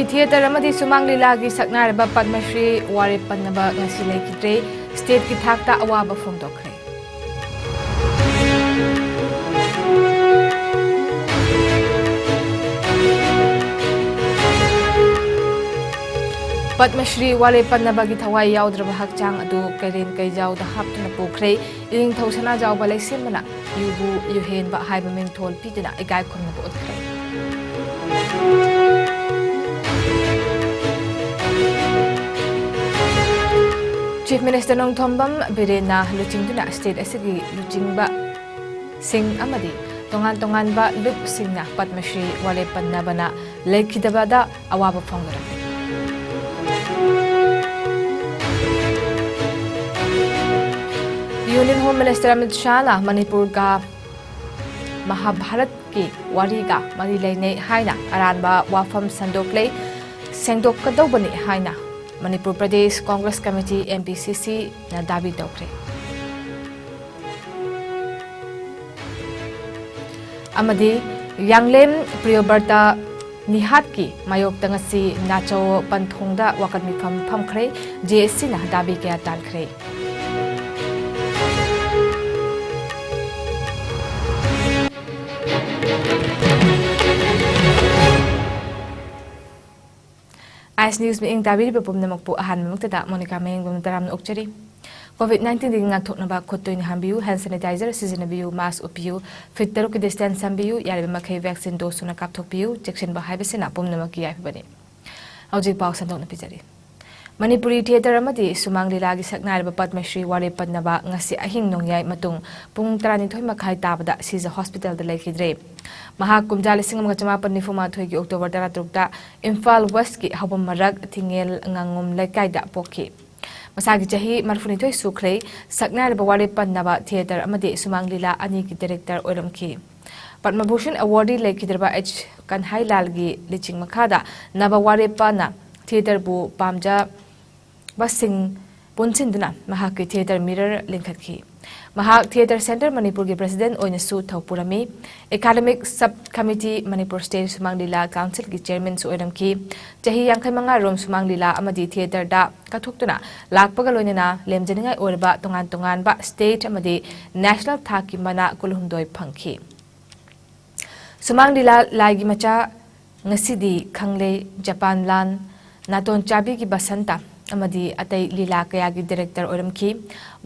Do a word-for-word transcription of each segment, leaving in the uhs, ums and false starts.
Theatre ꯑꯃꯗꯤ ꯁꯨꯃꯥꯡ ꯂꯤꯂꯥꯒꯤ ꯁꯛꯅꯥꯏꯔꯕ ꯄꯗꯃꯁ꯭ꯔꯤ ꯋꯥꯔꯦꯞ ꯄꯟꯅꯕ ꯉꯁꯤ ꯂꯩꯈꯤꯗ꯭ꯔꯦ꯫ ꯁ꯭ꯇꯦꯠꯀꯤ ꯊꯥꯛꯇ ꯑꯋꯥꯕ ꯐꯣꯡꯗꯣꯛꯈ꯭ꯔꯦ꯫ ꯄꯗꯃꯁ꯭ꯔꯤ ꯋꯥꯔꯦꯞ ꯄꯟꯅꯕꯒꯤ ꯊꯋꯥꯏ ꯌꯥꯎꯗ꯭ꯔꯕ ꯍꯛꯆꯥꯡ ꯑꯗꯨ ꯀꯩꯔꯦꯟ ꯀꯩꯖꯥꯎꯗ ꯍꯥꯞꯇꯨꯅ ꯄꯨꯈ꯭ꯔꯦ꯫ ꯏꯅꯤꯡꯊꯧ ꯁꯅꯥꯖꯥꯎꯕ ꯂꯩꯁꯦꯝꯕꯅ ꯌꯨꯕꯨ ꯌꯨꯍꯦꯟꯕ ꯍꯥꯏꯕ ꯃꯤꯡꯊꯣꯜ ꯄꯤꯗꯨꯅ ꯏꯀꯥꯏ ꯈꯨꯝꯅꯕ ꯎꯠꯈ꯭ꯔꯦ꯫ ꯆꯤꯐ ꯃꯤꯅꯤꯁꯇꯔ ꯅꯣꯡꯊꯣꯝꯕꯝ ꯕꯤꯔꯦꯟꯅ ꯂꯨꯆꯤꯡꯗꯨꯅ ꯁ꯭ꯇꯦꯠ ꯑꯁꯤꯒꯤ ꯂꯨꯆꯤꯡꯕꯁꯤꯡ ꯑꯃꯗꯤ ꯇꯣꯉꯥꯟ ꯇꯣꯉꯥꯟꯕ ꯂꯨꯞꯁꯤꯡꯅ ꯄꯗꯃꯁ꯭ꯔꯤ ꯋꯥꯔꯦꯞ ꯄꯟꯅꯕꯅ ꯂꯩꯈꯤꯗꯕꯗ ꯑꯋꯥꯕ ꯐꯣꯡꯗꯣꯔꯛꯂꯤ꯫ ꯌꯨꯅꯤꯌꯟ ꯍꯣꯝ ꯃꯤꯅꯤꯁꯇꯔ ꯑꯃꯤꯠ ꯁꯥꯍꯅ ꯃꯅꯤꯄꯨꯔꯒ ꯃꯍꯥꯚꯥꯔꯠꯀꯤ ꯋꯥꯔꯤꯒ ꯃꯔꯤ ꯂꯩꯅꯩ ꯍꯥꯏꯅ ꯑꯔꯥꯟꯕ ꯋꯥꯐꯝ ꯁꯟꯗꯣꯛꯂꯦ, ꯁꯦꯡꯗꯣꯛꯀꯗꯧꯕꯅꯤ ꯍꯥꯏꯅ Manipur Pradesh Congress committee, M P ꯁꯤ ꯁꯤꯅ ꯗꯥꯕꯤ ꯇꯧꯈ꯭ꯔꯦ꯫ ꯑꯃꯗꯤ ꯌꯥꯡꯂꯦꯝ ꯄ꯭ꯔꯤꯌꯣꯕ꯭ꯔꯇ ꯅꯤꯍꯥꯠꯀꯤ ꯃꯥꯌꯣꯛꯇ ꯉꯁꯤ ꯅꯥꯆꯧ ꯄꯟꯊꯣꯡꯗ ꯋꯥꯀꯠ ꯃꯤꯐꯝ ꯐꯝꯈ꯭ꯔꯦ꯫ ꯖꯦ ꯑꯦꯁ ꯁꯤꯅ ꯗꯥꯕꯤ ꯀꯌꯥ ꯇꯥꯟꯈ꯭ꯔꯦ꯫ ꯑꯥꯏꯁ ꯅ꯭ꯌꯨꯁ ꯃꯤꯠꯌꯦꯡ ꯇꯥꯕꯤꯔꯤꯕ ꯄꯨꯝꯅꯃꯛꯄꯨ ꯑꯍꯥꯟꯕꯃꯛꯇꯗ ꯃꯣꯅꯤꯀꯥ ꯃꯌꯦꯡꯕꯝꯅ ꯇꯔꯥꯝꯅ ꯑꯣꯛꯆꯔꯤ꯫ ꯀꯣꯚꯤꯗ ꯅꯥꯏꯟꯇꯤꯟꯗꯒꯤ ꯉꯥꯛꯊꯣꯛꯅꯕ ꯈꯨꯠ ꯇꯣꯏꯅ ꯍꯥꯝꯕꯤꯌꯨ, ꯍꯦꯟ ꯁꯦꯅꯤꯇꯥꯏꯖꯔ ꯁꯤꯖꯤꯟꯅꯕꯤꯌꯨ, ꯃꯥꯁ ꯎꯞꯄꯤꯌꯨ, ꯐꯤꯠ ꯇꯔꯨꯛꯀꯤ ꯗꯤꯁꯇꯦꯟꯁ ꯊꯝꯕꯤꯌꯨ, ꯌꯥꯔꯤꯕ ꯃꯈꯩ ꯚꯦꯛꯁꯤꯟ ꯗꯣꯁ ꯁꯨꯅ ꯀꯥꯞꯊꯣꯛꯄꯤꯌꯨ, ꯆꯦꯛꯁꯤꯟꯕ ꯍꯥꯏꯕꯁꯤꯅ ꯄꯨꯝꯅꯃꯛꯀꯤ ꯌꯥꯏꯐꯕꯅꯤ꯫ ꯍꯧꯖꯤꯛ ꯄꯥꯎ ꯁꯟꯗꯣꯛꯅ ꯄꯤꯖꯔꯤ꯫ ꯃꯅꯤꯄꯨꯔꯤ ꯊꯤꯌꯦꯇꯔ ꯑꯃꯗꯤ ꯁꯨꯃꯥꯡ ꯂꯤꯂꯥꯒꯤ ꯁꯛꯅꯥꯏꯔꯕ ꯄꯗꯃꯁ꯭ꯔꯤ ꯋꯥꯔꯦꯞ ꯄꯟꯅꯕ ꯉꯁꯤ ꯑꯍꯤꯡ ꯅꯣꯡꯌꯥꯏ ꯃꯇꯨꯡ ꯄꯨꯡ ꯇꯔꯥꯅꯤꯊꯣꯏ ꯃꯈꯥꯏ ꯇꯥꯕꯗ ꯁꯤꯖ ꯍꯣꯁꯄꯤꯇꯥꯜꯗ ꯂꯩꯈꯤꯗ꯭ꯔꯦ꯫ ꯃꯍꯥꯛ ꯀꯨꯝꯖꯥ ꯂꯤꯁꯤꯡ ꯑꯃꯒ ꯆꯃꯥꯄꯟ ꯅꯤꯐꯨ ꯃꯥꯊꯣꯏꯒꯤ ꯑꯣꯛꯇꯣꯕꯔ ꯇꯔꯥꯇꯔꯨꯛꯇ ꯏꯝꯐꯥꯜ ꯋꯦꯁ꯭ꯠꯀꯤ ꯍꯧꯕꯝ ꯃꯔꯛ ꯊꯤꯡꯉꯦꯜ ꯉꯥꯉꯣꯝ ꯂꯩꯀꯥꯏꯗ ꯄꯣꯛꯈꯤ꯫ ꯃꯁꯥꯒꯤ ꯆꯍꯤ ꯃꯔꯤꯐꯨꯅꯤꯊꯣꯏ ꯁꯨꯈ꯭ꯔꯦ꯫ ꯁꯛꯅꯥꯏꯔꯕ ꯋꯥꯔꯦꯞ ꯄꯟꯅꯕ ꯊꯤꯌꯦꯇꯔ ꯑꯃꯗꯤ ꯁꯨꯃꯥꯡ ꯂꯤꯂꯥ ꯑꯅꯤꯒꯤ ꯗꯥꯏꯔꯦꯛꯇꯔ ꯑꯣꯏꯔꯝꯈꯤ꯫ ꯄꯗꯃꯚꯨꯁꯟ ꯑꯦꯋꯥꯔꯗꯤ ꯂꯩꯈꯤꯗ꯭ꯔꯕ ꯑꯩꯆ ꯀꯟꯍꯥꯏꯂꯥꯜꯒꯤ ꯂꯤꯆꯤꯡ ꯃꯈꯥꯗ ꯅꯕ ꯋꯥꯔꯦꯞꯄꯅ ꯊꯤꯌꯦꯇꯔꯕꯨ ꯄꯥꯝꯖꯕꯁꯤꯡ ꯄꯨꯟꯁꯤꯟꯗꯨꯅ ꯃꯍꯥꯛꯀꯤ ꯊꯤꯌꯦꯇꯔ ꯃꯤꯔꯔ ꯂꯤꯡꯈꯠꯈꯤ꯫ ꯃꯍꯥꯛ Theatre Centre ꯃꯅꯤꯄꯨꯔꯒꯤ President ꯑꯣꯏꯅꯁꯨ ꯊꯧ ꯄꯨꯔꯝꯃꯤ꯫ Academic Sub Committee Manipur State ꯁꯨꯃꯥꯡ ꯂꯤꯂꯥ Councilꯒꯤ Chairmanꯁꯨ ꯑꯣꯏꯔꯝꯈꯤ꯫ ꯆꯍꯤ ꯌꯥꯡꯈꯩ ꯃꯉꯥ ꯔꯣꯝ ꯁꯨꯃꯥꯡ ꯂꯤꯂꯥ ꯑꯃꯗꯤ theatreꯗ ꯀꯠꯊꯣꯛꯇꯨꯅ ꯂꯥꯛꯄꯒ ꯂꯣꯏꯅꯅ ꯂꯦꯝꯖꯅꯤꯡꯉꯥꯏ ꯑꯣꯏꯔꯕ ꯇꯣꯉꯥꯟ ꯇꯣꯉꯥꯟꯕ state ꯑꯃꯗꯤ national ꯊꯥꯛꯀꯤ ꯃꯅꯥ ꯀꯨꯟꯍꯨꯝꯗꯣꯏ ꯐꯪꯈꯤ꯫ ꯁꯨꯃꯥꯡ ꯂꯤꯂꯥ ꯂꯥꯏꯒꯤ ꯃꯆꯥ, ꯉꯁꯤꯗꯤ ꯈꯪꯂꯦ, ꯖꯄꯥꯟ ꯂꯥꯟ, ꯅꯥꯇꯣꯟ ꯆꯥꯕꯤꯒꯤ ꯕꯁꯟꯇ ꯑꯃꯗꯤ ꯑꯇꯩ ꯂꯤꯂꯥ ꯀꯌꯥꯒꯤ director ꯑꯣꯏꯔꯝꯈꯤ꯫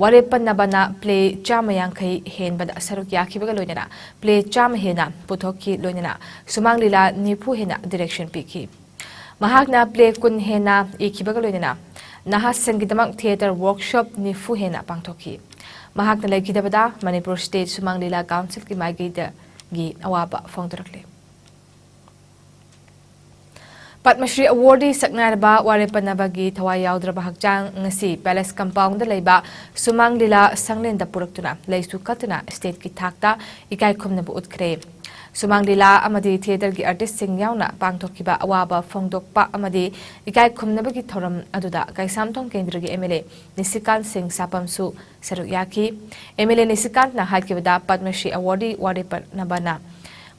ꯋꯥꯔꯦꯞ ꯄꯟꯅꯕꯅ play ꯆꯥꯝꯃ ꯌꯥꯡꯈꯩ ꯍꯦꯟꯕꯗ ꯁꯔꯨꯛ ꯌꯥꯈꯤꯕꯒ ꯂꯣꯏꯅꯅ play ꯆꯥꯝꯃ ꯍꯦꯟꯅ ꯄꯨꯊꯣꯛꯈꯤ, ꯂꯣꯏꯅꯅ ꯁꯨꯃꯥꯡ ꯂꯤꯂꯥ ꯅꯤꯐꯨ ꯍꯦꯟꯅ direction ꯄꯤꯈꯤ꯫ ꯃꯍꯥꯛꯅ play ꯀꯨꯟ ꯍꯦꯟꯅ ꯏꯈꯤꯕꯒ ꯂꯣꯏꯅꯅ ꯅꯍꯥꯁꯤꯡꯒꯤꯗꯃꯛ theatre workshop ꯅꯤꯐꯨ ꯍꯦꯟꯅ ꯄꯥꯡꯊꯣꯛꯈꯤ꯫ ꯃꯍꯥꯛꯅ ꯂꯩꯈꯤꯗꯕꯗ ꯃꯅꯤꯄꯨꯔ State ꯁꯨꯃꯥꯡ ꯂꯤꯂꯥ Councilꯒꯤ ꯃꯥꯏꯀꯩꯗꯒꯤ ꯑꯋꯥꯕ ꯐꯣꯡꯗꯣꯔꯛꯂꯤ꯫ ꯄꯗꯃꯁ꯭ꯔꯤ awardee ꯁꯛꯅꯥꯏꯔꯕ ꯋꯥꯔꯦꯞ ꯄꯟꯅꯕꯒꯤ ꯊꯋꯥꯏ ꯌꯥꯎꯗ꯭ꯔꯕ ꯍꯛꯆꯥꯡ ꯉꯁꯤ Palace Compoundꯗ ꯂꯩꯕ ꯁꯨꯃꯥꯡ ꯂꯤꯂꯥ ꯁꯪꯂꯦꯟꯗ ꯄꯨꯔꯛꯇꯨꯅ ꯂꯩꯁꯨ ꯀꯠꯇꯨꯅ stateꯀꯤ ꯊꯥꯛꯇ ꯏꯀꯥꯏ ꯈꯨꯝꯅꯕ ꯎꯠꯈ꯭ꯔꯦ꯫ ꯁꯨꯃꯥꯡ ꯂꯤꯂꯥ ꯑꯃꯗꯤ theatreꯒꯤ artistꯁꯤꯡ ꯌꯥꯎꯅ ꯄꯥꯡꯊꯣꯛꯈꯤꯕ ꯑꯋꯥꯕ ꯐꯣꯡꯗꯣꯛꯄ ꯑꯃꯗꯤ ꯏꯀꯥꯏ ꯈꯨꯝꯅꯕꯒꯤ ꯊꯧꯔꯝ ꯑꯗꯨꯗ ꯀꯩꯁꯥꯝꯊꯣꯡ ꯀꯦꯟꯗ꯭ꯔꯒꯤ MLA ꯅꯤꯁꯤꯀꯥꯟ ꯁꯤꯡ ꯁꯥꯄꯝꯁꯨ ꯁꯔꯨꯛ ꯌꯥꯈꯤ꯫ MLA ꯅꯤꯁꯤꯀꯥꯟꯠꯅ ꯍꯥꯏꯈꯤꯕꯗ ꯄꯗꯃꯁ꯭ꯔꯤ awardee ꯋꯥꯔꯦꯞ ꯄꯟꯅꯕꯅ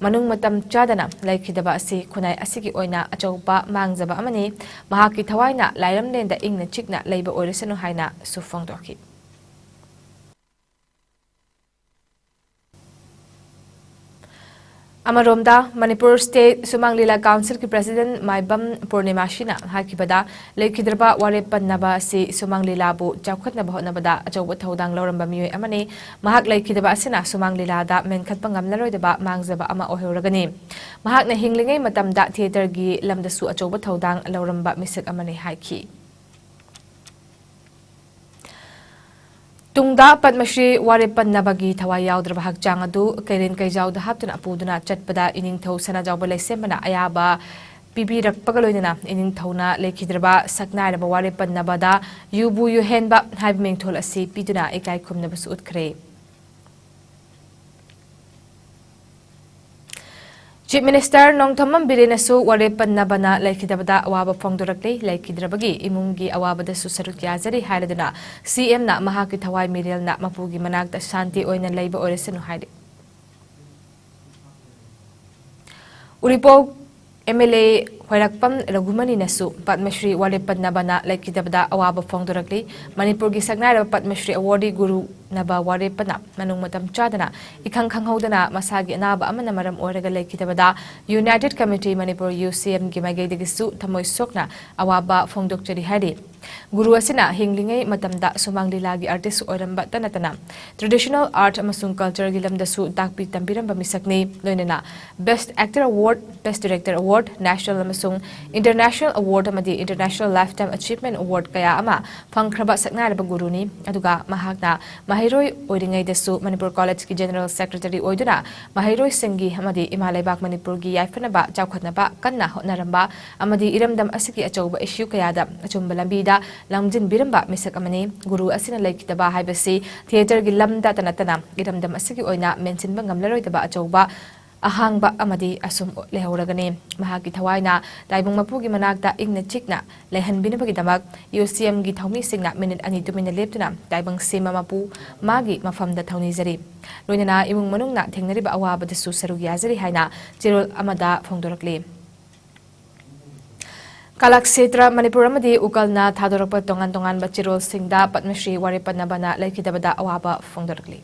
ꯃꯅꯨꯡ ꯃꯇꯝ ꯆꯥꯗꯅ ꯂꯩꯈꯤꯗꯕ ꯑꯁꯤ ꯈꯨꯟꯅꯥꯏ ꯑꯁꯤꯒꯤ ꯑꯣꯏꯅ ꯑꯆꯧꯕ ꯃꯥꯡꯖꯕ ꯑꯃꯅꯤ꯫ ꯃꯍꯥꯛꯀꯤ ꯊꯋꯥꯏꯅ ꯂꯥꯏꯔꯝꯂꯦꯟꯗ ꯏꯪꯅ ꯆꯤꯛꯅ ꯂꯩꯕ ꯑꯣꯏꯔꯁꯅꯨ ꯍꯥꯏꯅꯁꯨ ꯐꯣꯡꯗꯣꯛꯈꯤ꯫ ꯑꯃꯔꯣꯝꯗ, ꯃꯅꯤꯄꯨꯔ State ꯁꯨꯃꯥꯡ ꯂꯤꯂꯥ Councilꯒꯤ President ꯃꯥꯏꯕꯝ ꯄꯨꯔꯅꯤꯃꯥꯁꯤꯅ ꯍꯥꯏꯈꯤꯕꯗ, ꯂꯩꯈꯤꯗ꯭ꯔꯕ ꯋꯥꯔꯦꯞ ꯄꯟꯅꯕ ꯑꯁꯤ ꯁꯨꯃꯥꯡ ꯂꯤꯂꯥꯕꯨ ꯆꯥꯎꯈꯠꯅꯕ ꯍꯣꯠꯅꯕꯗ ꯑꯆꯧꯕ ꯊꯧꯗꯥꯡ ꯂꯧꯔꯝꯕ ꯃꯤꯑꯣꯏ ꯑꯃꯅꯤ꯫ ꯃꯍꯥꯛ ꯂꯩꯈꯤꯗꯕ ꯑꯁꯤꯅ ꯁꯨꯃꯥꯡ ꯂꯤꯂꯥꯗ ꯃꯦꯟꯈꯠꯄ ꯉꯝꯂꯔꯣꯏꯗꯕ ꯃꯥꯡꯖꯕ ꯑꯃ ꯑꯣꯏꯍꯧꯔꯒꯅꯤ꯫ ꯃꯍꯥꯛꯅ ꯍꯤꯡꯂꯤꯉꯩ ꯃꯇꯝꯗ theatreꯒꯤ ꯂꯝꯗꯁꯨ ꯑꯆꯧꯕ ꯊꯧꯗꯥꯡ ꯂꯧꯔꯝꯕ ꯃꯤꯁꯛ ꯑꯃꯅꯤ ꯍꯥꯏꯈꯤ꯫ ꯇꯨꯡꯗ ꯄꯗꯃꯁ꯭ꯔꯤ ꯋꯥꯔꯦꯞ ꯄꯟꯅꯕꯒꯤ ꯊꯋꯥꯏ ꯌꯥꯎꯗ꯭ꯔꯕ ꯍꯛꯆꯥꯡ ꯑꯗꯨ ꯀꯩꯔꯦꯟ ꯀꯩꯖꯥꯎꯗ ꯍꯥꯞꯇꯨꯅ ꯄꯨꯗꯨꯅ ꯆꯠꯄꯗ ꯏꯅꯤꯡꯊꯧ ꯁꯅꯥꯖꯥꯎꯕ ꯂꯩꯁꯦꯝꯕꯅ ꯑꯌꯥꯕ ꯄꯤꯕꯤꯔꯛꯄꯒ ꯂꯣꯏꯅꯅ ꯏꯅꯤꯡꯊꯧꯅ ꯂꯩꯈꯤꯗ꯭ꯔꯕ ꯁꯛꯅꯥꯏꯔꯕ ꯋꯥꯔꯦꯞ ꯄꯟꯅꯕꯗ ꯌꯨꯕꯨ ꯌꯨꯍꯦꯟꯕ ꯍꯥꯏꯕ ꯃꯤꯡꯊꯣꯜ ꯑꯁꯤ ꯄꯤꯗꯨꯅ ꯏꯀꯥꯏ ꯈꯨꯝꯅꯕꯁꯨ ꯎꯠꯈ꯭ꯔꯦ꯫ ꯆꯤꯐ ꯃꯤꯅꯤꯁꯇꯔ ꯅꯣꯡꯊꯣꯝꯕꯝ ꯕꯤꯔꯦꯟꯅꯁꯨ ꯋꯥꯔꯦꯞ ꯄꯟꯅꯕꯅ ꯂꯩꯈꯤꯗꯕꯗ ꯑꯋꯥꯕ ꯐꯣꯡꯗꯣꯔꯛꯂꯤ꯫ ꯂꯩꯈꯤꯗ꯭ꯔꯕꯒꯤ ꯏꯃꯨꯡꯒꯤ ꯑꯋꯥꯕꯗꯁꯨ ꯁꯔꯨꯛ ꯌꯥꯖꯔꯤ ꯍꯥꯏꯔꯗꯨꯅ ꯁꯤꯑꯦꯝꯅ ꯃꯍꯥꯛꯀꯤ ꯊꯋꯥꯏ ꯃꯤꯔꯦꯜꯅ ꯃꯄꯨꯒꯤ ꯃꯅꯥꯛꯇ ꯁꯥꯟꯇꯤ ꯑꯣꯏꯅ ꯂꯩꯕ ꯑꯣꯏꯔꯁꯅꯨ ꯍꯥꯏꯔꯤ꯫ ꯎꯔꯤꯄꯣꯛ ꯑꯦꯝ ꯑꯦꯜ ꯑꯦ ꯈ꯭ꯋꯥꯏꯔꯥꯛꯄꯝ ꯔꯘꯨꯃꯅꯤꯅꯁꯨ ꯄꯗꯃ ꯁ꯭ꯔꯤ ꯋꯥꯔꯦꯞ ꯄꯟꯅꯕꯅ ꯂꯩꯈꯤꯗꯕꯗ ꯑꯋꯥꯕ ꯐꯣꯡꯗꯣꯔꯛꯂꯤ꯫ ꯃꯅꯤꯄꯨꯔꯒꯤ ꯁꯛꯅꯥꯏꯔꯕ ꯄꯗꯃ ꯁ꯭ꯔꯤ ꯑꯦꯋꯥꯔꯗꯤ ꯒꯨꯔꯨ ꯅꯕ ꯋꯥꯔꯦꯞꯄꯅ ꯃꯅꯨꯡ ꯃꯇꯝ ꯆꯥꯗꯅ ꯏꯈꯪ ꯈꯪꯍꯧꯗꯅ ꯃꯁꯥꯒꯤ ꯑꯅꯥꯕ ꯑꯃꯅ ꯃꯔꯝ ꯑꯣꯏꯔꯒ ꯂꯩꯈꯤꯗꯕꯗ ꯌꯨꯅꯥꯏꯇꯦꯗ ꯀꯃꯤꯇꯤ ꯃꯅꯤꯄꯨꯔ, ꯌꯨ ꯁꯤ ꯑꯦꯝꯒꯤ ꯃꯥꯏꯀꯩꯗꯒꯤꯁꯨ ꯊꯃꯣꯏ ꯁꯣꯛꯅ ꯑꯋꯥꯕ ꯐꯣꯡꯗꯣꯛꯆꯔꯤ ꯍꯥꯏꯔꯤ꯫ ꯒꯨꯔꯨ ꯑꯁꯤꯅ ꯍꯤꯡꯂꯤꯉꯩ ꯃꯇꯝꯗ ꯁꯨꯃꯥꯡ ꯂꯤꯂꯥꯒꯤ ꯑꯥꯔꯇꯤꯁ ꯑꯣꯏꯔꯝꯕꯇ ꯅꯠꯇꯅ ꯇ꯭ꯔꯦꯗꯤꯁꯅꯦꯜ ꯑꯥꯔꯠ ꯑꯃꯁꯨꯡ ꯀꯜꯆꯔꯒꯤ ꯂꯝꯗꯁꯨ ꯇꯥꯛꯄꯤ ꯇꯝꯕꯤꯔꯝꯕ ꯃꯤꯁꯛꯅꯤ꯫ ꯂꯣꯏꯅꯅ best actor award, best director award, national ꯑꯃꯁꯨꯡ ꯏꯟꯇꯔꯅꯦꯁꯅꯦꯜ ꯑꯦꯋꯥꯔꯗ ꯑꯃꯗꯤ ꯏꯟꯇꯔꯅꯦꯁꯅꯦꯜ ꯂꯥꯏꯐꯇꯥꯏꯝ ꯑꯦꯆꯤꯚꯃꯦꯟꯠ ꯑꯦꯋꯥꯔꯗ ꯀꯌꯥ ꯑꯃ ꯐꯪꯈ꯭ꯔꯕ ꯁꯛꯅꯥꯏꯔꯕ ꯒꯨꯔꯨꯅꯤ꯫ ꯑꯗꯨꯒ ꯃꯍꯥꯛꯅ ꯃꯍꯩꯔꯣꯏ ꯑꯣꯏꯔꯤꯉꯩꯗꯁꯨ ꯃꯅꯤꯄꯨꯔ ꯀꯣꯂꯦꯖꯀꯤ ꯖꯦꯅꯔꯦꯜ ꯁꯦꯀ꯭ꯔꯦꯇꯔꯤ ꯑꯣꯏꯗꯨꯅ ꯃꯍꯩꯔꯣꯏꯁꯤꯡꯒꯤ ꯑꯃꯗꯤ ꯏꯃꯥ ꯂꯩꯕꯥꯛ ꯃꯅꯤꯄꯨꯔꯒꯤ ꯌꯥꯏꯐꯅꯕ, ꯆꯥꯎꯈꯠꯅꯕ ꯀꯟꯅ ꯍꯣꯠꯅꯔꯝꯕ ꯑꯃꯗꯤ ꯏꯔꯝꯗꯝ ꯑꯁꯤꯒꯤ ꯑꯆꯧꯕ ꯏꯁꯨ ꯀꯌꯥꯗ ꯑꯆꯨꯝꯕ ꯂꯝꯕꯤꯗ ꯂꯝꯖꯤꯡꯕꯤꯔꯝꯕ ꯃꯤꯁꯛ ꯑꯃꯅꯤ꯫ ꯒꯨꯔꯨ ꯑꯁꯤꯅ ꯂꯩꯈꯤꯗꯕ ꯍꯥꯏꯕꯁꯤ ꯊꯤꯌꯦꯇꯔꯒꯤ ꯂꯝꯗꯇ ꯅꯠꯇꯅ ꯏꯔꯝꯗꯝ ꯑꯁꯤꯒꯤ ꯑꯣꯏꯅ ꯃꯦꯟꯁꯤꯟꯕ ꯉꯝꯂꯔꯣꯏꯗꯕ ꯑꯆꯧꯕ ꯑꯍꯥꯡꯕ ꯑꯃꯗꯤ ꯑꯁꯨꯝ ꯂꯩꯍꯧꯔꯒꯅꯤ꯫ ꯃꯍꯥꯛꯀꯤ ꯊꯋꯥꯏꯅ ꯇꯥꯏꯕꯪ ꯃꯄꯨꯒꯤ ꯃꯅꯥꯛꯇ ꯏꯪꯅ ꯆꯤꯛꯅ ꯂꯩꯍꯟꯕꯤꯅꯕꯒꯤꯗꯃꯛ ꯌꯨ ꯁꯤ ꯑꯦꯝꯒꯤ ꯊꯧꯃꯤꯁꯤꯡꯅ ꯃꯤꯅꯤꯠ ꯑꯅꯤ ꯇꯨꯃꯤꯟꯅ ꯂꯦꯞꯇꯨꯅ ꯇꯥꯏꯕꯪ ꯁꯤꯃ ꯃꯄꯨ ꯃꯥꯒꯤ ꯃꯐꯝꯗ ꯊꯧꯅꯤꯖꯔꯤ꯫ ꯂꯣꯏꯅꯅ ꯏꯃꯨꯡ ꯃꯅꯨꯡꯅ ꯊꯦꯡꯅꯔꯤꯕ ꯑꯋꯥꯕꯗꯁꯨ ꯁꯔꯨꯛ ꯌꯥꯖꯔꯤ ꯍꯥꯏꯅ ꯆꯦꯔꯣꯜ ꯑꯃꯗ ꯐꯣꯡꯗꯣꯔꯛꯂꯤ꯫ ꯀꯂꯥꯛꯁꯦꯇ꯭ꯔ ꯃꯅꯤꯄꯨꯔ ꯑꯃꯗꯤ ꯎꯀꯜꯅ ꯊꯥꯗꯣꯔꯛꯄ ꯇꯣꯉꯥꯟ ꯇꯣꯉꯥꯟꯕ ꯆꯦꯔꯣꯜꯁꯤꯡꯗ ꯄꯗꯃ ꯁ꯭ꯔꯤ ꯋꯥꯔꯦꯞ ꯄꯟꯅꯕꯅ ꯂꯩꯈꯤꯗꯕꯗ ꯑꯋꯥꯕ ꯐꯣꯡꯗꯣꯔꯛꯂꯤ꯫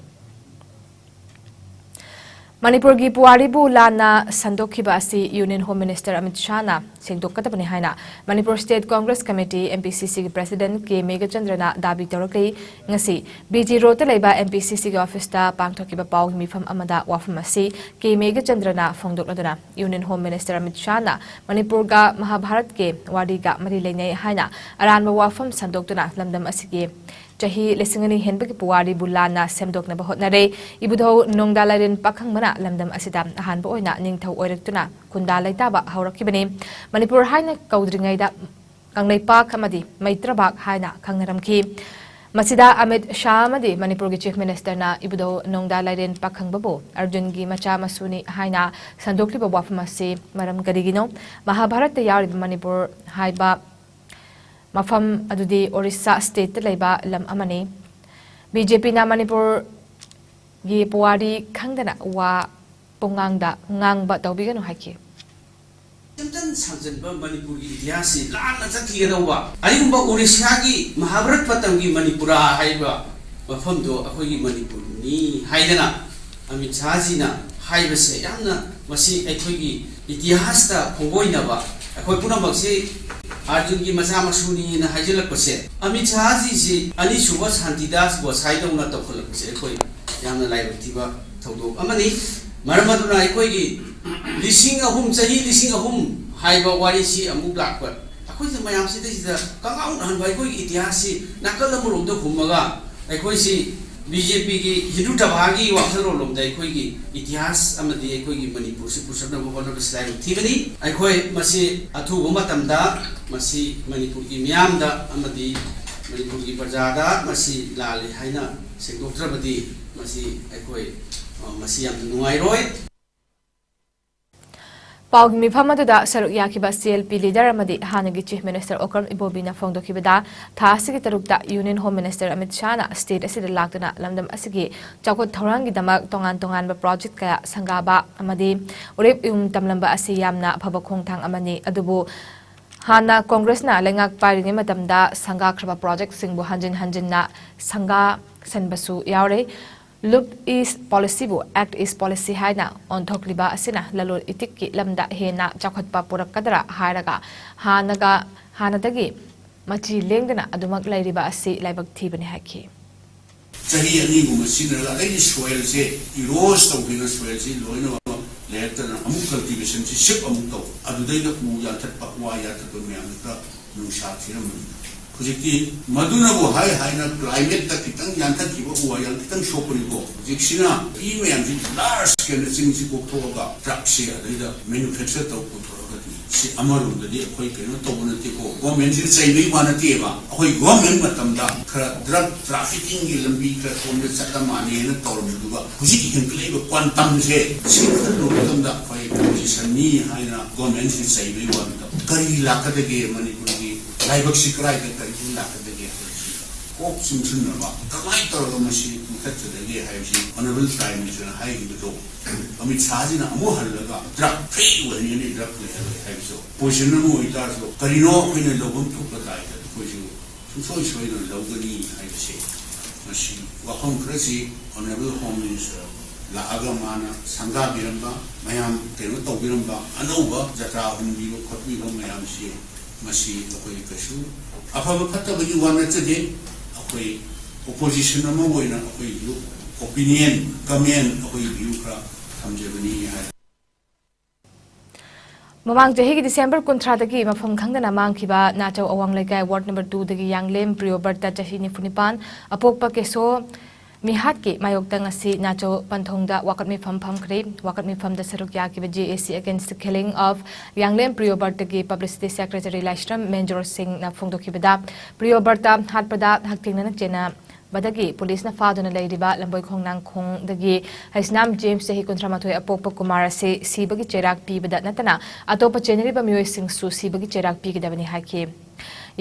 ꯃꯅꯤꯄꯨꯔꯒꯤ ꯄꯨꯋꯥꯔꯤꯕꯨ ꯂꯥꯟꯅ ꯁꯟꯗꯣꯛꯈꯤꯕ ꯑꯁꯤ ꯌꯨꯅꯤꯌꯟ ꯍꯣꯝ ꯃꯤꯅꯤꯁꯇꯔ ꯑꯃꯤꯠ ꯁꯥꯍꯅ ꯁꯦꯡꯗꯣꯛꯀꯗꯕꯅꯤ ꯍꯥꯏꯅ Manipur state Congress committee, M P ꯁꯤ ꯁꯤꯒꯤ ꯄ꯭ꯔꯁꯤꯗꯦꯟꯠ ꯀꯦ ꯃꯦꯘꯆꯟꯗ꯭ꯔꯅ ꯗꯥꯕꯤ ꯇꯧꯔꯛꯂꯤ꯫ ꯉꯁꯤ ꯕꯤ ꯖꯤ ꯔꯣꯗꯇ ꯂꯩꯕ ꯑꯦꯝ ꯄꯤ ꯁꯤ ꯁꯤꯒꯤ ꯑꯣꯐꯤꯁꯇ ꯄꯥꯡꯊꯣꯛꯈꯤꯕ ꯄꯥꯎꯒꯤ ꯃꯤꯐꯝ ꯑꯃꯗ ꯋꯥꯐꯝ ꯑꯁꯤ ꯀꯦ ꯃꯦꯘꯆꯟꯗ꯭ꯔꯅ ꯐꯣꯡꯗꯣꯛꯂꯗꯨꯅ, ꯌꯨꯅꯤꯌꯟ ꯍꯣꯝ ꯃꯤꯅꯤꯁꯇꯔ ꯑꯃꯤꯠ ꯁꯥꯍꯅ ꯃꯅꯤꯄꯨꯔꯒ ꯃꯍꯥꯚꯥꯔꯠꯀꯤ ꯋꯥꯔꯤꯒ ꯃꯔꯤ ꯂꯩꯅꯩ ꯍꯥꯏꯅ ꯑꯔꯥꯟꯕ ꯋꯥꯐꯝ ꯁꯟꯗꯣꯛꯇꯨꯅ ꯂꯝꯗꯝ ꯑꯁꯤꯒꯤ ꯆꯍꯤ ꯂꯤꯁꯤꯡ ꯑꯅꯤ ꯍꯦꯟꯕꯒꯤ ꯄꯨꯋꯥꯔꯤꯕꯨ ꯂꯥꯟꯅ ꯁꯦꯝꯗꯣꯛꯅꯕ ꯍꯣꯠꯅꯔꯦ꯫ ꯏꯕꯨꯙꯧ ꯅꯣꯡꯗꯥ ꯂꯥꯏꯔꯦꯟ ꯄꯥꯈꯪꯕꯅ ꯂꯝꯗꯝ ꯑꯁꯤꯗ ꯑꯍꯥꯟꯕ ꯑꯣꯏꯅ ꯅꯤꯡꯊꯧ ꯑꯣꯏꯔꯛꯇꯨꯅ ꯈꯨꯟꯗꯥ ꯂꯩꯇꯥꯕ ꯍꯧꯔꯛꯈꯤꯕꯅꯤ꯫ ꯃꯅꯤꯄꯨꯔ ꯍꯥꯏꯅ ꯀꯧꯗ꯭ꯔꯤꯉꯩꯗ ꯀꯪꯂꯩꯄꯥꯛ ꯑꯃꯗꯤ ꯃꯩꯇ꯭ꯔꯕꯥꯛ ꯍꯥꯏꯅ ꯈꯪꯅꯔꯝꯈꯤ꯫ ꯃꯁꯤꯗ ꯑꯃꯤꯠ ꯁꯥꯍ ꯑꯃꯗꯤ ꯃꯅꯤꯄꯨꯔꯒꯤ Chief Minister ꯅ ꯏꯕꯨꯙꯧ ꯅꯣꯡꯗꯥ ꯂꯥꯏꯔꯦꯟ ꯄꯥꯈꯪꯕꯕꯨ ꯑꯔꯖꯨꯟꯒꯤ ꯃꯆꯥ ꯃꯁꯨꯅꯤ ꯍꯥꯏꯅ ꯁꯟꯗꯣꯛꯂꯤꯕ ꯋꯥꯐꯝ ꯑꯁꯤ ꯃꯔꯝ ꯀꯔꯤꯒꯤꯅꯣ? ꯃꯍꯥꯚꯥꯔꯠꯇ ꯌꯥꯎꯔꯤꯕ ꯃꯅꯤꯄꯨꯔ ꯍꯥꯏꯕ ꯃꯐꯝ ꯑꯗꯨꯗꯤ ꯑꯣꯔꯤꯁꯥ state ꯇ ꯂꯩꯕ ꯂꯝ ꯑꯃꯅꯤ꯫ ꯕꯤ ꯖꯦ ꯄꯤ ꯅ ꯃꯅꯤꯄꯨꯔꯒꯤ ꯄꯨꯋꯥꯔꯤ ꯈꯪꯗꯅ ꯋꯥ ꯄꯨꯡꯉꯥꯡꯗ ꯉꯥꯡꯕ ꯇꯧꯕꯤꯒꯅꯨ ꯍꯥꯏꯈꯤ꯫ ꯁꯦꯝꯖꯤꯟ ꯁꯥꯖꯤꯟꯕ ꯃꯅꯤꯄꯨꯔꯒꯤ ꯏꯇꯤꯍꯥꯁꯁꯤ ꯂꯥꯟꯅ ꯆꯠꯈꯤꯒꯗꯧꯕ, ꯑꯗꯨꯒꯨꯝꯕ ꯑꯣꯔꯤꯁꯥꯒꯤ ꯃꯍꯥꯚꯥꯔꯠ ꯃꯇꯝꯒꯤ ꯃꯅꯤꯄꯨꯔꯥ ꯍꯥꯏꯕ ꯃꯐꯝꯗꯣ ꯑꯩꯈꯣꯏꯒꯤ ꯃꯅꯤꯄꯨꯔꯅꯤ ꯍꯥꯏꯗꯅ ꯑꯃꯤꯠ ꯁꯥꯍꯖꯤꯅ ꯍꯥꯏꯕꯁꯦ ꯌꯥꯝꯅ, ꯃꯁꯤ ꯑꯩꯈꯣꯏꯒꯤ ꯏꯇꯤꯍꯥꯁꯇ ꯈꯣꯡꯒꯣꯏꯅꯕ, ꯑꯩꯈꯣꯏ ꯄꯨꯝꯅꯃꯛꯁꯤ ꯑꯥꯔꯖꯨꯟꯒꯤ ꯃꯆꯥ ꯃꯁꯨꯅꯤꯅ ꯍꯥꯏꯖꯤꯜꯂꯛꯄꯁꯦ, ꯑꯃꯤꯠ ꯁꯥꯍꯖꯤꯁꯤ ꯑꯅꯤꯁꯨꯕ ꯁꯥꯟꯇꯤꯗꯥꯁ ꯒꯣꯁꯥꯏꯗꯧꯅ ꯇꯧꯈꯠꯂꯛꯄꯁꯦ ꯑꯩꯈꯣꯏ ꯌꯥꯝꯅ ꯂꯥꯏꯕꯛ ꯊꯤꯕ ꯊꯧꯗꯣꯛ ꯑꯃꯅꯤ꯫ ꯃꯔꯝ ꯑꯗꯨꯅ ꯑꯩꯈꯣꯏꯒꯤ ꯂꯤꯁꯤꯡ ꯑꯍꯨꯝ, ꯆꯍꯤ ꯂꯤꯁꯤꯡ ꯑꯍꯨꯝ ꯍꯥꯏꯕ ꯋꯥꯔꯤꯁꯤ ꯑꯃꯨꯛ ꯂꯥꯛꯄ, ꯑꯩꯈꯣꯏꯁꯦ ꯃꯌꯥꯝꯁꯤꯗꯩꯁꯤꯗ ꯀꯪꯉꯥꯎꯅꯍꯟꯕ, ꯑꯩꯈꯣꯏꯒꯤ ꯏꯇꯤꯍꯥꯁꯁꯤ ꯅꯥꯀꯜ ꯑꯃꯔꯣꯝꯗ ꯍꯨꯝꯃꯒ ꯑꯩꯈꯣꯏꯁꯤ ꯕꯤ ꯖꯦ ꯄꯤꯒꯤ ꯍꯤꯟꯗꯨ ꯇꯕꯥꯒꯤ ꯋꯥꯈꯜꯂꯣꯟꯂꯣꯝꯗ ꯑꯩꯈꯣꯏꯒꯤ ꯏꯇꯤꯍꯥꯁ ꯑꯃꯗꯤ ꯑꯩꯈꯣꯏꯒꯤ ꯃꯅꯤꯄꯨꯔꯁꯤ ꯄꯨꯁꯟꯅꯕ ꯍꯣꯠꯅꯕꯁꯤ ꯂꯥꯏꯕꯛ ꯊꯤꯕꯅꯤ꯫ ꯑꯩꯈꯣꯏ ꯃꯁꯤ ꯑꯊꯨꯕ ꯃꯇꯝꯗ ꯃꯁꯤ ꯃꯅꯤꯄꯨꯔꯒꯤ ꯃꯤꯌꯥꯝꯗ ꯑꯃꯗꯤ ꯃꯅꯤꯄꯨꯔꯒꯤ ꯄ꯭ꯔꯖꯥꯗ ꯃꯁꯤ ꯂꯥꯜꯂꯤ ꯍꯥꯏꯅ ꯁꯦꯡꯗꯣꯛꯇ꯭ꯔꯕꯗꯤ ꯃꯁꯤ ꯑꯩꯈꯣꯏ, ꯑ, ꯃꯁꯤ ꯌꯥꯝꯅ ꯅꯨꯡꯉꯥꯏꯔꯣꯏ꯫ ꯄꯥꯎꯒꯤ ꯃꯤꯐꯝ ꯑꯗꯨꯗ ꯁꯔꯨꯛ ꯌꯥꯈꯤꯕ ꯁꯤ ꯑꯦꯜ ꯄꯤ leader ꯑꯃꯗꯤ ꯍꯥꯟꯅꯒꯤ Chief Minister ꯑꯣꯀ꯭ꯔꯝ ꯏꯕꯣꯕꯤꯅ ꯐꯣꯡꯗꯣꯛꯈꯤꯕꯗ, ꯊꯥ ꯑꯁꯤꯒꯤ ꯇꯔꯨꯛꯇ Union Home Minister Amit ꯁꯥꯍꯅ state ꯑꯁꯤꯗ ꯂꯥꯛꯇꯨꯅ ꯂꯝꯗꯝ ꯑꯁꯤꯒꯤ ꯆꯥꯎꯈꯠ ꯊꯧꯔꯥꯡꯒꯤꯗꯃꯛ ꯇꯣꯉꯥꯟ ꯇꯣꯉꯥꯟꯕ project ꯀꯌꯥ ꯁꯪꯒꯥꯕ ꯑꯃꯗꯤ ꯎꯔꯦꯞ ꯏꯍꯨꯝ ꯇꯝꯂꯝꯕ ꯑꯁꯤ ꯌꯥꯝꯅ ꯑꯐꯕ ꯈꯣꯡꯊꯥꯡ ꯑꯃꯅꯤ꯫ ꯑꯗꯨꯕꯨ ꯍꯥꯟꯅ Congressꯅ ꯂꯩꯉꯥꯛ ꯄꯥꯏꯔꯤꯉꯩ ꯃꯇꯝꯗ ꯁꯪꯒꯥꯈ꯭ꯔꯕ projectꯁꯤꯡꯕꯨ ꯍꯟꯖꯤꯟ ꯍꯟꯖꯤꯟꯅ ꯁꯪꯒꯥꯁꯟꯕꯁꯨ ꯌꯥꯎꯔꯦ꯫ Look East Policyꯕꯨ Act East Policy ꯍꯥꯏꯅ ꯑꯣꯟꯊꯣꯛꯂꯤꯕ ꯑꯁꯤꯅ ꯂꯂꯣꯟ ꯏꯇꯤꯛꯀꯤ ꯂꯝꯗ ꯍꯦꯟꯅ ꯆꯥꯎꯈꯠꯄ ꯄꯨꯔꯛꯀꯗ꯭ꯔꯥ ꯍꯥꯏꯔꯒ ꯍꯥꯟꯅꯒ, ꯍꯥꯟꯅꯗꯒꯤ ꯃꯆꯤ ꯂꯦꯡꯗꯅ ꯑꯗꯨꯃꯛ ꯂꯩꯔꯤꯕ ꯑꯁꯤ ꯂꯥꯏꯕꯛ ꯊꯤꯕꯅꯤ ꯍꯥꯏꯈꯤ꯫ ꯆꯍꯤ ꯑꯅꯤꯒꯨꯝꯕ ꯁꯤꯖꯤꯟꯅꯔꯒ ꯑꯗꯩꯗꯤ soilꯁꯦ erode ꯇꯧꯈꯤꯕ, soilꯁꯤ ꯂꯣꯏꯅꯃꯛ ꯂꯩꯔꯛꯇꯗꯅ ꯑꯃꯨꯛ cultivationꯁꯤ shift ꯑꯃꯨꯛ ꯇꯧ, ꯑꯗꯨꯗꯩꯗ ꯎ ꯌꯥꯟꯊꯠꯄ, ꯋꯥ ꯌꯥꯟꯊꯠꯄ ꯃꯌꯥꯝꯗꯨꯗ ꯅꯨꯡꯁꯥ ꯊꯤꯔꯝꯕꯅꯤ꯫ ꯍꯧꯖꯤꯛꯇꯤ ꯃꯗꯨꯅꯕꯨ ꯍꯥꯏ ꯍꯥꯏꯅ climateꯇ ꯈꯤꯇꯪ ꯌꯥꯟꯊꯠꯈꯤꯕ ꯎ ꯋꯥ ꯌꯥꯝ ꯈꯤꯇꯪ ꯁꯣꯛꯄꯅꯤꯀꯣ꯫ ꯍꯧꯖꯤꯛꯁꯤꯅ ꯏ ꯃꯌꯥꯝꯁꯤ large scaleꯗ ꯆꯤꯡꯁꯤ ꯀꯣꯛꯊꯣꯛꯑꯒ truckꯁꯦ ꯑꯗꯩꯗ manufacture ꯇꯧ ꯄꯨꯊꯣꯔꯛꯑꯒꯗꯤ ꯁꯤ ꯑꯃꯔꯣꯝꯗꯗꯤ ꯑꯩꯈꯣꯏ ꯀꯩꯅꯣ ꯇꯧꯕ ꯅꯠꯇꯦꯀꯣ, ꯒꯣꯔꯃꯦꯟꯁꯤꯅ ꯆꯩꯕꯒꯤ ꯋꯥ ꯅꯠꯇꯦꯕ꯫ ꯑꯩꯈꯣꯏ ꯒꯣꯔꯃꯦꯟ ꯃꯇꯝꯗ ꯈꯔ ꯗ꯭ꯔꯒ ꯇ꯭ꯔꯥꯐꯤꯀꯤꯡꯒꯤ ꯂꯝꯕꯤ ꯈꯔ ꯁꯣꯝꯗ ꯆꯠꯂ ꯃꯥꯜꯂꯦꯅ ꯇꯧꯔꯝꯕꯗꯨꯒ ꯍꯧꯖꯤꯛ ꯍꯦꯟꯒꯠꯂꯛꯏꯕ ꯀ꯭ꯋꯥꯟꯇꯝꯁꯦ, ꯁꯤ ꯈꯜꯂꯨꯕ ꯃꯇꯝꯗ ꯑꯩꯈꯣꯏ ꯄꯣꯂꯤꯇꯤꯁꯤꯌꯟꯅꯤ ꯍꯥꯏꯅ ꯒꯣꯔꯃꯦꯟꯁꯤ ꯆꯩꯕꯒꯤ ꯋꯥ ꯅꯠꯇꯕ꯫ ꯀꯔꯤ ꯂꯥꯛꯀꯗꯒꯦ? ꯃꯅꯤꯄꯨꯔꯒꯤ ꯂꯥꯏꯕꯛꯁꯤ ꯀꯗꯥꯏꯗ ꯀꯔꯤ ꯂꯥꯛꯀꯗꯒꯦ ꯍꯥꯏꯕꯁꯤ ꯀꯣꯛ ꯆꯨꯡꯁꯤꯟꯅꯕ, ꯀꯃꯥꯏꯅ ꯇꯧꯔꯒ ꯃꯁꯤ ꯃꯨꯊꯠꯆꯗꯒꯦ ꯍꯥꯏꯕꯁꯤ ꯑꯣꯅꯔꯦꯕꯜ ꯄ꯭ꯔꯥꯏꯝ ꯃꯤꯅꯤꯁꯇꯔꯅ ꯍꯥꯏꯈꯤꯕꯗꯣ, ꯑꯃꯤꯠ ꯁꯥꯍꯁꯤꯅ ꯑꯃꯨꯛ ꯍꯜꯂꯒ ꯗ꯭ꯔꯒ ꯐ꯭ꯔꯤ ꯑꯣꯏꯍꯟꯒꯅꯤ, ꯗ꯭ꯔꯒ ꯂꯩꯍꯜꯂꯣꯏ ꯍꯥꯏꯕꯁꯨ, ꯄꯣꯖꯤꯁꯟ ꯑꯃ ꯑꯣꯏꯇꯥꯔꯁꯨ ꯀꯔꯤꯅꯣ ꯑꯩꯈꯣꯏꯅ ꯂꯧꯐꯝ ꯊꯣꯛꯄ ꯇꯥꯏꯗ ꯑꯩꯈꯣꯏꯁꯨ ꯁꯨꯡꯁꯣꯏ ꯁꯣꯏꯗꯅ ꯂꯧꯒꯅꯤ ꯍꯥꯏꯕꯁꯦ, ꯃꯁꯤ ꯋꯥꯐꯝ ꯈꯔꯁꯤ ꯑꯣꯅꯔꯦꯕꯜ ꯍꯣꯝ ꯃꯤꯅꯤꯁꯇꯔ ꯂꯥꯛꯑꯒ ꯃꯥꯅ ꯁꯪꯒꯥꯕꯤꯔꯝꯕ, ꯃꯌꯥꯝ ꯀꯩꯅꯣ ꯇꯧꯕꯤꯔꯝꯕ, ꯑꯅꯧꯕ ꯖꯇ꯭ꯔꯥ ꯍꯨꯟꯕꯤꯕ ꯈꯣꯠꯄꯤꯕ ꯃꯌꯥꯝꯁꯤ, ꯃꯁꯤ ꯑꯩꯈꯣꯏ ꯀꯩꯁꯨ ꯑꯐꯕ ꯐꯠꯇꯕꯒꯤ ꯋꯥ ꯅꯠꯆꯗꯦ꯫ ꯑꯩꯈꯣꯏ ꯑꯣꯄꯣꯖꯤꯁꯟ ꯑꯃ ꯑꯣꯏꯅ ꯑꯩꯈꯣꯏꯒꯤ ꯑꯣꯄꯤꯅꯤꯌꯟ, ꯀꯃꯦꯟ, ꯑꯩꯈꯣꯏꯒꯤ ꯚ꯭ꯌꯨ ꯈꯔ ꯊꯝꯖꯕꯅꯤ ꯍꯥꯏ꯫ ꯃꯃꯥꯡ ꯆꯍꯤꯒꯤ ꯗꯤꯁꯦꯝꯕꯔ ꯀꯨꯟꯊ꯭ꯔꯥꯗꯒꯤ ꯃꯐꯝ ꯈꯪꯗꯅ ꯃꯥꯡꯈꯤꯕ ꯅꯥꯆꯧ ꯑꯋꯥꯡ ꯂꯩꯀꯥꯏ ꯋꯥꯔꯗ ꯅꯝꯕꯔ ꯇꯨꯗꯒꯤ ꯌꯥꯡꯂꯦꯝ ꯄ꯭ꯔꯤꯌꯣꯕꯔꯇ, ꯆꯍꯤ ꯅꯤꯐꯨ ꯅꯤꯄꯥꯟ, ꯑꯄꯣꯛꯄ ꯀꯦꯁꯣ ꯃꯤꯍꯥꯠꯀꯤ ꯃꯥꯌꯣꯛꯇ ꯉꯁꯤ ꯅꯥꯆꯧ ꯄꯟꯊꯨꯡꯗ ꯋꯥꯀꯠ ꯃꯤꯐꯝ ꯐꯝꯈ꯭ꯔꯦ꯫ ꯋꯥꯀꯠ ꯃꯤꯐꯝꯗ ꯁꯔꯨꯛ ꯌꯥꯈꯤꯕ J A C Against the Killing of Yanglem ꯄ꯭ꯔꯤꯌꯣꯕꯔꯇꯒꯤ ꯄꯕ꯭ꯂꯤꯁꯤꯇꯤ ꯁꯦꯀ꯭ꯔꯦꯇꯔꯤ ꯂꯥꯏꯁ꯭ꯔꯝ ꯃꯦꯟꯖꯣꯔ ꯁꯤꯡꯅ ꯐꯣꯡꯗꯣꯛꯈꯤꯕꯗ, ꯄ꯭ꯔꯤꯌꯣꯕꯔꯇ ꯍꯥꯠꯄꯗ ꯍꯛꯊꯦꯡꯅꯅ ꯆꯦꯟꯅꯕꯗꯒꯤ ꯄꯨꯂꯤꯁꯅ ꯐꯥꯗꯨꯅ ꯂꯩꯔꯤꯕ ꯂꯝꯕꯣꯏ ꯈꯣꯡꯅꯥꯡꯈꯣꯡꯗꯒꯤ ꯍꯩꯁꯅꯥꯝ ꯖꯦꯝꯁ, ꯆꯍꯤ ꯀꯨꯟꯊ꯭ꯔꯥ ꯃꯥꯊꯣꯏ, ꯑꯄꯣꯛꯄ ꯀꯨꯃꯥꯔ ꯑꯁꯤ ꯁꯤꯕꯒꯤ ꯆꯩꯔꯥꯛ ꯄꯤꯕꯗ ꯅꯠꯇꯅ ꯑꯇꯣꯞꯄ ꯆꯦꯟꯅꯔꯤꯕ ꯃꯤꯑꯣꯏꯁꯤꯡꯁꯨ ꯁꯤꯕꯒꯤ ꯆꯩꯔꯥꯛ ꯄꯤꯒꯗꯕꯅꯤ ꯍꯥꯏꯈꯤ꯫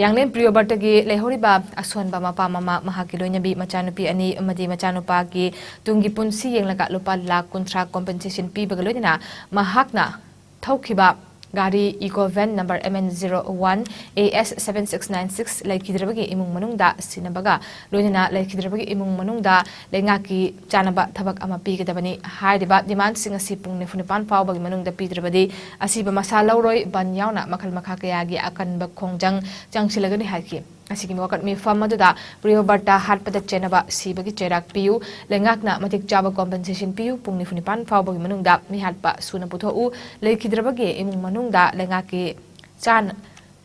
ꯌꯥꯡꯂꯦꯝ ꯄ꯭ꯔꯤꯌꯣꯕꯔꯇꯒꯤ ꯂꯩꯍꯧꯔꯤꯕ ꯑꯁꯣꯟꯕ ꯃꯄꯥ ꯃꯃꯥ, ꯃꯍꯥꯛꯀꯤ ꯂꯣꯏꯅꯕꯤ, ꯃꯆꯥꯅꯨꯄꯤ ꯑꯅꯤ ꯑꯃꯗꯤ ꯃꯆꯥꯅꯨꯄꯥꯒꯤ ꯇꯨꯡꯒꯤ ꯄꯨꯟꯁꯤ ꯌꯦꯡꯂꯒ ꯂꯨꯄꯥ ꯂꯥꯈ ꯀꯨꯟꯊ꯭ꯔꯥ ꯀꯣꯝꯄꯦꯟꯁꯦꯁꯟ ꯄꯤꯕꯒ ꯂꯣꯏꯅꯅ ꯃꯍꯥꯛꯅ ꯊꯧꯈꯤꯕ ꯒꯥꯔꯤ eco van number M N zero one A S seven six nine six ꯂꯩꯈꯤꯗ꯭ꯔꯕꯒꯤ ꯏꯃꯨꯡ ꯃꯅꯨꯡꯗ ꯁꯤꯟꯅꯕꯒ ꯂꯣꯏꯅꯅ ꯂꯩꯈꯤꯗ꯭ꯔꯕꯒꯤ ꯏꯃꯨꯡ ꯃꯅꯨꯡꯗ ꯂꯩꯉꯥꯛꯀꯤ ꯆꯥꯅꯕ ꯊꯕꯛ ꯑꯃ ꯄꯤꯒꯗꯕꯅꯤ ꯍꯥꯏꯔꯤꯕ ꯗꯤꯃꯥꯟꯁꯤꯡ ꯑꯁꯤ ꯄꯨꯡ ꯅꯤꯐꯨ ꯅꯤꯄꯥꯟ ꯐꯥꯎꯕꯒꯤ ꯃꯅꯨꯡꯗ ꯄꯤꯗ꯭ꯔꯕꯗꯤ ꯑꯁꯤꯕ ꯃꯁꯥ ꯂꯧꯔꯣꯏ, ꯕꯟ ꯌꯥꯎꯅ ꯃꯈꯜ ꯃꯈꯥ ꯀꯌꯥꯒꯤ ꯑꯀꯟꯕ ꯈꯣꯡꯖꯪ ꯆꯪꯁꯤꯜꯂꯒꯅꯤ ꯍꯥꯏꯈꯤ꯫ ꯑꯁꯤꯒꯤ ꯋꯥꯀꯠ ꯃꯤꯐꯝ ꯑꯗꯨꯗ ꯄ꯭ꯔꯤꯌꯣꯕꯔꯇ ꯍꯥꯠꯄꯗ ꯆꯦꯟꯅꯕ ꯁꯤꯕꯒꯤ ꯆꯩꯔꯥꯛ ꯄꯤꯌꯨ, ꯂꯩꯉꯥꯛꯅ ꯃꯇꯤꯛ ꯆꯥꯕ ꯀꯣꯝꯄꯦꯟꯁꯦꯁꯟ ꯄꯤꯌꯨ, ꯄꯨꯡ ꯅꯤꯐꯨ ꯅꯤꯄꯥꯟ ꯐꯥꯎꯕꯒꯤ ꯃꯅꯨꯡꯗ ꯃꯤꯍꯥꯠꯄ ꯁꯨꯅ ꯄꯨꯊꯣꯛꯎ, ꯂꯩꯈꯤꯗ꯭ꯔꯕꯒꯤ ꯏꯃꯨꯡ ꯃꯅꯨꯡꯗ ꯂꯩꯉꯥꯛꯀꯤ ꯆꯥꯟ-,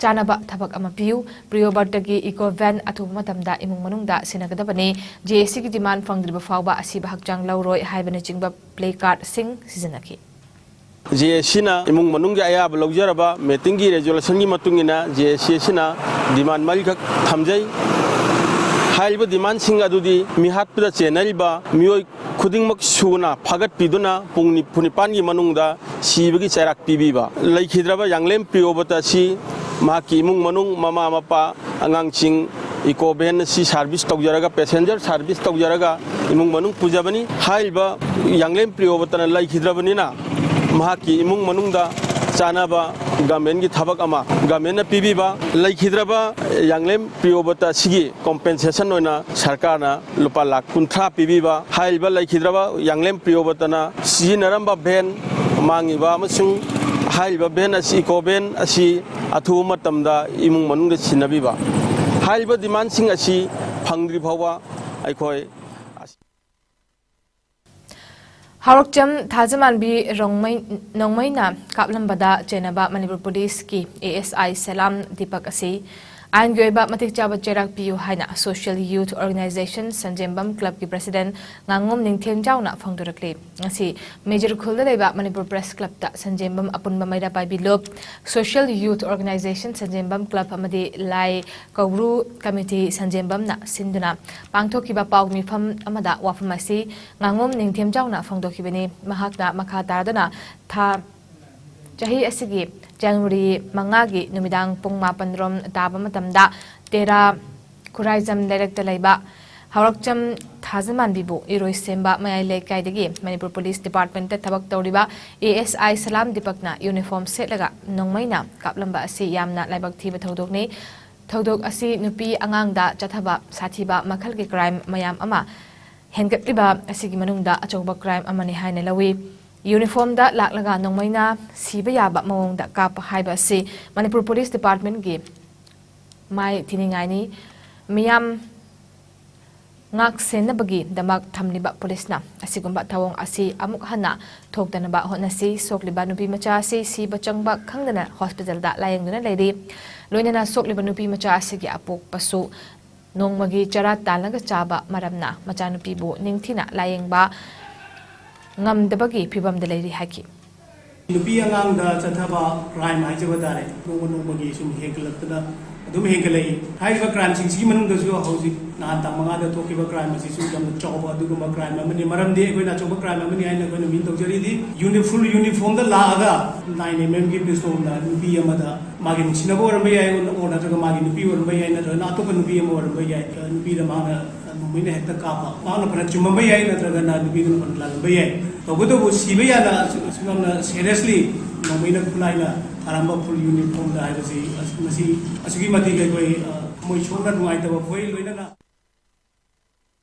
ꯆꯥꯅꯕ ꯊꯕꯛ ꯑꯃ ꯄꯤꯌꯨ, ꯄ꯭ꯔꯤꯌꯣꯕꯔꯇꯒꯤ ꯏꯀꯣ ꯚꯦꯟ ꯑꯊꯨꯕ ꯃꯇꯝꯗ ꯏꯃꯨꯡ ꯃꯅꯨꯡꯗ ꯁꯤꯟꯅꯒꯗꯕꯅꯤ, J A Cꯒꯤ ꯗꯤꯃꯥꯟ ꯐꯪꯗ꯭ꯔꯤꯕ ꯐꯥꯎꯕ ꯑꯁꯤꯕ ꯍꯛꯆꯥꯡ ꯂꯧꯔꯣꯏ ꯍꯥꯏꯕꯅꯆꯤꯡꯕ ꯄ꯭ꯂꯦ ꯀꯥꯔꯗꯁꯤꯡ ꯁꯤꯖꯤꯟꯅꯈꯤ꯫ ꯖꯦ ꯑꯦ ꯁꯤꯅ ꯏꯃꯨꯡ ꯃꯅꯨꯡꯒꯤ ꯑꯌꯥꯕ ꯂꯧꯖꯔꯕ meetingꯒꯤ resolutionꯒꯤ ꯃꯇꯨꯡ ꯏꯟꯅ ꯖꯦ ꯑꯦ ꯁꯤ ꯑꯁꯤꯅ demand ꯃꯔꯤꯈꯛ ꯊꯝꯖꯩ꯫ ꯍꯥꯏꯔꯤꯕ demandꯁꯤꯡ ꯑꯗꯨꯗꯤ ꯃꯤꯍꯥꯠꯄꯗ ꯆꯦꯟꯅꯔꯤꯕ ꯃꯤꯑꯣꯏ ꯈꯨꯗꯤꯡꯃꯛ ꯁꯨꯅ ꯐꯥꯒꯠꯄꯤꯗꯨꯅ ꯄꯨꯡ ꯅꯤꯐꯨ ꯅꯤꯄꯥꯟꯒꯤ ꯃꯅꯨꯡꯗ ꯁꯤꯕꯒꯤ ꯆꯩꯔꯥꯛ ꯄꯤꯕꯤꯕ꯫ ꯂꯩꯈꯤꯗ꯭ꯔꯕ ꯌꯥꯡꯂꯦꯝ ꯄ꯭ꯔꯤꯌꯣꯕꯇ ꯑꯁꯤ ꯃꯍꯥꯛꯀꯤ ꯏꯃꯨꯡ ꯃꯅꯨꯡ, ꯃꯃꯥ ꯃꯄꯥ, ꯑꯉꯥꯡꯁꯤꯡ eco van ꯑꯁꯤ service ꯇꯧꯖꯔꯒ, passenger service ꯇꯧꯖꯔꯒ ꯏꯃꯨꯡ ꯃꯅꯨꯡ ꯄꯨꯖꯕꯅꯤ꯫ ꯍꯥꯏꯔꯤꯕ ꯌꯥꯡꯂꯦꯝ ꯄ꯭ꯔꯤꯌꯣꯕꯇꯅ ꯂꯩꯈꯤꯗ꯭ꯔꯕꯅꯤꯅ ꯃꯍꯥꯛꯀꯤ ꯏꯃꯨꯡ ꯃꯅꯨꯡꯗ ꯆꯥꯅꯕ governmentꯀꯤ ꯊꯕꯛ ꯑꯃ governmentꯅ ꯄꯤꯕꯤꯕ꯫ ꯂꯩꯈꯤꯗ꯭ꯔꯕ ꯌꯥꯡꯂꯦꯝ ꯄ꯭ꯔꯤꯌꯣꯕꯇ ꯑꯁꯤꯒꯤ compensation ꯑꯣꯏꯅ ꯁꯔꯀꯥꯔꯅ ꯂꯨꯄꯥ ꯂꯥꯈ ꯀꯨꯟꯊ꯭ꯔꯥ ꯄꯤꯕꯤꯕ꯫ ꯍꯥꯏꯔꯤꯕ ꯂꯩꯈꯤꯗ꯭ꯔꯕ ꯌꯥꯡꯂꯦꯝ ꯄ꯭ꯔꯤꯌꯣꯕꯇꯅ ꯁꯤꯖꯤꯟꯅꯔꯝꯕ van ꯃꯥꯡꯉꯤꯕ ꯑꯃꯁꯨꯡ ꯍꯥꯏꯔꯤꯕ van ꯑꯁꯤ, eco van ꯑꯁꯤ ꯑꯊꯨꯕ ꯃꯇꯝꯗ ꯏꯃꯨꯡ ꯃꯅꯨꯡꯗ ꯁꯤꯟꯅꯕꯤꯕ꯫ ꯍꯥꯏꯔꯤꯕ demandꯁꯤꯡ ꯑꯁꯤ ꯐꯪꯗ꯭ꯔꯤ ꯐꯥꯎꯕ ꯑꯩꯈꯣꯏ ꯍꯥꯎꯔꯛꯆꯝ ꯊꯥꯖꯃꯥꯟꯕꯤ ꯔꯣꯡꯃꯩ-, ꯅꯣꯡꯃꯩꯅ ꯀꯥꯞꯂꯝꯕꯗ ꯆꯦꯟꯅꯕ ꯃꯅꯤꯄꯨꯔ ꯄꯨꯂꯤꯁꯀꯤ ꯑꯦ ꯑꯦꯁ ꯑꯥꯏ ꯁꯂꯥꯝ ꯗꯤꯄꯛ ꯑꯁꯤ ꯑꯥꯏꯟꯒꯤ ꯑꯣꯏꯕ ꯃꯇꯤꯛ ꯆꯥꯕ ꯆꯩꯔꯥꯛ ꯄꯤꯌꯨ ꯍꯥꯏꯅ Social Youth Organisation ꯁꯟꯖꯦꯝꯕꯝ ꯀ꯭ꯂꯕꯀꯤ president ꯉꯥꯉꯣꯝ ꯅꯤꯡꯊꯦꯝꯖꯥꯎꯅ ꯐꯣꯡꯗꯣꯔꯛꯂꯤ꯫ ꯉꯁꯤ ꯃꯦꯖꯔ ꯈꯨꯜꯗ ꯂꯩꯕ ꯃꯅꯤꯄꯨꯔ Press Clubꯇ ꯁꯟꯖꯦꯝꯕꯝ ꯑꯄꯨꯟꯕ ꯃꯩꯔꯥ ꯄꯥꯏꯕꯤ ꯂꯨꯞ, Social Youth Organisation ꯁꯟꯖꯦꯝꯕꯝ ꯀ꯭ꯂꯕ ꯑꯃꯗꯤ ꯂꯥꯏ ꯀꯧꯕ꯭ꯔꯨ ꯀꯃꯤꯇꯤ ꯁꯟꯖꯦꯝꯕꯝꯅ ꯁꯤꯟꯗꯨꯅ ꯄꯥꯡꯊꯣꯛꯈꯤꯕ ꯄꯥꯎ ꯃꯤꯐꯝ ꯑꯃꯗ ꯋꯥꯐꯝ ꯑꯁꯤ ꯉꯥꯉꯣꯝ ꯅꯤꯡꯊꯦꯝꯖꯥꯎꯅ ꯐꯣꯡꯗꯣꯛꯈꯤꯕꯅꯤ꯫ ꯃꯍꯥꯛꯅ ꯃꯈꯥ ꯇꯥꯗꯨꯅ ꯊꯥ, ꯆꯍꯤ ꯑꯁꯤꯒꯤ ꯖꯅꯋꯥꯔꯤ ꯃꯉꯥꯒꯤ ꯅꯨꯃꯤꯗꯥꯡ ꯄꯨꯡ ꯃꯥꯄꯟ ꯔꯣꯝ ꯇꯥꯕ ꯃꯇꯝꯗ ꯇꯦꯔꯥ ꯈꯨꯔꯥꯏꯖꯝ ꯂꯩꯔꯛꯇ ꯂꯩꯕ ꯍꯧꯔꯛꯆꯝ ꯊꯥꯖꯃꯥꯟꯕꯤꯕꯨ ꯏꯔꯣꯏꯁꯦꯝꯕ ꯃꯌꯥꯏ ꯂꯩꯀꯥꯏꯗꯒꯤ ꯃꯅꯤꯄꯨꯔ ꯄꯨꯂꯤꯁ ꯗꯤꯄꯥꯔꯠꯃꯦꯟꯇ ꯊꯕꯛ ꯇꯧꯔꯤꯕ A S I Salam ꯗꯤꯄꯛꯅ uniform ꯁꯦꯠꯂꯒ ꯅꯣꯡꯃꯩꯅ ꯀꯥꯞꯂꯝꯕ ꯑꯁꯤ ꯌꯥꯝꯅ ꯂꯥꯏꯕꯛ ꯊꯤꯕ ꯊꯧꯗꯣꯛꯅꯤ꯫ ꯊꯧꯗꯣꯛ ꯑꯁꯤ ꯅꯨꯄꯤ ꯑꯉꯥꯡꯗ ꯆꯠꯊꯕ ꯁꯥꯊꯤꯕ ꯃꯈꯜꯒꯤ ꯀ꯭ꯔꯥꯏꯝ ꯃꯌꯥꯝ ꯑꯃ ꯍꯦꯟꯒꯠꯂꯤꯕ ꯑꯁꯤꯒꯤ ꯃꯅꯨꯡꯗ ꯑꯆꯧꯕ ꯀ꯭ꯔꯥꯏꯝ ꯑꯃꯅꯤ ꯍꯥꯏꯅ ꯂꯧꯏ꯫ ꯌꯨꯅꯤꯐꯣꯔꯝꯗ ꯂꯥꯛꯂꯒ ꯅꯣꯡꯃꯩꯅ ꯁꯤꯕ ꯌꯥꯕ ꯃꯑꯣꯡꯗ ꯀꯥꯞꯄ ꯍꯥꯏꯕ ꯑꯁꯤ ꯃꯅꯤꯄꯨꯔ ꯄꯨꯂꯤꯁ ꯗꯤꯄꯥꯔꯠꯃꯦꯟꯒꯤ ꯃꯥꯏ ꯊꯤꯅꯤꯡꯉꯥꯏꯅꯤ꯫ ꯃꯤꯌꯥꯝ ꯉꯥꯛ ꯁꯦꯟꯅꯕꯒꯤꯗꯃꯛ ꯊꯝꯂꯤꯕ ꯄꯨꯂꯤꯁꯅ ꯑꯁꯤꯒꯨꯝꯕ ꯊꯧꯑꯣꯡ ꯑꯁꯤ ꯑꯃꯨꯛ ꯍꯟꯅ ꯊꯣꯛꯇꯅꯕ ꯍꯣꯠꯅꯁꯤ꯫ ꯁꯣꯛꯂꯤꯕ ꯅꯨꯄꯤ ꯃꯆꯥ ꯑꯁꯤ ꯁꯤꯕ ꯆꯪꯕ ꯈꯪꯗꯅ ꯍꯣꯁꯄꯤꯇꯥꯜꯗ ꯂꯥꯌꯦꯡꯗꯨꯅ ꯂꯩꯔꯤ꯫ ꯂꯣꯏꯅꯅ ꯁꯣꯛꯂꯤꯕ ꯅꯨꯄꯤ ꯃꯆꯥ ꯑꯁꯤꯒꯤ ꯑꯄꯣꯛꯄꯁꯨ ꯅꯣꯡꯃꯒꯤ ꯆꯔꯥ ꯇꯥꯜꯂꯒ ꯆꯥꯕ ꯃꯔꯝꯅ ꯃꯆꯥꯅꯨꯄꯤꯕꯨ ꯅꯤꯡꯊꯤꯅ ꯂꯥꯌꯦꯡꯕ ꯉꯝꯗꯕꯒꯤ ꯐꯤꯕꯝꯗ ꯂꯩꯔꯤ ꯍꯥꯏꯈꯤ꯫ ꯅꯨꯄꯤ ꯑꯉꯥꯡꯗ ꯆꯠꯊꯕ ꯀ꯭ꯔꯥꯏꯝ ꯍꯥꯏꯖꯕ ꯇꯥꯔꯦ, ꯅꯣꯡꯃ ꯅꯣꯡꯃꯒꯤ ꯁꯨꯝ ꯍꯦꯟꯒꯠꯂꯛꯇꯅ ꯑꯗꯨꯝ ꯍꯦꯟꯒꯠꯂꯛꯏ꯫ ꯍꯥꯏꯔꯤꯕ ꯀ꯭ꯔꯥꯏꯝꯁꯤꯡꯁꯤꯒꯤ ꯃꯅꯨꯡꯗꯁꯨ ꯍꯧꯖꯤꯛ ꯅꯍꯥꯟ ꯇꯥꯡ ꯃꯉꯥꯗ ꯊꯣꯛꯈꯤꯕ ꯀ꯭ꯔꯥꯏꯝ ꯑꯁꯤꯁꯨ ꯌꯥꯝꯅ ꯆꯥꯎꯕ ꯑꯗꯨꯒꯨꯝꯕ ꯀ꯭ꯔꯥꯏꯝ ꯑꯃꯅꯤ꯫ ꯃꯔꯝꯗꯤ ꯑꯩꯈꯣꯏꯅ ꯑꯆꯧꯕ ꯀ꯭ꯔꯥꯏꯝ ꯑꯃꯅꯤ ꯍꯥꯏꯅ ꯑꯩꯈꯣꯏꯅ ꯃꯤꯟ ꯇꯧꯖꯔꯤꯗꯤ ꯌꯨꯅꯤ-, ꯐꯨꯜ ꯌꯨꯅꯤꯐꯣꯔꯝꯗ ꯂꯥꯛꯑꯒ ꯅꯥꯏꯟ ꯑꯦꯝ ꯑꯦꯝꯒꯤ ꯄꯤꯁꯇꯣꯜꯅ ꯅꯨꯄꯤ ꯑꯃꯗ ꯃꯥꯒꯤ ꯅꯨꯡꯁꯤꯅꯕ ꯑꯣꯏꯔꯝꯕ ꯌꯥꯏ, ꯑꯣꯔ ꯅꯠꯇ꯭ꯔꯒ ꯃꯥꯒꯤ ꯅꯨꯄꯤ ꯑꯣꯏꯔꯝꯕ ꯌꯥꯏ, ꯅꯠꯇ꯭ꯔꯒꯅ ꯑꯇꯣꯞꯄ ꯅꯨꯄꯤ ꯑꯃ ꯑꯣꯏꯔꯝꯕ ꯌꯥꯏ꯫ ꯅꯨꯄꯤꯗ ꯃꯥꯅ ꯅꯣꯡꯃꯩꯅ ꯍꯦꯛꯇ ꯀꯥꯞꯄ, ꯃꯥꯅ ꯐꯅ ꯆꯨꯝꯃꯝꯕ ꯌꯥꯏ, ꯅꯠꯇ꯭ꯔꯒꯅ ꯅꯨꯄꯤꯗꯨꯅ ꯐꯅ ꯂꯥꯜꯂꯝꯕ ꯌꯥꯏ꯫ ꯇꯧꯕꯇꯕꯨ ꯁꯤꯕ ꯌꯥꯅ ꯑꯁꯨꯛ, ꯑꯁꯨꯛ ꯌꯥꯝꯅ ꯁꯦꯔꯤꯌꯁꯂꯤ ꯅꯣꯡꯃꯩꯅ ꯈꯨꯠꯂꯥꯏꯅ ꯊꯥꯔꯝꯕ ꯐꯨꯜ ꯌꯨꯅꯤꯐꯣꯔꯝꯗ ꯍꯥꯏꯕꯁꯤ ꯑꯁ-, ꯃꯁꯤ ꯑꯁꯨꯛꯀꯤ ꯃꯇꯤꯛ ꯑꯩꯈꯣꯏ, ꯑ, ꯊꯃꯣꯏ ꯁꯣꯛꯅ ꯅꯨꯡꯉꯥꯏꯇꯕ ꯐꯣꯛꯏ꯫ ꯂꯣꯏꯅꯅ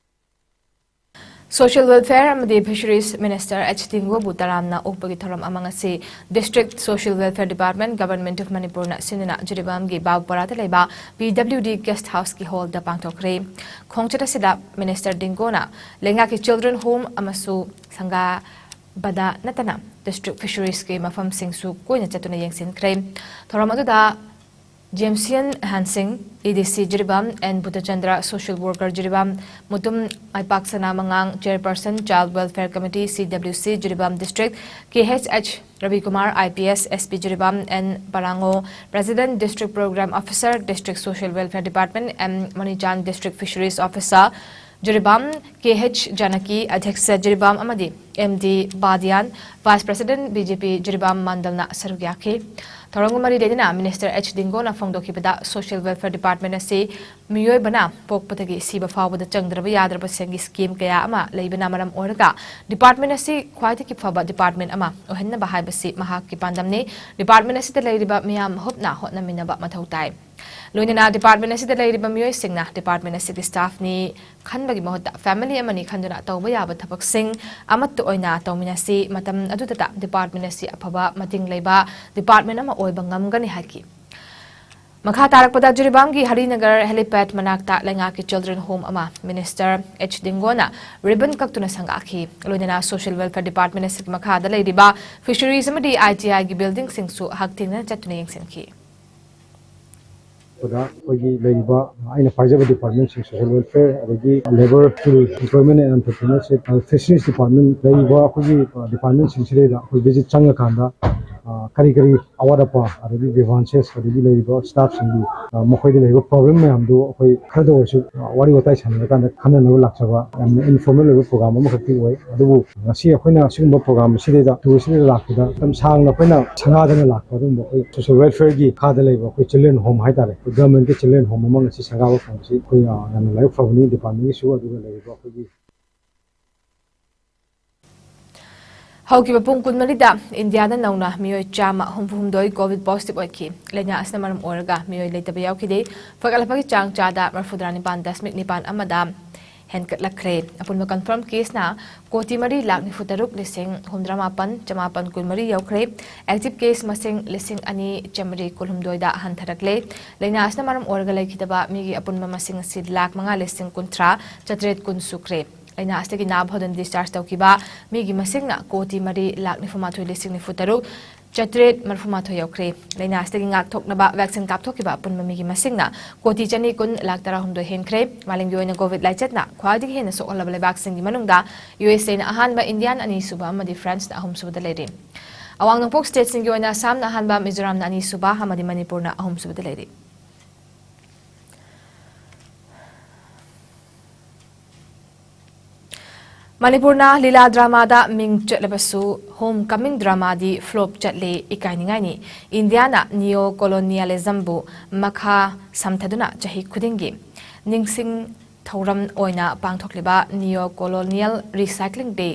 Social Welfare ꯑꯃꯗꯤ Fisheries Minister H ꯗꯤꯡꯒꯣꯕꯨ ꯇꯔꯥꯝꯅ ꯑꯣꯛꯄꯒꯤ ꯊꯧꯔꯝ ꯑꯃ ꯉꯁꯤ District Social Welfare Department, Government of ꯃꯅꯤꯄꯨꯔꯅ ꯁꯤꯟꯗꯨꯅ ꯖꯤꯔꯤꯕꯥꯝꯒꯤ ꯕꯥꯒꯄꯔꯥꯗ ꯂꯩꯕ ꯄꯤ ꯗꯕ꯭ꯂꯤꯎ ꯗꯤ ꯒꯦꯁ ꯍꯥꯎꯁꯀꯤ ꯍꯣꯜꯗ ꯄꯥꯡꯊꯣꯛꯈ꯭ꯔꯦ꯫ ꯈꯣꯡꯆꯠ ꯑꯁꯤꯗ ꯃꯤꯅꯤꯁꯇꯔ ꯗꯤꯡꯒꯣꯅ ꯂꯩꯉꯥꯛꯀꯤ ꯆꯤꯜꯗ꯭ꯔꯦꯟ ꯍꯣꯝ ꯑꯃꯁꯨꯡ ꯁꯪꯒꯥꯕꯗ ꯅꯠꯇꯅ ꯗꯤꯁꯇ꯭ꯔꯤꯛ ꯐꯤꯁꯔꯤꯁꯀꯤ ꯃꯐꯝꯁꯤꯡꯁꯨ ꯀꯣꯏꯅ ꯆꯠꯇꯨꯅ ꯌꯦꯡꯁꯤꯟꯈ꯭ꯔꯦ꯫ ꯊꯧꯔꯝ ꯑꯗꯨꯗ ꯖꯦꯝꯁꯤꯌꯟ ꯑꯍꯟꯁꯤꯡ, E D C Jiribam, N Budhachandra, social worker Jiribam, ꯃꯨꯇꯨꯝ ꯃꯥꯏꯄꯥꯛꯁꯅꯥ ꯃꯉꯥꯡ, Chairperson Child Welfare Committee, C W C Jiribam District, K H H Rabikumar, I P S, S P Jiribam, N Parango, President District Program Officer, District Social Welfare Department, M Manichan, District Fisheries Officer Jiribam, K H Janaki, ꯑꯙ꯭ꯌꯛꯁ ꯖꯤꯔꯤꯕꯥꯝ ꯑꯃꯗꯤ M D Badiyan, Vice President B J P Jiribam ꯃꯥꯟꯗꯜꯅ ꯁꯔꯨꯛ ꯌꯥꯈꯤ꯫ ꯊꯧꯔꯝꯒ ꯃꯔꯤ ꯂꯩꯅꯅ minister H ꯗꯤꯡꯒꯣꯅ ꯐꯣꯡꯗꯣꯛꯈꯤꯕꯗ, Social Welfare Department ꯑꯁꯤ ꯃꯤꯑꯣꯏꯕꯅ ꯄꯣꯛꯄꯗꯒꯤ ꯁꯤꯕ ꯐꯥꯎꯕꯗ ꯆꯪꯗ꯭ꯔꯕ ꯌꯥꯗ꯭ꯔꯕꯁꯤꯡꯒꯤ ꯁ꯭ꯀꯤꯝ ꯀꯌꯥ ꯑꯃ ꯂꯩꯕꯅ ꯃꯔꯝ ꯑꯣꯏꯔꯒ department ꯑꯁꯤ ꯈ꯭ꯋꯥꯏꯗꯒꯤ ꯐꯕ department ꯑꯃ ꯑꯣꯏꯍꯟꯅꯕ ꯍꯥꯏꯕꯁꯤ ꯃꯍꯥꯛꯀꯤ ꯄꯥꯟꯗꯝꯅꯤ꯫ Department ꯑꯁꯤꯗ ꯂꯩꯔꯤꯕ ꯃꯤꯌꯥꯝ ꯍꯨꯞꯅ ꯍꯣꯠꯅꯃꯤꯟꯅꯕ ꯃꯊꯧ ꯇꯥꯏ꯫ ꯂꯣꯏꯅꯅ department ꯑꯁꯤꯗ ꯂꯩꯔꯤꯕ ꯃꯤꯑꯣꯏꯁꯤꯡꯅ department ꯑꯁꯤꯒꯤ staffꯅꯤ ꯈꯟꯕꯒꯤ ꯃꯍꯨꯠꯇ family ꯑꯃꯅꯤ ꯈꯟꯗꯨꯅ ꯇꯧꯕ ꯌꯥꯕ ꯊꯕꯛꯁꯤꯡ ꯑꯃꯠꯇ ꯑꯣꯏꯅ ꯇꯧꯃꯤꯟꯅꯁꯤ꯫ ꯃꯇꯝ ꯑꯗꯨꯗꯇ department ꯑꯁꯤ ꯑꯐꯕ ꯃꯇꯤꯡ ꯂꯩꯕ department ꯑꯃ ꯑꯣꯏꯕ ꯉꯝꯒꯅꯤ ꯍꯥꯏꯈꯤ꯫ ꯃꯈꯥ ꯇꯥꯔꯛꯄꯗ ꯖꯤꯔꯤꯕꯥꯝꯒꯤ ꯍꯔꯤꯅꯒꯔ helipad ꯃꯅꯥꯛꯇ ꯂꯩꯉꯥꯛꯀꯤ children home ꯑꯃ ꯃꯤꯅꯤꯁꯇꯔ ꯑꯩꯆ ꯗꯤꯡꯒꯣꯅ ribbon ꯀꯛꯇꯨꯅ ꯁꯪꯒꯥꯈꯤ꯫ ꯂꯣꯏꯅꯅ Social Welfare Department ꯑꯁꯤꯒꯤ ꯃꯈꯥꯗ ꯂꯩꯔꯤꯕ Fisheries ꯑꯃꯗꯤ I T Iꯒꯤ buildingꯁꯤꯡꯁꯨ ꯍꯛꯊꯦꯡꯅꯅ ꯆꯠꯇꯨꯅ ꯌꯦꯡꯁꯤꯟꯈꯤ꯫ ꯑꯩꯈꯣꯏꯒꯤ ꯂꯩꯔꯤꯕ ꯑꯩꯅ ꯄꯥꯏꯖꯕ departmentꯁꯤꯡ, social welfare, ꯑꯗꯒꯤ labour, skill, employment and entrepreneurship, fisheries department, ꯂꯩꯔꯤꯕ ꯑꯩꯈꯣꯏꯒꯤ departmentꯁꯤꯡꯁꯤꯗꯩꯗ ꯑꯩꯈꯣꯏ visit ꯆꯪꯉꯀꯥꯟꯗ, ꯑ, ꯀꯔꯤ ꯀꯔꯤ ꯑꯋꯥꯠ ꯑꯄꯥ, ꯑꯗꯒꯤ grievances, ꯑꯗꯒꯤ ꯂꯩꯔꯤꯕ staffꯁꯤꯡꯒꯤ, ꯑ, ꯃꯈꯣꯏꯗ ꯂꯩꯔꯤꯕ problem ꯃꯌꯥꯝꯗꯨ ꯑꯩꯈꯣꯏ ꯈꯔꯗ ꯑꯣꯏꯔꯁꯨ, ꯑ, ꯋꯥꯔꯤ ꯋꯥꯇꯥꯏ ꯁꯥꯟꯅꯔꯀꯥꯟꯗ ꯈꯟꯅꯅꯕ ꯂꯥꯛꯆꯕ ꯌꯥꯝꯅ informal ꯑꯣꯏꯕ program ꯑꯃꯈꯛꯇꯤ ꯑꯣꯏ꯫ ꯑꯗꯨꯕꯨ ꯉꯁꯤ ꯑꯩꯈꯣꯏꯅ ꯑꯁꯤꯒꯨꯝꯕ program ꯑꯁꯤꯗꯩꯗ touristꯁꯤꯗ ꯂꯥꯛꯄꯗ ꯃꯇꯝ ꯁꯥꯡꯅ ꯑꯩꯈꯣꯏꯅ ꯁꯪꯒꯥꯗꯅ ꯂꯥꯛꯄ ꯑꯗꯨꯒꯨꯝꯕ ꯑꯩꯈꯣꯏ social welfareꯒꯤ ꯃꯈꯥꯗ ꯂꯩꯕ ꯑꯩꯈꯣꯏ children home ꯍꯥꯏꯇꯥꯔꯦ, ꯑꯩꯈꯣꯏ governmentꯀꯤ children home ꯑꯃ ꯉꯁꯤ ꯁꯪꯒꯥꯕ ꯐꯪꯕꯁꯤ ꯑꯩꯈꯣꯏ, ꯑ, ꯌꯥꯝꯅ ꯂꯥꯏꯕꯛ ꯐꯕꯅꯤ꯫ Departmentꯒꯤꯁꯨ ꯑꯗꯨꯒ ꯂꯩꯔꯤꯕ ꯑꯩꯈꯣꯏꯒꯤ ꯍꯧꯈꯤꯕ ꯄꯨꯡ ꯀꯨꯟꯃꯔꯤꯗ ꯏꯟꯗꯤꯌꯥꯗ ꯅꯧꯅ ꯃꯤꯑꯣꯏ ꯆꯥꯝꯃ ꯍꯨꯝꯐꯨ ꯍꯨꯝꯗꯣꯏ COVID positive ꯑꯣꯏꯈꯤ꯫ ꯂꯥꯏꯅꯥ ꯑꯁꯤꯅ ꯃꯔꯝ ꯑꯣꯏꯔꯒ ꯃꯤꯑꯣꯏ ꯂꯩꯇꯕ ꯌꯥꯎꯈꯤꯗꯦ꯫ ꯐꯒꯠꯂꯛꯄꯒꯤ ꯆꯥꯡ ꯆꯥꯗ ꯃꯔꯤꯐꯨꯇꯔꯥ ꯅꯤꯄꯥꯟ ꯗꯁꯃꯤꯛ ꯅꯤꯄꯥꯟ ꯑꯃꯗ ꯍꯦꯟꯒꯠꯂꯛꯈ꯭ꯔꯦ꯫ ꯑꯄꯨꯟꯕ confirm caseꯅ ꯀꯣꯇꯤ ꯃꯔꯤ ꯂꯥꯈ ꯅꯤꯐꯨ ꯇꯔꯨꯛ ꯂꯤꯁꯤꯡ ꯍꯨꯝꯐꯨꯇꯔꯥ ꯃꯥꯄꯟ ꯆꯃꯥꯄꯟ ꯀꯨꯟꯃꯔꯤ ꯌꯧꯈ꯭ꯔꯦ꯫ Active case ꯃꯁꯤꯡ ꯂꯤꯁꯤꯡ ꯑꯅꯤ ꯆꯥꯃꯔꯤ ꯀꯨꯟꯍꯨꯝꯗꯣꯏꯗ ꯍꯟꯊꯔꯛꯂꯦ꯫ ꯂꯥꯏꯅꯥ ꯑꯁꯤꯅ ꯃꯔꯝ ꯑꯣꯏꯔꯒ ꯂꯩꯈꯤꯗꯕ ꯃꯤꯒꯤ ꯑꯄꯨꯟꯕ ꯃꯁꯤꯡ ꯑꯁꯤ ꯂꯥꯈ ꯃꯉꯥ ꯂꯤꯁꯤꯡ ꯀꯨꯟꯊ꯭ꯔꯥ ꯆꯥꯇ꯭ꯔꯦꯠ ꯀꯨꯟ ꯁꯨꯈ꯭ꯔꯦ꯫ ꯂꯥꯏꯅꯥ ꯑꯁꯤꯗꯒꯤ ꯅꯥꯕ ꯐꯗꯨꯅ discharge ꯇꯧꯈꯤꯕ ꯃꯤꯒꯤ ꯃꯁꯤꯡꯅ ꯀꯣꯇꯤ ꯃꯔꯤ ꯂꯥꯈ ꯅꯤꯐꯨ ꯃꯥꯊꯣꯏ ꯂꯤꯁꯤꯡ ꯅꯤꯐꯨ ꯇꯔꯨꯛ ꯆꯥꯇ꯭ꯔꯦꯠ ꯃꯔꯤꯐꯨ ꯃꯥꯊꯣꯏ ꯌꯧꯈ꯭ꯔꯦ꯫ ꯂꯥꯏꯅꯥ ꯑꯁꯤꯗꯒꯤ ꯉꯥꯛꯊꯣꯛꯅꯕ vaccine ꯀꯥꯞꯊꯣꯛꯈꯤꯕ ꯑꯄꯨꯟꯕ ꯃꯤꯒꯤ ꯃꯁꯤꯡꯅ ꯀꯣꯇꯤ ꯆꯅꯤ ꯀꯨꯟ ꯂꯥꯈ ꯇꯔꯥꯍꯨꯝꯗꯣꯏ ꯍꯦꯟꯈ꯭ꯔꯦ꯫ ꯃꯥꯂꯦꯝꯒꯤ ꯑꯣꯏꯅ COVID ꯂꯥꯏꯆꯠꯅ ꯈ꯭ꯋꯥꯏꯗꯒꯤ ꯍꯦꯟꯅ ꯁꯣꯛꯍꯜꯂꯕ ꯂꯩꯕꯥꯛꯁꯤꯡꯒꯤ ꯃꯅꯨꯡꯗ USAꯅ ꯑꯍꯥꯟꯕ, ꯏꯟꯗꯤꯌꯥꯅ ꯑꯅꯤꯁꯨꯕ ꯑꯃꯗꯤ Franceꯅ ꯑꯍꯨꯝꯁꯨꯕꯗ ꯂꯩꯔꯤ꯫ ꯑꯋꯥꯡ ꯅꯣꯡꯄꯣꯛ stateꯁꯤꯡꯒꯤ ꯑꯣꯏꯅ ꯑꯁꯥꯝꯅ ꯑꯍꯥꯟꯕ, ꯃꯤꯖꯣꯔꯥꯝꯅ ꯑꯅꯤꯁꯨꯕ ꯑꯃꯗꯤ ꯃꯅꯤꯄꯨꯔꯅ ꯑꯍꯨꯝꯁꯨꯕꯗ ꯂꯩꯔꯤ꯫ ꯃꯅꯤꯄꯨꯔꯅ ꯂꯤꯂꯥ dramaꯗ ꯃꯤꯡ ꯆꯠꯂꯕꯁꯨ, Homecoming dramaꯗꯤ flop ꯆꯠꯂꯦ, ꯏꯀꯥꯏꯅꯤꯡꯉꯥꯏꯅꯤ꯫ ꯏꯟꯗꯤꯌꯥꯅ neo colonialismꯕꯨ ꯃꯈꯥ ꯁꯝꯊꯗꯨꯅ ꯆꯍꯤ ꯈꯨꯗꯤꯡꯒꯤ ꯅꯤꯡꯁꯤꯡ ꯊꯧꯔꯝ ꯑꯣꯏꯅ ꯄꯥꯡꯊꯣꯛꯂꯤꯕ Neo Colonial Recycling Day,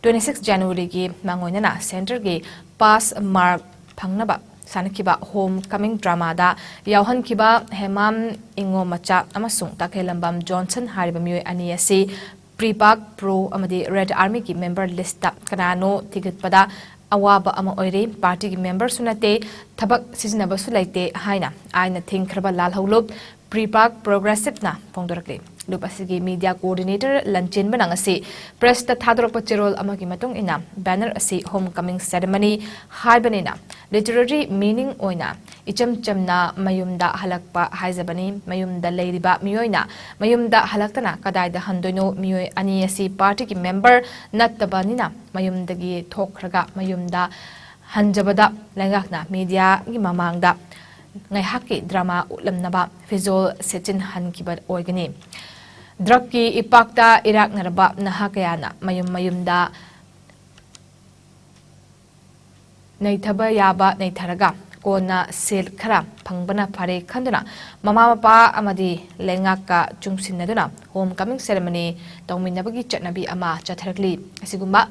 twenty six Januaryꯒꯤ ꯃꯥꯡꯑꯣꯏꯅꯅ centreꯒꯤ pass mark ꯐꯪꯅꯕ ꯁꯥꯟꯅꯈꯤꯕ Homecoming dramaꯗ ꯌꯥꯎꯍꯟꯈꯤꯕ ꯍꯦꯃꯥꯝ ꯏꯉꯣꯃꯆꯥ ꯑꯃꯁꯨꯡ ꯇꯈꯦꯜꯂꯝꯕꯝ ꯖꯣꯟꯁꯟ ꯍꯥꯏꯔꯤꯕ ꯃꯤꯑꯣꯏ ꯑꯅꯤ ꯑꯁꯤ PREPAK, PRO ꯑꯃꯗꯤ Red Armyꯒꯤ member listꯇ ꯀꯅꯥꯅꯣ ꯊꯤꯒꯠꯄꯗ ꯑꯋꯥꯕ ꯑꯃ ꯑꯣꯏꯔꯦ꯫ Partyꯒꯤ memberꯁꯨ ꯅꯠꯇꯦ, ꯊꯕꯛ ꯁꯤꯖꯤꯟꯅꯕꯁꯨ ꯂꯩꯇꯦ ꯍꯥꯏꯅ ꯑꯥꯏꯟꯅ ꯊꯤꯡꯈ꯭ꯔꯕ ꯂꯥꯜꯍꯧꯂꯨꯞ PREPAK Progressiveꯅ ꯐꯣꯡꯗꯣꯔꯛꯂꯤ꯫ ꯂꯨꯞ ꯑꯁꯤꯒꯤ media coordinator ꯂꯟꯆꯦꯟꯕꯅ ꯉꯁꯤ press ꯇ ꯊꯥꯗꯣꯔꯛꯄ ꯆꯦꯔꯣꯜ ꯑꯃꯒꯤ ꯃꯇꯨꯡ ꯏꯟꯅ, banner ꯑꯁꯤ Home Coming Ceremony ꯍꯥꯏꯕꯅꯤꯅ, literary meaning ꯑꯣꯏꯅ ꯏꯆꯝ ꯆꯝꯅ ꯃꯌꯨꯝꯗ ꯍꯜꯂꯛꯄ ꯍꯥꯏꯖꯕꯅꯤ꯫ ꯃꯌꯨꯝꯗ ꯂꯩꯔꯤꯕ ꯃꯤꯑꯣꯏꯅ ꯃꯌꯨꯝꯗ ꯍꯜꯂꯛꯇꯅ ꯀꯗꯥꯏꯗ ꯍꯟꯗꯣꯏꯅꯣ? ꯃꯤꯑꯣꯏ ꯑꯅꯤ ꯑꯁꯤ party ꯒꯤ member ꯅꯠꯇꯕꯅꯤꯅ ꯃꯌꯨꯝꯗꯒꯤ ꯊꯣꯛꯈ꯭ꯔꯒ ꯃꯌꯨꯝꯗ ꯍꯟꯖꯕꯗ ꯂꯩꯉꯥꯛꯅ media ꯒꯤ ꯃꯃꯥꯡꯗ ꯉꯥꯏꯍꯥꯛꯀꯤ drama ꯎꯠꯂꯝꯅꯕ ꯐꯤꯖꯣꯜ ꯁꯦꯠꯆꯤꯟꯍꯟꯈꯤꯕ ꯑꯣꯏꯒꯅꯤ꯫ Drug ꯀꯤ ꯏꯄꯥꯛꯇ ꯏꯔꯥꯛꯅꯔꯕ ꯅꯍꯥ ꯀꯌꯥꯅ ꯃꯌꯨꯝ ꯃꯌꯨꯝꯗ ꯅꯩꯊꯕ ꯌꯥꯕ ꯅꯩꯊꯔꯒ ꯀꯣꯟꯅ ꯁꯦꯜ ꯈꯔ ꯐꯪꯕꯅ ꯐꯔꯦ ꯈꯟꯗꯨꯅ ꯃꯃꯥ ꯃꯄꯥ ꯑꯃꯗꯤ ꯂꯩꯉꯥꯛꯀ ꯆꯨꯡꯁꯤꯟꯅꯗꯨꯅ Home Coming Ceremony ꯇꯧꯃꯤꯟꯅꯕꯒꯤ ꯆꯠꯅꯕꯤ ꯑꯃ ꯆꯠꯊꯔꯛꯂꯤ꯫ ꯑꯁꯤꯒꯨꯝꯕ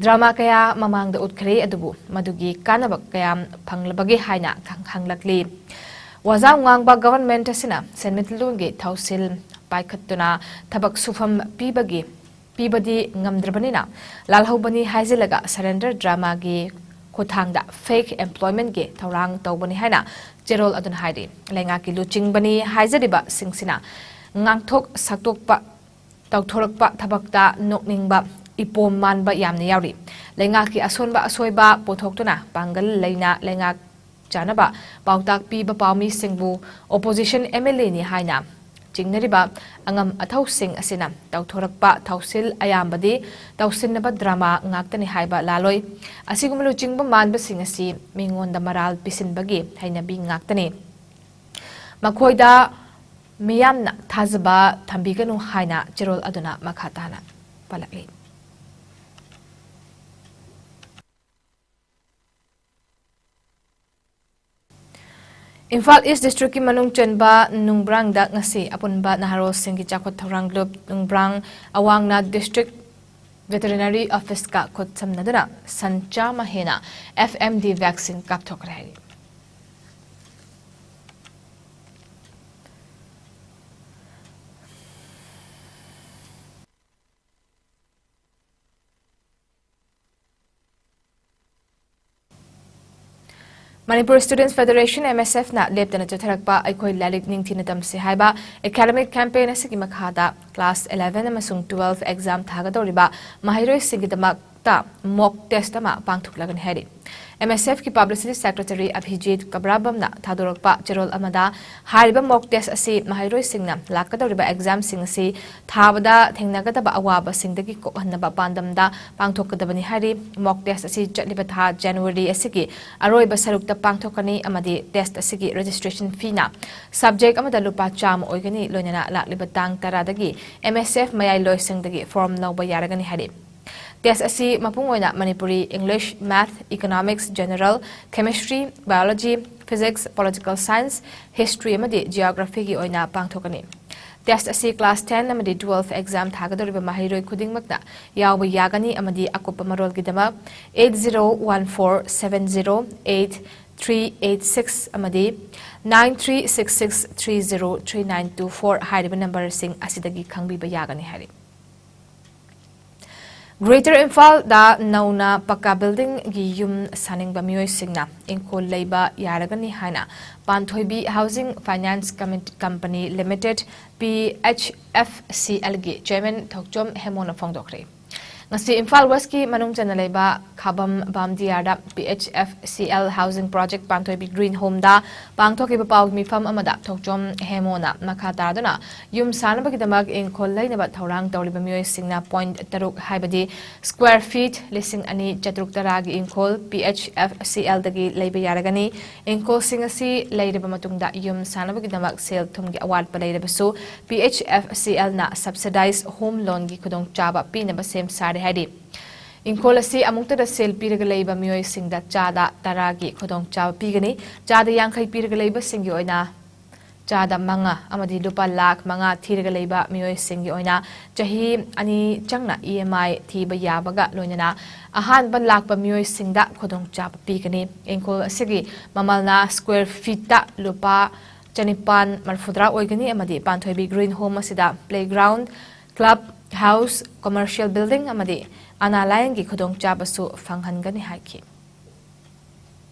drama ꯀꯌꯥ ꯃꯃꯥꯡꯗ ꯎꯠꯈ꯭ꯔꯦ, ꯑꯗꯨꯕꯨ ꯃꯗꯨꯒꯤ ꯀꯥꯟꯅꯕ ꯀꯌꯥꯝ ꯐꯪꯂꯕꯒꯦ ꯍꯥꯏꯅ ꯈꯪ-, ꯍꯪꯂꯛꯂꯤ꯫ ꯋꯥꯖꯥꯎ ꯉꯥꯡꯕ government ꯑꯁꯤꯅ ꯁꯦꯟꯃꯤꯠꯂꯣꯟꯒꯤ ꯊꯧꯁꯤꯜ ꯄꯥꯏꯈꯠꯇꯨꯅ ꯊꯕꯛ ꯁꯨꯐꯝ ꯄꯤꯕꯒꯤ, ꯄꯤꯕꯗꯤ ꯉꯝꯗ꯭ꯔꯕꯅꯤꯅ, ꯂꯥꯜꯍꯧꯕꯅꯤ ꯍꯥꯏꯖꯤꯜꯂꯒ surrender drama ꯒꯤ ꯈꯨꯠꯊꯥꯡꯗ fake employment ꯀꯤ ꯊꯧꯔꯥꯡ ꯇꯧꯕꯅꯤ ꯍꯥꯏꯅ ꯆꯦꯔꯣꯜ ꯑꯗꯨꯅ ꯍꯥꯏꯔꯤ꯫ ꯂꯩꯉꯥꯛꯀꯤ ꯂꯨꯆꯤꯡꯕꯅꯤ ꯍꯥꯏꯖꯔꯤꯕꯁꯤꯡꯁꯤꯅ ꯉꯥꯡꯊꯣꯛ ꯁꯛꯇꯣꯛꯄ ꯇꯧꯊꯣꯔꯛꯄ ꯊꯕꯛꯇ ꯅꯣꯛꯅꯤꯡꯕ, ꯏꯄꯣꯝ ꯃꯥꯟꯕ ꯌꯥꯝꯅ ꯌꯥꯎꯔꯤ꯫ ꯂꯩꯉꯥꯛꯀꯤ ꯑꯁꯣꯟꯕ ꯑꯁꯣꯏꯕ ꯄꯨꯊꯣꯛꯇꯨꯅ ꯄꯥꯡꯒꯜ ꯂꯩꯅ ꯂꯩꯉꯥꯛ ꯆꯥꯅꯕ ꯄꯥꯎꯇꯥꯛ ꯄꯤꯕ ꯄꯥꯎꯃꯤꯁꯤꯡꯕꯨ opposition M L A ꯅꯤ ꯍꯥꯏꯅ ꯆꯤꯡꯅꯔꯤꯕ ꯑꯉꯝ ꯑꯊꯧꯁꯤꯡ ꯑꯁꯤꯅ ꯇꯧꯊꯣꯔꯛꯄ ꯊꯧꯁꯤꯜ ꯑꯌꯥꯝꯕꯗꯤ ꯇꯧꯁꯤꯟꯅꯕ drama ꯉꯥꯛꯇꯅꯤ ꯍꯥꯏꯕ ꯂꯥꯜꯂꯣꯏ꯫ ꯑꯁꯤꯒꯨꯝꯕ ꯂꯨꯆꯤꯡꯕ ꯃꯥꯟꯕꯁꯤꯡ ꯑꯁꯤ ꯃꯤꯉꯣꯟꯗ ꯃꯔꯥꯜ ꯄꯤꯁꯤꯟꯕꯒꯤ ꯍꯩꯅꯕꯤ ꯉꯥꯛꯇꯅꯤ꯫ ꯃꯈꯣꯏꯗ ꯃꯤꯌꯥꯝꯅ ꯊꯥꯖꯕ ꯊꯝꯕꯤꯒꯅꯨ ꯍꯥꯏꯅ ꯆꯦꯔꯣꯜ ꯑꯗꯨꯅ ꯃꯈꯥ ꯇꯥꯅ ꯄꯜꯂꯛꯂꯤ꯫ ꯏꯝꯐꯥꯜ East District ꯀꯤ ꯃꯅꯨꯡ ꯆꯟꯕ ꯅꯨꯡꯕ꯭ꯔꯥꯡꯗ ꯉꯁꯤ ꯑꯄꯨꯟꯕ ꯅꯍꯥꯔꯣꯜꯁꯤꯡꯒꯤ ꯆꯥꯎꯈꯠ ꯊꯧꯔꯥꯡ ꯂꯨꯞ ꯅꯨꯡꯕ꯭ꯔꯥꯡ ꯑꯋꯥꯡꯅ District Veterinary Office ꯀ ꯈꯨꯠꯁꯝꯅꯗꯨꯅ ꯁꯟ ꯆꯥꯝꯃ ꯍꯦꯟꯅ F M D vaccine ꯀꯥꯞꯊꯣꯛꯈ꯭ꯔꯦ ꯍꯥꯏꯔꯤ꯫ Manipur Students Federation, M S F ꯅ ꯂꯦꯞꯇꯅ ꯆꯠꯊꯔꯛꯄ ꯑꯩꯈꯣꯏ ꯂꯥꯏꯔꯤꯛ ꯅꯤꯡꯊꯤꯅ ꯇꯝꯁꯤ ꯍꯥꯏꯕ academic campaign ꯑꯁꯤꯒꯤ ꯃꯈꯥꯗ class eleven ꯑꯃꯁꯨꯡ twelve exam ꯊꯥꯒꯗꯧꯔꯤꯕ ꯃꯍꯩꯔꯣꯏꯁꯤꯡꯒꯤꯗꯃꯛꯇ mock test ꯑꯃ ꯄꯥꯡꯊꯣꯛꯂꯒꯅꯤ ꯍꯥꯏꯔꯤ꯫ M S F ꯀꯤ publicity secretary ꯑꯚꯤꯖꯤꯠ ꯀꯕ꯭ꯔꯥꯕꯝꯅ ꯊꯥꯗꯣꯔꯛꯄ ꯆꯦꯔꯣꯜ ꯑꯃꯗ ꯍꯥꯏꯔꯤꯕ mock test ꯑꯁꯤ ꯃꯍꯩꯔꯣꯏꯁꯤꯡꯅ ꯂꯥꯛꯀꯗꯧꯔꯤꯕ examꯁꯤꯡ ꯑꯁꯤ ꯊꯥꯕꯗ ꯊꯦꯡꯅꯒꯗꯕ ꯑꯋꯥꯕꯁꯤꯡꯗꯒꯤ ꯀꯣꯛꯍꯟꯅꯕ ꯄꯥꯟꯗꯝꯗ ꯄꯥꯡꯊꯣꯛꯀꯗꯕꯅꯤ ꯍꯥꯏꯔꯤ꯫ Mock test ꯑꯁꯤ ꯆꯠꯂꯤꯕ ꯊꯥ January ꯑꯁꯤꯒꯤ ꯑꯔꯣꯏꯕ ꯁꯔꯨꯛꯇ ꯄꯥꯡꯊꯣꯛꯀꯅꯤ ꯑꯃꯗꯤ test ꯑꯁꯤꯒꯤ registration feeꯅ subject ꯑꯃꯗ ꯂꯨꯄꯥ ꯆꯥꯝꯃ ꯑꯣꯏꯒꯅꯤ꯫ ꯂꯣꯏꯅꯅ ꯂꯥꯛꯂꯤꯕ ꯇꯥꯡ ꯇꯔꯥꯗꯒꯤ M S F ꯃꯌꯥꯏꯂꯣꯏꯁꯪꯗꯒꯤ form ꯂꯧꯕ ꯌꯥꯔꯒꯅꯤ ꯍꯥꯏꯔꯤ꯫ Test ꯑꯁꯤ ꯃꯄꯨꯡ ꯑꯣꯏꯅ Manipuri, English, Math, Economics, General, Chemistry, Biology, Physics, Political Science, History ꯑꯃꯗꯤ Geographyꯒꯤ ꯑꯣꯏꯅ ꯄꯥꯡꯊꯣꯛꯀꯅꯤ꯫ Test ꯑꯁꯤ class ten ꯑꯃꯗꯤ twelve exam ꯊꯥꯒꯗꯧꯔꯤꯕ ꯃꯍꯩꯔꯣꯏ ꯈꯨꯗꯤꯡꯃꯛꯅ ꯌꯥꯎꯕ ꯌꯥꯒꯅꯤ ꯑꯃꯗꯤ ꯑꯀꯨꯞꯄ ꯃꯔꯣꯜꯒꯤꯗꯃꯛ eight zero one four seven zero eight three eight six ꯑꯃꯗꯤ nine three six six three zero three nine two four ꯍꯥꯏꯔꯤꯕ numberꯁꯤꯡ ꯑꯁꯤꯗꯒꯤ ꯈꯪꯕꯤꯕ ꯌꯥꯒꯅꯤ ꯍꯥꯏꯔꯤ꯫ Greater ꯏꯝꯐꯥꯜꯗ ꯅꯧꯅ ꯄꯀꯥ buildingꯒꯤ ꯌꯨꯝ ꯁꯥꯅꯤꯡꯕ ꯃꯤꯑꯣꯏꯁꯤꯡꯅ ꯏꯪꯈꯣꯜ ꯂꯩꯕ ꯌꯥꯔꯒꯅꯤ ꯍꯥꯏꯅ ꯄꯥꯟꯊꯣꯏꯕꯤ Housing Finance Commit-, Company Limited, P H F C Lꯒꯤ chairman ꯊꯣꯛꯆꯣꯝ ꯍꯦꯃꯣꯅ ꯐꯣꯡꯗꯣꯛꯈ꯭ꯔꯦ꯫ ꯉꯁꯤ ꯏꯝꯐꯥꯜ Westꯀꯤ ꯃꯅꯨꯡ ꯆꯟꯅ ꯂꯩꯕ ꯈꯥꯕꯝ ꯕꯥꯝꯗꯤꯌꯥꯔꯗ P H F C L Housing Project ꯄꯥꯟꯊꯣꯏꯕꯤ Green Homeꯗ ꯄꯥꯡꯊꯣꯛꯈꯤꯕ ꯄꯥꯎꯒꯤ ꯃꯤꯐꯝ ꯑꯃꯗ ꯊꯣꯛꯆꯣꯝ ꯍꯦꯃꯣꯅ ꯃꯈꯥ ꯇꯥꯗꯨꯅ ꯌꯨꯝ ꯁꯥꯅꯕꯒꯤꯗꯃꯛ ꯏꯪꯈꯣꯜ ꯂꯩꯅꯕ ꯊꯧꯔꯥꯡ ꯇꯧꯔꯤꯕ ꯃꯤꯑꯣꯏꯁꯤꯡꯅ point ꯇꯔꯨꯛ ꯍꯥꯏꯕꯗꯤ square feet ꯂꯤꯁꯤꯡ ꯑꯅꯤ ꯆꯥꯇ꯭ꯔꯨꯛ ꯇꯔꯥꯒꯤ ꯏꯪꯈꯣꯜ P H F C Lꯗꯒꯤ ꯂꯩꯕ ꯌꯥꯔꯒꯅꯤ꯫ ꯏꯪꯈꯣꯜꯁꯤꯡ ꯑꯁꯤ ꯂꯩꯔꯕ ꯃꯇꯨꯡꯗ ꯌꯨꯝ ꯁꯥꯅꯕꯒꯤꯗꯃꯛ ꯁꯦꯜ ꯊꯨꯝꯒꯤ ꯑꯋꯥꯠꯄ ꯂꯩꯔꯕꯁꯨ P H F C Lꯅ subsidized home loanꯒꯤ ꯈꯨꯗꯣꯡꯆꯥꯕ ꯄꯤꯅꯕ ꯁꯦꯝ ꯁꯥꯔꯦ ꯍꯥꯏꯔꯤ꯫ ꯏꯪꯈꯣꯜ ꯑꯁꯤ ꯑꯃꯨꯛꯇꯗ ꯁꯦꯜ ꯄꯤꯔꯒ ꯂꯩꯕ ꯃꯤꯑꯣꯏꯁꯤꯡꯗ ꯆꯥꯗ ꯇꯔꯥꯒꯤ ꯈꯨꯗꯣꯡꯆꯥꯕ ꯄꯤꯒꯅꯤ꯫ ꯆꯥꯗ ꯌꯥꯡꯈꯩ ꯄꯤꯔꯒ ꯂꯩꯕꯁꯤꯡꯒꯤ ꯑꯣꯏꯅ ꯆꯥꯗ ꯃꯉꯥ ꯑꯃꯗꯤ ꯂꯨꯄꯥ ꯂꯥꯈ ꯃꯉꯥ ꯊꯤꯔꯒ ꯂꯩꯕ ꯃꯤꯑꯣꯏꯁꯤꯡꯒꯤ ꯑꯣꯏꯅ ꯆꯍꯤ ꯑꯅꯤ ꯆꯪꯅ E M I ꯊꯤꯕ ꯌꯥꯕꯒ ꯂꯣꯏꯅꯅ ꯑꯍꯥꯟꯕ ꯂꯥꯛꯄ ꯃꯤꯑꯣꯏꯁꯤꯡꯗ ꯈꯨꯗꯣꯡꯆꯥꯕ ꯄꯤꯒꯅꯤ꯫ ꯏꯪꯈꯣꯜ ꯑꯁꯤꯒꯤ ꯃꯃꯜꯅ square feetꯇ ꯂꯨꯄꯥ ꯆꯅꯤꯄꯥꯟ ꯃꯔꯤꯐꯨꯇꯔꯥ ꯑꯣꯏꯒꯅꯤ ꯑꯃꯗꯤ ꯄꯥꯟꯊꯣꯏꯕꯤ Green Home ꯑꯁꯤꯗ playground, club house, commercial building ꯑꯃꯗꯤ ꯑꯅꯥ ꯂꯥꯌꯦꯡꯒꯤ ꯈꯨꯗꯣꯡꯆꯥꯕꯁꯨ ꯐꯪꯍꯟꯒꯅꯤ ꯍꯥꯏꯈꯤ꯫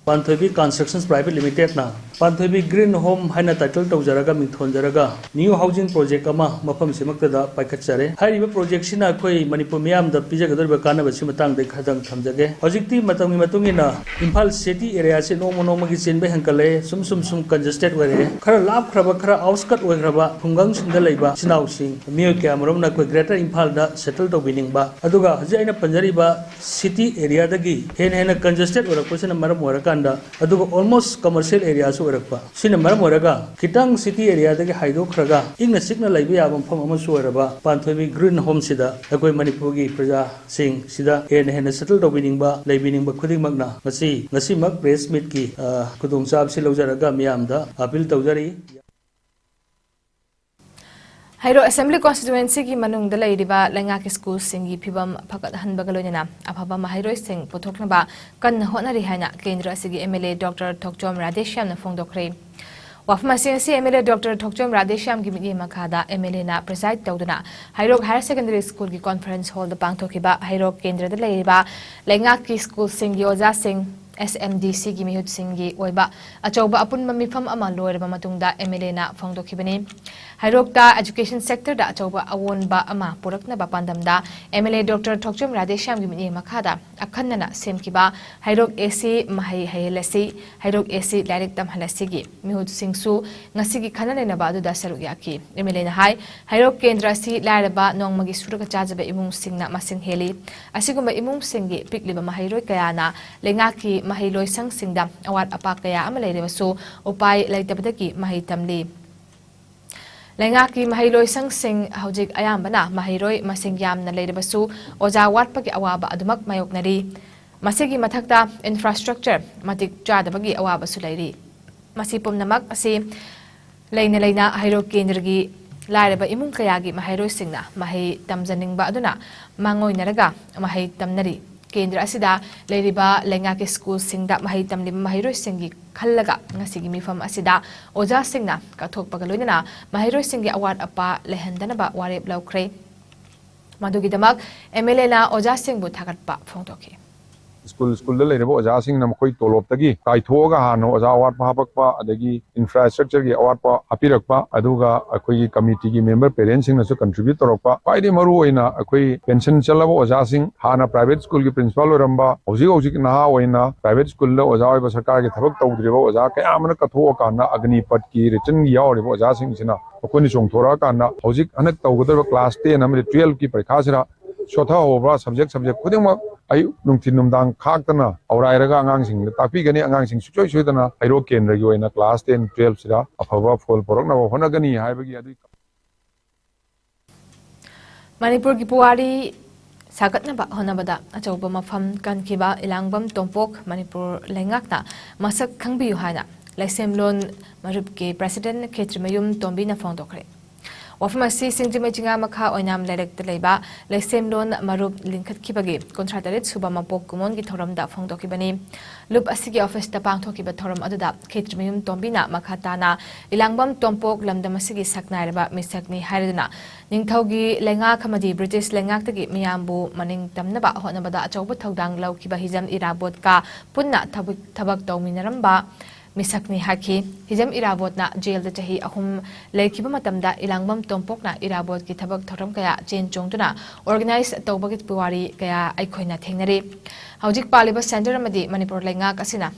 ꯄꯥꯟꯊꯣꯏꯕꯤ Constructions Private Limited ꯅ ꯄꯥꯟꯊꯣꯏꯕꯤ Green Home ꯍꯥꯏꯅ title ꯇꯧꯖꯔꯒ, ꯃꯤꯡ ꯊꯣꯟꯖꯔꯒ, new housing project ꯑꯃ ꯃꯐꯝꯁꯤꯃꯛꯇꯗ ꯄꯥꯏꯈꯠꯆꯔꯦ꯫ ꯍꯥꯏꯔꯤꯕ project ꯁꯤꯅ ꯑꯩꯈꯣꯏ ꯃꯅꯤꯄꯨꯔ ꯃꯤꯌꯥꯝꯗ ꯄꯤꯖꯒꯗꯧꯔꯤꯕ ꯀꯥꯟꯅꯕꯁꯤ ꯃꯇꯥꯡꯗ ꯑꯩ ꯈꯔꯗꯪ ꯊꯝꯖꯒꯦ꯫ ꯍꯧꯖꯤꯛꯇꯤ ꯃꯇꯝꯒꯤ ꯃꯇꯨꯡ ꯏꯟꯅ ꯏꯝꯐꯥꯜ city area ꯁꯤ ꯅꯣꯡꯃ ꯅꯣꯡꯃꯒꯤ ꯆꯤꯟꯕ ꯍꯦꯟꯒꯠꯂꯛꯑꯦ, ꯁꯨꯝ ꯁꯨꯝ ꯁꯨꯝ congested ꯑꯣꯏꯔꯛꯑꯦ꯫ ꯈꯔ ꯂꯥꯞꯈ꯭ꯔꯕ, ꯈꯔ outskirt ꯑꯣꯏꯈ꯭ꯔꯕ ꯈꯨꯡꯒꯪꯁꯤꯡꯗ ꯂꯩꯕ ꯏꯆꯤꯟ ꯏꯅꯥꯎꯁꯤꯡ, ꯃꯤꯑꯣꯏ ꯀꯌꯥ ꯃꯔꯨꯝꯅ ꯑꯩꯈꯣꯏ Greater ꯏꯝꯐꯥꯜꯗ settle ꯇꯧꯕꯤꯅꯤꯡꯕ, ꯑꯗꯨꯒ ꯍꯧꯖꯤꯛ ꯑꯩꯅ ꯄꯟꯖꯔꯤꯕ city area ꯗꯒꯤ ꯍꯦꯟꯅ ꯍꯦꯟꯅ congested ꯑꯣꯏꯔꯛꯄꯁꯤꯅ ꯃꯔꯝ ꯑꯣꯏꯔꯀꯥꯟꯗ, ꯑꯗꯨꯒ almost commercial area ꯁꯨ ꯑꯣꯏꯔꯛꯄ, ꯁꯤꯅ ꯃꯔꯝ ꯑꯣꯏꯔꯒ ꯈꯤꯇꯪ city area ꯗꯒꯤ ꯍꯥꯏꯗꯣꯛꯈ꯭ꯔꯒ ꯏꯪꯅ ꯆꯤꯛꯅ ꯂꯩꯕ ꯌꯥꯕ ꯃꯐꯝ ꯑꯃꯁꯨ ꯑꯣꯏꯔꯕ ꯄꯥꯟꯊꯣꯏꯕꯤ Green Home ꯁꯤꯗ ꯑꯩꯈꯣꯏ ꯃꯅꯤꯄꯨꯔꯒꯤ ꯄ꯭ꯔꯖꯥꯁꯤꯡ ꯁꯤꯗ ꯍꯦꯟꯅ ꯍꯦꯟꯅ settle ꯇꯧꯕꯤꯅꯤꯡꯕ, ꯂꯩꯕꯤꯅꯤꯡꯕ ꯈꯨꯗꯤꯡꯃꯛꯅ ꯉꯁꯤ, ꯉꯁꯤꯃꯛ press meet ꯀꯤ, ꯑ, ꯈꯨꯗꯣꯡꯆꯥꯕꯁꯤ ꯂꯧꯖꯔꯒ ꯃꯤꯌꯥꯝꯗ appeal ꯇꯧꯖꯔꯤ꯫ ꯍꯩꯔꯣꯛ Assembly Constituency ꯒꯤ ꯃꯅꯨꯡꯗ ꯂꯩꯔꯤꯕ ꯂꯩꯉꯥꯛꯀꯤ school ꯁꯤꯡꯒꯤ ꯐꯤꯕꯝ ꯐꯒꯠꯍꯟꯕꯒ ꯂꯣꯏꯅꯅ ꯑꯐꯕ ꯃꯍꯩꯔꯣꯏꯁꯤꯡ ꯄꯨꯊꯣꯛꯅꯕ ꯀꯟꯅ ꯍꯣꯠꯅꯔꯤ ꯍꯥꯏꯅ ꯀꯦꯟꯗ꯭ꯔ ꯑꯁꯤꯒꯤ M L A Doctor ꯊꯣꯛꯆꯣꯝ ꯔꯥꯙꯦꯁ꯭ꯌꯥꯝꯅ ꯐꯣꯡꯗꯣꯛꯈ꯭ꯔꯦ꯫ ꯋꯥꯐꯝ ꯑꯁꯤꯡ ꯑꯁꯤ M L A Doctor ꯊꯣꯛꯆꯣꯝ ꯔꯥꯙꯦꯁ꯭ꯌꯥꯝꯒꯤ ꯃꯤꯠꯌꯦꯡ ꯃꯈꯥꯗ M L A ꯅ preside ꯇꯧꯗꯨꯅ ꯍꯩꯔꯣꯛ Higher Secondary School ꯒꯤ conference hall ꯗ ꯄꯥꯡꯊꯣꯛꯈꯤꯕ ꯍꯩꯔꯣꯛ ꯀꯦꯟꯗ꯭ꯔꯗ ꯂꯩꯔꯤꯕ ꯂꯩꯉꯥꯛꯀꯤ school ꯁꯤꯡꯒꯤ ꯑꯣꯖꯥꯁꯤꯡ, S M D C ꯒꯤ ꯃꯤꯍꯨꯠꯁꯤꯡꯒꯤ ꯑꯣꯏꯕ ꯑꯆꯧꯕ ꯑꯄꯨꯟꯕ ꯃꯤꯐꯝ ꯑꯃ ꯂꯣꯏꯔꯕ ꯃꯇꯨꯡꯗ M L A ꯅ ꯐꯣꯡꯗꯣꯛꯈꯤꯕꯅꯤ꯫ ꯍꯩꯔꯣꯛꯇ education sector ꯗ ꯑꯆꯧꯕ ꯑꯑꯣꯟꯕ ꯑꯃ ꯄꯨꯔꯛꯅꯕ ꯄꯥꯟꯗꯝꯗ M L A Doctor ꯊꯣꯛꯆꯣꯝ ꯔꯥꯙꯦꯁ꯭ꯌꯥꯝꯒꯤ ꯃꯤꯠꯌꯦꯡ ꯃꯈꯥꯗ ꯑꯈꯟꯅꯅ ꯁꯦꯝꯈꯤꯕ ꯍꯩꯔꯣꯛ A C ꯃꯍꯩ ꯍꯩꯍꯜꯂꯁꯤ, ꯍꯩꯔꯣꯛ A C ꯂꯥꯏꯔꯤꯛ ꯇꯝꯍꯜꯂꯁꯤꯒꯤ ꯃꯤꯍꯨꯠꯁꯤꯡꯁꯨ ꯉꯁꯤꯒꯤ ꯈꯟꯅ ꯅꯩꯅꯕ ꯑꯗꯨꯗ ꯁꯔꯨꯛ ꯌꯥꯈꯤ꯫ M L A ꯅ ꯍꯥꯏ, ꯍꯩꯔꯣꯛ ꯀꯦꯟꯗ꯭ꯔ ꯑꯁꯤ ꯂꯥꯏꯔꯕ ꯅꯣꯡꯃꯒꯤ ꯁꯨꯔꯒ ꯆꯥꯖꯕ ꯏꯃꯨꯡꯁꯤꯡꯅ ꯃꯁꯤꯡ ꯍꯦꯜꯂꯤ꯫ ꯑꯁꯤꯒꯨꯝꯕ ꯏꯃꯨꯡꯁꯤꯡꯒꯤ ꯄꯤꯛꯂꯤꯕ ꯃꯍꯩꯔꯣꯏ ꯀꯌꯥꯅ ꯂꯩꯉꯥꯛꯀꯤ ꯃꯍꯩꯂꯣꯏꯁꯪꯁꯤꯡꯗ ꯑꯋꯥꯠ ꯑꯄꯥ ꯀꯌꯥ ꯑꯃ ꯂꯩꯔꯕꯁꯨ ꯎꯄꯥꯏ ꯂꯩꯇꯕꯗꯒꯤ ꯃꯍꯩ ꯇꯝꯂꯤ꯫ ꯂꯩꯉꯥꯛꯀꯤ ꯃꯍꯩꯂꯣꯏꯁꯪꯁꯤꯡ ꯍꯧꯖꯤꯛ ꯑꯌꯥꯝꯕꯅ ꯃꯍꯩꯔꯣꯏ ꯃꯁꯤꯡ ꯌꯥꯝꯅ ꯂꯩꯔꯕꯁꯨ ꯑꯣꯖꯥ ꯋꯥꯠꯄꯒꯤ ꯑꯋꯥꯕ ꯑꯗꯨꯃꯛ ꯃꯥꯌꯣꯛꯅꯔꯤ꯫ ꯃꯁꯤꯒꯤ ꯃꯊꯛꯇ infrastructure ꯃꯇꯤꯛ ꯆꯥꯗꯕꯒꯤ ꯑꯋꯥꯕꯁꯨ ꯂꯩꯔꯤ꯫ ꯃꯁꯤ ꯄꯨꯝꯅꯃꯛ ꯑꯁꯤ ꯂꯩꯅ ꯂꯩꯅ ꯍꯩꯔꯣꯛ ꯀꯦꯟꯗ꯭ꯔꯒꯤ ꯂꯥꯏꯔꯕ ꯏꯃꯨꯡ ꯀꯌꯥꯒꯤ ꯃꯍꯩꯔꯣꯏꯁꯤꯡꯅ ꯃꯍꯩ ꯇꯝꯖꯅꯤꯡꯕ ꯑꯗꯨꯅ ꯃꯥꯡꯑꯣꯏꯅꯔꯒ ꯃꯍꯩ ꯇꯝꯅꯔꯤ꯫ ꯀꯦꯟꯗ꯭ꯔ ꯑꯁꯤꯗ ꯂꯩꯔꯤꯕ ꯂꯩꯉꯥꯛꯀꯤ school ꯁꯤꯡꯗ ꯃꯍꯩ ꯇꯝꯂꯤꯕ ꯃꯍꯩꯔꯣꯏꯁꯤꯡꯒꯤ ꯈꯜꯂꯒ ꯉꯁꯤꯒꯤ ꯃꯤꯐꯝ ꯑꯁꯤꯗ ꯑꯣꯖꯥꯁꯤꯡꯅ ꯀꯠꯊꯣꯛꯄꯒ ꯂꯣꯏꯅꯅ ꯃꯍꯩꯔꯣꯏꯁꯤꯡꯒꯤ ꯑꯋꯥꯠ ꯑꯄꯥ ꯂꯩꯍꯟꯗꯅꯕ ꯋꯥꯔꯦꯞ ꯂꯧꯈ꯭ꯔꯦ꯫ ꯃꯗꯨꯒꯤꯗꯃꯛ M L A ꯅ ꯑꯣꯖꯥꯁꯤꯡꯕꯨ ꯊꯥꯒꯠꯄ ꯐꯣꯡꯗꯣꯛꯈꯤ꯫ ꯁ꯭ꯀꯨꯜ ꯁ꯭ꯀꯨꯜꯗ ꯂꯩꯔꯤꯕ ꯑꯣꯖꯥꯁꯤꯡꯅ ꯃꯈꯣꯏ ꯇꯣꯂꯣꯞꯇꯒꯤ ꯀꯥꯏꯊꯣꯛꯑꯒ ꯍꯥꯟꯅ ꯑꯣꯖꯥ ꯑꯋꯥꯠꯄ ꯍꯥꯄꯛꯄ, ꯑꯗꯒꯤ ꯏꯟꯐ꯭ꯔꯥꯁ꯭ꯇ꯭ꯔꯛꯆꯔꯒꯤ ꯑꯋꯥꯠꯄ ꯍꯥꯞꯄꯤꯔꯛꯄ, ꯑꯗꯨꯒ ꯑꯩꯈꯣꯏꯒꯤ ꯀꯃꯤꯇꯤꯒꯤ ꯃꯦꯝꯕꯔ ꯄꯦꯔꯦꯟꯁꯁꯤꯡꯅꯁꯨ ꯀꯟꯇ꯭ꯔꯤꯕ꯭ꯌꯨꯠ ꯇꯧꯔꯛꯄ, ꯈ꯭ꯋꯥꯏꯗꯒꯤ ꯃꯔꯨ ꯑꯣꯏꯅ ꯑꯩꯈꯣꯏ ꯄꯦꯟꯁꯟ ꯆꯠꯂꯕ ꯑꯣꯖꯥꯁꯤꯡ, ꯍꯥꯟꯅ ꯄ꯭ꯔꯥꯏꯚꯦꯠ ꯁ꯭ꯀꯨꯜꯒꯤ ꯄ꯭ꯔꯤꯟꯁꯤꯄꯥꯜ ꯑꯣꯏꯔꯝꯕ, ꯍꯧꯖꯤꯛ ꯍꯧꯖꯤꯛ ꯅꯍꯥ ꯑꯣꯏꯅ ꯄ꯭ꯔꯥꯏꯚꯦꯠ ꯁ꯭ꯀꯨꯜꯗ ꯑꯣꯖꯥ ꯑꯣꯏꯕ, ꯁꯔꯀꯥꯔꯒꯤ ꯊꯕꯛ ꯇꯧꯗ꯭ꯔꯤꯕ ꯑꯣꯖꯥ ꯀꯌꯥ ꯑꯃꯅ ꯀꯠꯊꯣꯛꯑꯀꯥꯟꯗ ꯑꯒꯅꯤꯄꯠꯀꯤ ꯔꯤꯇꯟꯒꯤ ꯌꯥꯎꯔꯤꯕ ꯑꯣꯖꯥꯁꯤꯡꯁꯤꯅ ꯃꯈꯣꯏꯅ ꯆꯣꯡꯊꯣꯔꯛꯑꯀꯥꯟꯗ ꯍꯧꯖꯤꯛ ꯍꯟꯗꯛ ꯇꯧꯒꯗꯧꯔꯤꯕ ꯀ꯭ꯂꯥꯁ ꯇꯦꯟ ꯑꯃꯗꯤ ꯇꯨꯌꯦꯜꯐꯀꯤ ꯄꯔꯤꯈꯥꯁꯤꯗ ꯁꯣꯊꯍꯧꯕ ꯁꯕꯖꯦꯛ ꯁꯕꯖꯦꯛ ꯈꯨꯗꯤꯡꯃꯛ ꯑꯌꯨꯛ ꯅꯨꯡꯊꯤꯜ ꯅꯨꯡꯗꯥꯡ ꯈꯥꯛꯇꯅ ꯑꯧꯔꯥꯏꯔꯒ ꯑꯉꯥꯡꯁꯤꯡꯗ ꯇꯥꯛꯄꯤꯒꯅꯤ꯫ ꯑꯉꯥꯡꯁꯤꯡ ꯁꯨꯡꯁꯣꯏ ꯁꯣꯏꯗꯅ ꯍꯩꯔꯣꯛ ꯀꯦꯟꯗ꯭ꯔꯒꯤ ꯑꯣꯏꯅ ꯀ꯭ꯂꯥꯁ ꯇꯦꯟ ꯇꯨꯌꯦꯜꯐꯁꯤꯗ ꯑꯐꯕ ꯐꯣꯜ ꯄꯨꯔꯛꯅꯕ ꯍꯣꯠꯅꯒꯅꯤ ꯍꯥꯏꯕꯒꯤ ꯑꯗꯨꯒꯤ ꯃꯅꯤꯄꯨꯔꯒꯤ ꯄꯨꯋꯥꯔꯤ ꯁꯥꯒꯠꯅꯕ ꯍꯣꯠꯅꯕꯗ ꯑꯆꯧꯕ ꯃꯐꯝ ꯀꯟꯈꯤꯕ ꯏꯂꯥꯡꯕꯝ ꯇꯣꯝꯄꯣꯛ ꯃꯅꯤꯄꯨꯔ ꯂꯩꯉꯥꯛꯅ ꯃꯁꯛ ꯈꯪꯕꯤꯌꯨ ꯍꯥꯏꯅ ꯂꯩꯁꯦꯝꯂꯣꯟ ꯃꯔꯨꯞꯀꯤ ꯄ꯭ꯔꯁꯤꯗꯦꯟ ꯈꯦꯇ꯭ꯔꯤꯃꯌꯨꯝ ꯇꯣꯝꯕꯤꯅ ꯐꯣꯡꯗꯣꯛꯈ꯭ꯔꯦ꯫ ꯋꯥꯐꯝ ꯑꯁꯤ ꯁꯤꯡꯖꯃꯩ ꯆꯤꯉꯥ ꯃꯈꯥ ꯑꯣꯏꯅꯥꯝ ꯂꯩꯔꯛꯇ ꯂꯩꯕ ꯂꯩꯁꯦꯝꯂꯣꯟ ꯃꯔꯨꯞ ꯂꯤꯡꯈꯠꯈꯤꯕꯒꯤ ꯀꯨꯟꯊ꯭ꯔꯥ ꯇꯔꯦꯠ ꯁꯨꯕ ꯃꯄꯣꯛ ꯀꯨꯝꯑꯣꯟꯒꯤ ꯊꯧꯔꯝꯗ ꯐꯣꯡꯗꯣꯛꯈꯤꯕꯅꯤ꯫ ꯂꯨꯞ ꯑꯁꯤꯒꯤ ꯑꯣꯐꯤꯁꯇ ꯄꯥꯡꯊꯣꯛꯈꯤꯕ ꯊꯧꯔꯝ ꯑꯗꯨꯗ ꯈꯦꯇ꯭ꯔꯤꯃꯌꯨꯝ ꯇꯣꯝꯕꯤꯅ ꯃꯈꯥ ꯇꯥꯅ ꯏꯂꯥꯡꯕꯝ ꯇꯣꯝꯄꯣꯛ ꯂꯝꯗꯝ ꯑꯁꯤꯒꯤ ꯁꯛꯅꯥꯏꯔꯕ ꯃꯤꯁꯛꯅꯤ ꯍꯥꯏꯔꯗꯨꯅ ꯅꯤꯡꯊꯧꯒꯤ ꯂꯩꯉꯥꯛ ꯑꯃꯗꯤ ꯕ꯭ꯔꯤꯇꯤꯁ ꯂꯩꯉꯥꯛꯇꯒꯤ ꯃꯤꯌꯥꯝꯕꯨ ꯃꯅꯤꯡ ꯇꯝꯅꯕ ꯍꯣꯠꯅꯕꯗ ꯑꯆꯧꯕ ꯊꯧꯗꯥꯡ ꯂꯧꯈꯤꯕ ꯍꯤꯖꯝ ꯏꯔꯥꯕꯣꯠꯀ ꯄꯨꯟꯅ ꯊꯕꯛ ꯊꯕꯛ ꯇꯧꯃꯤꯟꯅꯔꯝꯕ ꯃꯤꯁꯛꯅꯤ ꯍꯥꯏꯈꯤ꯫ ꯍꯤꯖꯝ ꯏꯔꯥꯕꯣꯠꯅ ꯖꯦꯜꯗ ꯆꯍꯤ ꯑꯍꯨꯝ ꯂꯩꯈꯤꯕ ꯃꯇꯝꯗ ꯏꯂꯥꯡꯕꯝ ꯇꯣꯝꯄꯣꯛꯅ ꯏꯔꯥꯕꯣꯠꯀꯤ ꯊꯕꯛ ꯊꯧꯔꯝ ꯀꯌꯥ ꯆꯦꯟ ꯆꯣꯡꯗꯨꯅ ꯑꯣꯔꯒꯅꯥꯏꯖ ꯇꯧꯕꯒꯤ ꯄꯨꯋꯥꯔꯤ ꯀꯌꯥ ꯑꯩꯈꯣꯏꯅ ꯊꯦꯡꯅꯔꯤ꯫ ꯍꯧꯖꯤꯛ ꯄꯥꯜꯂꯤꯕ ꯁꯦꯟꯇꯔ ꯑꯃꯗꯤ ꯃꯅꯤꯄꯨꯔ ꯂꯩꯉꯥꯛ ꯑꯁꯤꯅ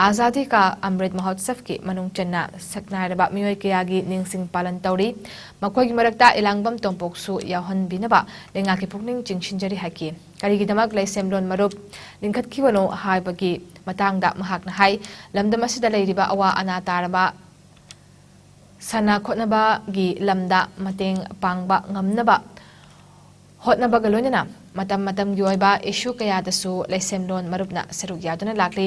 ꯑꯖꯥꯗꯤ ꯀꯥ ꯑꯃ꯭ꯔꯤꯠ ꯃꯍꯣꯠꯁꯕꯀꯤ ꯃꯅꯨꯡ ꯆꯟꯅ ꯁꯛꯅꯥꯏꯔꯕ ꯃꯤꯑꯣꯏ ꯀꯌꯥꯒꯤ ꯅꯤꯡꯁꯤꯡ ꯄꯥꯂꯟ ꯇꯧꯔꯤ꯫ ꯃꯈꯣꯏꯒꯤ ꯃꯔꯛꯇ ꯏꯂꯥꯡꯕꯝ ꯇꯣꯝꯄꯣꯛꯁꯨ ꯌꯥꯎꯍꯟꯕꯤꯅꯕ ꯂꯩꯉꯥꯛꯀꯤ ꯄꯨꯛꯅꯤꯡ ꯆꯤꯡꯁꯤꯟꯖꯔꯤ ꯍꯥꯏꯈꯤ꯫ ꯀꯔꯤꯒꯤꯗꯃꯛ ꯂꯩꯁꯦꯝꯂꯣꯟ ꯃꯔꯨꯞ ꯂꯤꯡꯈꯠꯈꯤꯕꯅꯣ ꯍꯥꯏꯕꯒꯤ ꯃꯇꯥꯡꯗ ꯃꯍꯥꯛꯅ ꯍꯥꯏ, ꯂꯝꯗꯝ ꯑꯁꯤꯗ ꯂꯩꯔꯤꯕ ꯑꯋꯥ ꯑꯅꯥ ꯇꯥꯔꯕ ꯁꯥꯟꯅ ꯈꯣꯠꯅꯕꯒꯤ ꯂꯝꯗ ꯃꯇꯦꯡ ꯄꯥꯡꯕ ꯉꯝꯅꯕ ꯍꯣꯠꯅꯕꯒ ꯂꯣꯏꯅꯅ ꯃꯇꯝ ꯃꯇꯝꯒꯤ ꯑꯣꯏꯕ ꯏꯁꯨ ꯀꯌꯥꯗꯁꯨ ꯂꯩꯁꯦꯝꯂꯣꯟ ꯃꯔꯨꯞꯅ ꯁꯔꯨꯛ ꯌꯥꯗꯨꯅ ꯂꯥꯛꯂꯤ꯫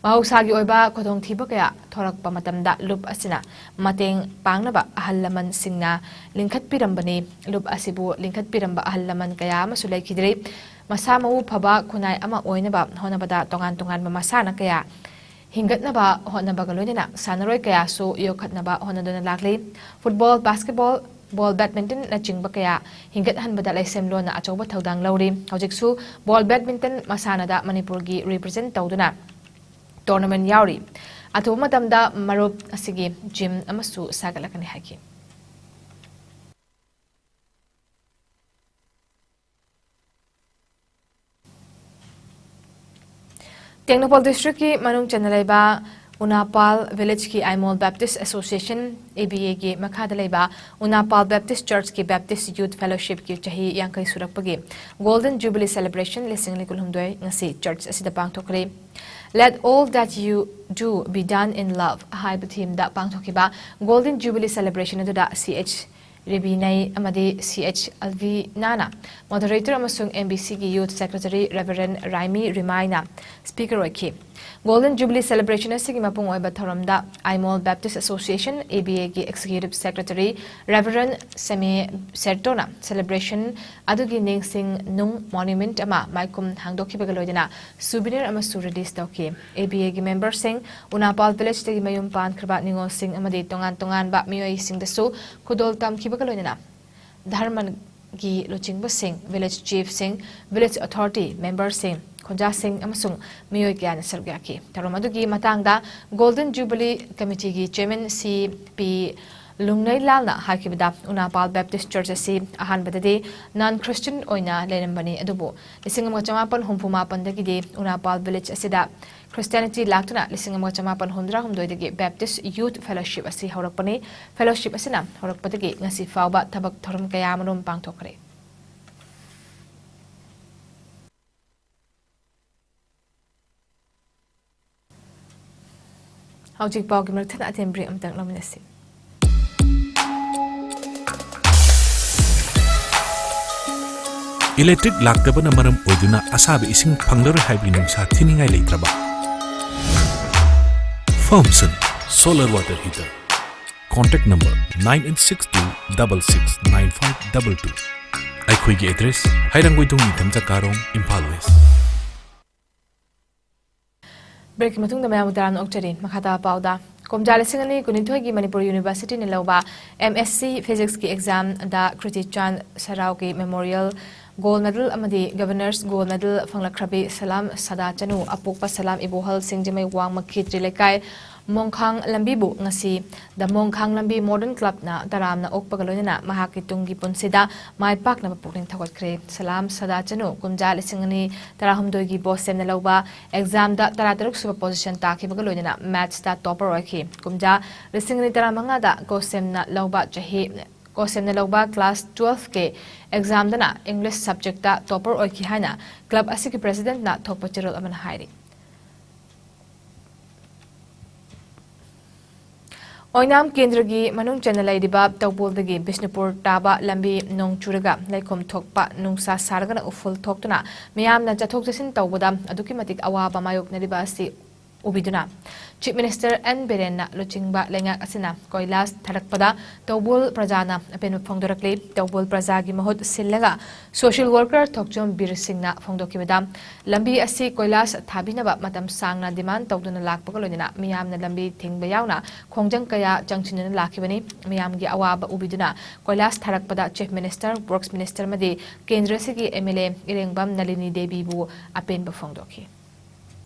ꯃꯍꯧꯁꯥꯒꯤ ꯑꯣꯏꯕ ꯈꯨꯗꯣꯡꯊꯤꯕ ꯀꯌꯥ ꯊꯣꯔꯛꯄ ꯃꯇꯝꯗ ꯂꯨꯞ ꯑꯁꯤꯅ ꯃꯇꯦꯡ ꯄꯥꯡꯅꯕ ꯑꯍꯜ ꯂꯃꯟꯁꯤꯡꯅ ꯂꯤꯡꯈꯠꯄꯤꯔꯝꯕꯅꯤ꯫ ꯂꯨꯞ ꯑꯁꯤꯕꯨ ꯂꯤꯡꯈꯠꯄꯤꯔꯝꯕ ꯑꯍꯜ ꯂꯃꯟ ꯀꯌꯥ ꯑꯃꯁꯨ ꯂꯩꯈꯤꯗ꯭ꯔꯤ꯫ ꯃꯁꯥ ꯃꯎ ꯐꯕ ꯈꯨꯟꯅꯥꯏ ꯑꯃ ꯑꯣꯏꯅꯕ ꯍꯣꯠꯅꯕꯗ ꯇꯣꯉꯥꯟ ꯇꯣꯉꯥꯟꯕ ꯃꯁꯥꯟꯅ ꯀꯌꯥ ꯍꯤꯡꯒꯠꯅꯕ ꯍꯣꯠꯅꯕꯒ ꯂꯣꯏꯅꯅ ꯁꯥꯟꯅꯔꯣꯏ ꯀꯌꯥꯁꯨ ꯌꯣꯛꯈꯠꯅꯕ ꯍꯣꯠꯅꯗꯨꯅ ꯂꯥꯛꯂꯤ꯫ ꯐꯨꯠꯕꯣꯜ, ꯕꯥꯁꯀꯦꯠꯕꯣꯜ, ꯕꯣꯜ ꯕꯦꯗꯃꯤꯟꯇꯟꯅꯆꯤꯡꯕ ꯀꯌꯥ ꯍꯤꯡꯒꯠꯍꯟꯕꯗ ꯂꯩꯁꯦꯝꯂꯣꯟꯅ ꯑꯆꯧꯕ ꯊꯧꯗꯥꯡ ꯂꯧꯔꯤ꯫ ꯍꯧꯖꯤꯛꯁꯨ ꯕꯣꯜ ꯕꯦꯗꯃꯤꯟꯇꯟ ꯃꯁꯥꯟꯅꯗ ꯃꯅꯤꯄꯨꯔꯒꯤ ꯔꯤꯄ꯭ꯔꯖꯦꯟ ꯇꯧꯗꯨꯅ ꯇꯣꯔꯅꯥꯃꯦꯟ ꯌꯥꯎꯔꯤ꯫ ꯑꯊꯨꯕ ꯃꯇꯝꯗ ꯃꯔꯨꯞ ꯑꯁꯤꯒꯤ ꯖꯤꯝ ꯑꯃꯁꯨ ꯁꯥꯒꯠꯂꯛꯀꯅꯤ ꯍꯥꯏꯈꯤ꯫ ꯇꯦꯡꯅꯧꯄꯜ ꯗꯤꯁꯇ꯭ꯔꯤꯛꯀꯤ ꯃꯅꯨꯡ ꯆꯟꯅ ꯂꯩꯕ ꯎꯅꯥꯄꯥꯜ ꯚꯤꯂꯦꯖꯀꯤ Aimol Baptist association, A B ꯑꯦꯒꯤ ꯃꯈꯥꯗ ꯂꯩꯕ ꯎꯅꯥꯄꯥꯜ ꯕꯦꯞꯇꯤꯁ ꯆꯔꯆꯀꯤ ꯕꯦꯞꯇꯤꯁ ꯌꯨꯊ ꯐꯦꯂꯣꯁꯤꯞꯀꯤ ꯆꯍꯤ ꯌꯥꯡꯈꯩ ꯁꯨꯔꯛꯄꯒꯤ ꯒꯣꯜꯗꯟ ꯖꯨꯕꯤꯂꯤ ꯁꯦꯂꯦꯕ꯭ꯔꯦꯁꯟ ꯂꯤꯁꯤꯡ ꯑꯅꯤ ꯀꯨꯟꯍꯨꯝꯗꯣꯏ ꯉꯁꯤ ꯆꯔꯆ ꯑꯁꯤꯗ ꯄꯥꯡꯊꯣꯛꯈ꯭ꯔꯦ꯫ Let all that you do be done in love ꯍꯥꯏꯕ ꯊꯤꯝꯗ ꯄꯥꯡꯊꯣꯛꯈꯤꯕ ꯒꯣꯜꯗꯟ ꯖꯨꯕꯤꯂꯤ ꯁꯦꯂꯦꯕ꯭ꯔꯦꯁꯟ ꯑꯗꯨꯗ ꯁꯤ ꯑꯩꯆ ꯔꯤꯕꯤꯅꯩ ꯑꯃꯗꯤ ꯁꯤ ꯑꯩꯆ ꯑꯜꯚꯤꯅꯥꯅ ꯃꯣꯗꯔꯦꯇꯔ ꯑꯃꯁꯨꯡ ꯑꯦꯝ ꯕꯤ ꯁꯤꯒꯤ ꯌꯨꯊ ꯁꯦꯀ꯭ꯔꯦꯇꯔꯤ ꯔꯦꯚꯔꯦꯟ ꯔꯥꯏꯃꯤ ꯔꯤꯃꯥꯏꯅ ꯁ꯭ꯄꯤꯀꯔ ꯑꯣꯏꯈꯤ꯫ ꯒꯣꯜꯗꯟ ꯖꯨꯕꯤꯂꯤ ꯁꯦꯂꯦꯕ꯭ꯔꯦꯁꯟ ꯑꯁꯤꯒꯤ ꯃꯄꯨꯡ ꯑꯣꯏꯕ ꯊꯧꯔꯝꯗ Aimol Baptist association, A B ꯑꯦꯒꯤ ꯑꯦꯛꯖꯤꯀ꯭ꯌꯨꯇꯤꯚ ꯁꯦꯀ꯭ꯔꯦꯇꯔꯤ ꯔꯦꯚꯔꯦꯟ ꯁꯦꯃꯦ ꯁꯦꯔꯇꯣꯅ ꯁꯦꯂꯦꯕ꯭ꯔꯦꯁꯟ ꯑꯗꯨꯒꯤ ꯅꯤꯡꯁꯤꯡ ꯅꯨꯡ ꯃꯣꯅꯨꯃꯦꯟꯠ ꯑꯃ ꯃꯥꯏꯈꯨꯝ ꯍꯥꯡꯗꯣꯛꯈꯤꯕꯒ ꯂꯣꯏꯅꯅ ꯁꯨꯚꯦꯅꯤꯌꯔ ꯑꯃꯁꯨ ꯔꯤꯂꯤꯖ ꯇꯧꯈꯤ꯫ ꯑꯦ ꯕꯤ ꯑꯦꯒꯤ ꯃꯦꯝꯕꯔꯁꯤꯡ, ꯎꯅꯥꯄꯥꯜ ꯚꯤꯂꯦꯖꯇꯒꯤ ꯃꯌꯨꯝ ꯄꯥꯟꯈ꯭ꯔꯕ ꯅꯤꯉꯣꯜꯁꯤꯡ ꯑꯃꯗꯤ ꯇꯣꯉꯥꯟ ꯇꯣꯉꯥꯟꯕ ꯃꯤꯑꯣꯏꯁꯤꯡꯗꯁꯨ ꯈꯨꯗꯣꯜ ꯇꯝꯈꯤꯕꯒ ꯂꯣꯏꯅꯅ ꯙꯔꯃꯒꯤ ꯂꯨꯆꯤꯡꯕꯁꯤꯡ, ꯚꯤꯂꯦꯖ ꯆꯤꯐꯁꯤꯡ, ꯚꯤꯂꯦꯖ ꯑꯣꯊꯣꯔꯤꯇꯤ ꯃꯦꯝꯕꯔꯁꯤꯡ, ꯈꯨꯟꯖꯥꯁꯤꯡ ꯑꯃꯁꯨꯡ ꯃꯤꯑꯣꯏ ꯀꯌꯥꯅ ꯁꯔꯨꯛ ꯌꯥꯈꯤ꯫ ꯊꯧꯔꯝ ꯑꯗꯨꯒꯤ ꯃꯇꯥꯡꯗ ꯒꯣꯜꯗꯟ ꯖꯨꯕꯤꯂꯤ ꯀꯃꯤꯇꯤꯒꯤ ꯆꯤꯌꯔꯃꯦꯟ ꯁꯤ ꯄꯤ ꯂꯨꯡꯅꯩꯂꯥꯜꯅ ꯍꯥꯏꯈꯤꯕꯗ, ꯎꯅꯥꯄꯥꯜ ꯕꯦꯞꯇꯤꯁ ꯆꯔꯆ ꯑꯁꯤ ꯑꯍꯥꯟꯕꯗꯗꯤ ꯅꯟ ꯈ꯭ꯔꯤꯁꯇꯤꯌꯟ ꯑꯣꯏꯅ ꯂꯩꯔꯝꯕꯅꯤ, ꯑꯗꯨꯕꯨ ꯂꯤꯁꯤꯡ ꯑꯃ ꯆꯃꯥꯄꯟ ꯍꯨꯝꯐꯨ ꯃꯥꯄꯟꯗꯒꯤꯗꯤ ꯎꯅꯥꯄꯥꯜ ꯚꯤꯂꯦꯖ ꯑꯁꯤꯗ ꯈ꯭ꯔꯤꯁꯇꯤꯌꯥꯅꯤꯇꯤ ꯂꯥꯛꯇꯨꯅ ꯂꯤꯁꯤꯡ ꯑꯃ ꯆꯃꯥꯄꯟ ꯍꯨꯝꯗ꯭ꯔꯥ ꯍꯨꯝꯗꯣꯏꯗꯒꯤ ꯕꯦꯞꯇꯤꯁ ꯌꯨꯊ ꯐꯦꯂꯣꯁꯤꯞ ꯑꯁꯤ ꯍꯧꯔꯛꯄꯅꯤ꯫ ꯐꯦꯂꯣꯁꯤꯞ ꯑꯁꯤꯅ ꯍꯧꯔꯛꯄꯗꯒꯤ ꯉꯁꯤ ꯐꯥꯎꯕ ꯊꯕꯛ ꯊꯧꯔꯝ ꯀꯌꯥ ꯑꯃꯔꯣꯝ ꯄꯥꯡꯊꯣꯛꯈ꯭ꯔꯦ꯫ ꯍꯧꯖꯤꯛ ꯄꯥꯎꯒꯤ ꯃꯔꯛ ꯊꯠꯅ ꯑꯇꯦꯟ ꯕ꯭ꯔꯦꯛ ꯑꯃꯇꯪ ꯂꯧꯃꯤꯟꯅꯁꯤ꯫ ꯏꯂꯦꯛꯇ꯭ꯔꯤꯛ ꯂꯥꯛꯇꯕꯅ ꯃꯔꯝ ꯑꯣꯏꯗꯨꯅ ꯑꯁꯥꯕ ꯏꯁꯤꯡ ꯐꯪꯂꯔꯣꯏ ꯍꯥꯏꯕꯒꯤ ꯅꯨꯡꯁꯥ ꯊꯤꯅꯤꯡꯉꯥꯏ ꯂꯩꯇ꯭ꯔꯕ? Firmson solar water heater. Contact number nine eight six two double six nine five double two. ꯑꯩꯈꯣꯏꯒꯤ ꯑꯦꯗ꯭ꯔꯦꯁ: ꯍꯩꯔꯥꯡꯒꯣꯏꯊꯣꯡ ꯅꯤꯡꯊꯝꯆꯥ ꯀꯥꯔꯣꯡ, ꯏꯝꯐꯥꯜ ꯋꯦꯁ꯫ ꯕ꯭ꯔꯦꯛꯀꯤ ꯃꯇꯨꯡꯗ ꯃꯌꯥꯝꯕꯨ ꯇꯔꯥꯝꯅ ꯑꯣꯛꯆꯔꯤ꯫ ꯃꯈꯥ ꯇꯥꯕ ꯄꯥꯎꯗ, ꯀꯨꯝꯖꯥ ꯂꯤꯁꯤꯡ ꯑꯅꯤ ꯀꯨꯟꯅꯤꯊꯣꯏꯒꯤ ꯃꯅꯤꯄꯨꯔ ꯌꯨꯅꯤꯚꯔꯁꯤꯇꯤꯅ ꯂꯧꯕ M S C Physicsꯀꯤ ꯑꯦꯛꯖꯥꯝꯗ ꯀ꯭ꯔꯤꯇꯤ ꯆꯥꯟ ꯁꯔꯥꯎꯒꯤ ꯃꯦꯃꯣꯔꯤꯌꯦꯜ ꯒꯣꯜ ꯃꯦꯗꯜ ꯑꯃꯗꯤ ꯒꯕꯔꯅꯔꯁ ꯒꯣꯜ ꯃꯦꯗꯜ ꯐꯪꯂꯛꯈ꯭ꯔꯕꯤ ꯁꯂꯥꯝ ꯁꯗꯥ ꯆꯅꯨ, ꯑꯄꯣꯛꯄ ꯁꯂꯥꯝ ꯏꯕꯣꯍꯜ, ꯁꯤꯡꯖꯃꯩ ꯋꯥꯡꯃ ꯈꯦꯇ꯭ꯔꯤ ꯂꯩꯀꯥꯏ, ꯃꯣꯡꯈꯥꯡ ꯂꯝꯕꯤꯕꯨ ꯉꯁꯤ ꯗ ꯃꯣꯡꯈꯥꯡ ꯂꯝꯕꯤ ꯃꯣꯗꯔꯟ ꯀ꯭ꯂꯕꯅ ꯇꯔꯥꯝꯅ ꯑꯣꯛꯄꯒ ꯂꯣꯏꯅꯅ ꯃꯍꯥꯛꯀꯤ ꯇꯨꯡꯒꯤ ꯄꯨꯟꯁꯤꯗ ꯃꯥꯏ ꯄꯥꯛꯅꯕ ꯄꯨꯛꯅꯤꯡ ꯊꯧꯒꯠꯈ꯭ꯔꯦ꯫ ꯁꯂꯥꯝ ꯁꯗꯥ ꯆꯅꯨ ꯀꯨꯝꯖꯥ ꯂꯤꯁꯤꯡ ꯑꯅꯤ ꯇꯔꯥꯍꯨꯝꯗꯣꯏꯒꯤ ꯕꯣꯁꯦꯝꯅ ꯂꯧꯕ ꯑꯦꯛꯖꯥꯝꯗ ꯇꯔꯥꯇꯔꯨꯛ ꯁꯨꯕ ꯄꯣꯖꯤꯁꯟ ꯇꯥꯈꯤꯕꯒ ꯂꯣꯏꯅꯅ ꯃꯦꯠꯁꯇ ꯇꯣꯄꯔ ꯑꯣꯏꯈꯤ꯫ ꯀꯨꯝꯖꯥ ꯂꯤꯁꯤꯡ ꯑꯅꯤ ꯇꯔꯥꯃꯉꯥꯗ ꯀꯣꯁꯦꯝꯅ ꯂꯧꯕ ꯆꯍꯤ, ꯀꯣꯁꯦꯝꯅ ꯂꯧꯕ ꯀ꯭ꯂꯥꯁ ꯇꯨꯋꯦꯜꯐꯀꯤ ꯑꯦꯛꯖꯥꯝꯗꯅ ꯏꯪꯂꯤꯁ ꯁꯕꯖꯦꯛꯇ ꯇꯣꯄꯔ ꯑꯣꯏꯈꯤ ꯍꯥꯏꯅ ꯀ꯭ꯂꯕ ꯑꯁꯤꯒꯤ ꯄ꯭ꯔꯦꯁꯤꯗꯦꯟꯠꯅ ꯊꯣꯛꯄ ꯆꯦꯔꯣꯜ ꯑꯃꯅ ꯍꯥꯏꯔꯤ꯫ ꯑꯣꯏꯅꯥꯝ ꯀꯦꯟꯗ꯭ꯔꯒꯤ ꯃꯅꯨꯡ ꯆꯟꯅ ꯂꯩꯔꯤꯕ ꯇꯧꯕꯣꯜꯗꯒꯤ ꯕꯤꯁꯅꯨꯄꯨꯔ ꯇꯥꯕ ꯂꯝꯕꯤ ꯅꯣꯡ ꯆꯨꯔꯒ ꯂꯩꯈꯣꯝ ꯊꯣꯛꯄ, ꯅꯨꯡꯁꯥ ꯁꯥꯔꯒꯅ ꯎꯐꯨꯜ ꯊꯣꯛꯇꯨꯅ ꯃꯤꯌꯥꯝꯅ ꯆꯠꯊꯣꯛ ꯆꯠꯁꯤꯟ ꯇꯧꯕꯗ ꯑꯗꯨꯛꯀꯤ ꯃꯇꯤꯛ ꯑꯋꯥꯕ ꯃꯥꯌꯣꯛꯅꯔꯤꯕ ꯑꯁꯤ ꯎꯕꯤꯗꯨꯅ ꯆꯤꯐ ꯃꯤꯅꯤꯁꯇꯔ ꯑꯦꯟ ꯕꯤꯔꯦꯟꯅ ꯂꯨꯆꯤꯡꯕ ꯂꯩꯉꯥꯛ ꯑꯁꯤꯅ ꯀꯣꯏꯂꯥꯁ ꯊꯥꯔꯛꯄꯗ ꯇꯧꯕꯣꯜ ꯄ꯭ꯔꯖꯥꯅ ꯑꯄꯦꯟꯕ ꯐꯣꯡꯗꯣꯔꯛꯂꯤ꯫ ꯇꯧꯕꯣꯜ ꯄ꯭ꯔꯖꯥꯒꯤ ꯃꯍꯨꯠ ꯁꯤꯜꯂꯒ ꯁꯣꯁꯤꯌꯦꯜ ꯋꯥꯔꯀꯔ ꯊꯣꯛꯆꯣꯝ ꯕꯤꯔ ꯁꯤꯡꯅ ꯐꯣꯡꯗꯣꯛꯈꯤꯕꯗ, ꯂꯝꯕꯤ ꯑꯁꯤ ꯀꯣꯏꯂꯥꯁ ꯊꯥꯕꯤꯅꯕ ꯃꯇꯝ ꯁꯥꯡꯅ ꯗꯤꯃꯥꯟ ꯇꯧꯗꯨꯅ ꯂꯥꯛꯄꯒ ꯂꯣꯏꯅꯅ ꯃꯤꯌꯥꯝꯅ ꯂꯝꯕꯤ ꯊꯤꯡꯕ ꯌꯥꯎꯅ ꯈꯣꯡꯖꯪ ꯀꯌꯥ ꯆꯪꯁꯤꯟꯗꯨꯅ ꯂꯥꯛꯈꯤꯕꯅꯤ꯫ ꯃꯤꯌꯥꯝꯒꯤ ꯑꯋꯥꯕ ꯎꯕꯤꯗꯨꯅ ꯀꯣꯏꯂꯥꯁ ꯊꯥꯔꯛꯄꯗ ꯆꯤꯐ ꯃꯤꯅꯤꯁꯇꯔ, ꯋꯔꯛꯁ ꯃꯤꯅꯤꯁꯇꯔ ꯑꯃꯗꯤ ꯀꯦꯟꯗ꯭ꯔ ꯑꯁꯤꯒꯤ M L A ꯏꯔꯦꯡꯕꯝ ꯅꯂꯤꯅꯤ ꯗꯦꯕꯤꯕꯨ ꯑꯄꯦꯟꯕ ꯐꯣꯡꯗꯣꯛꯈꯤ꯫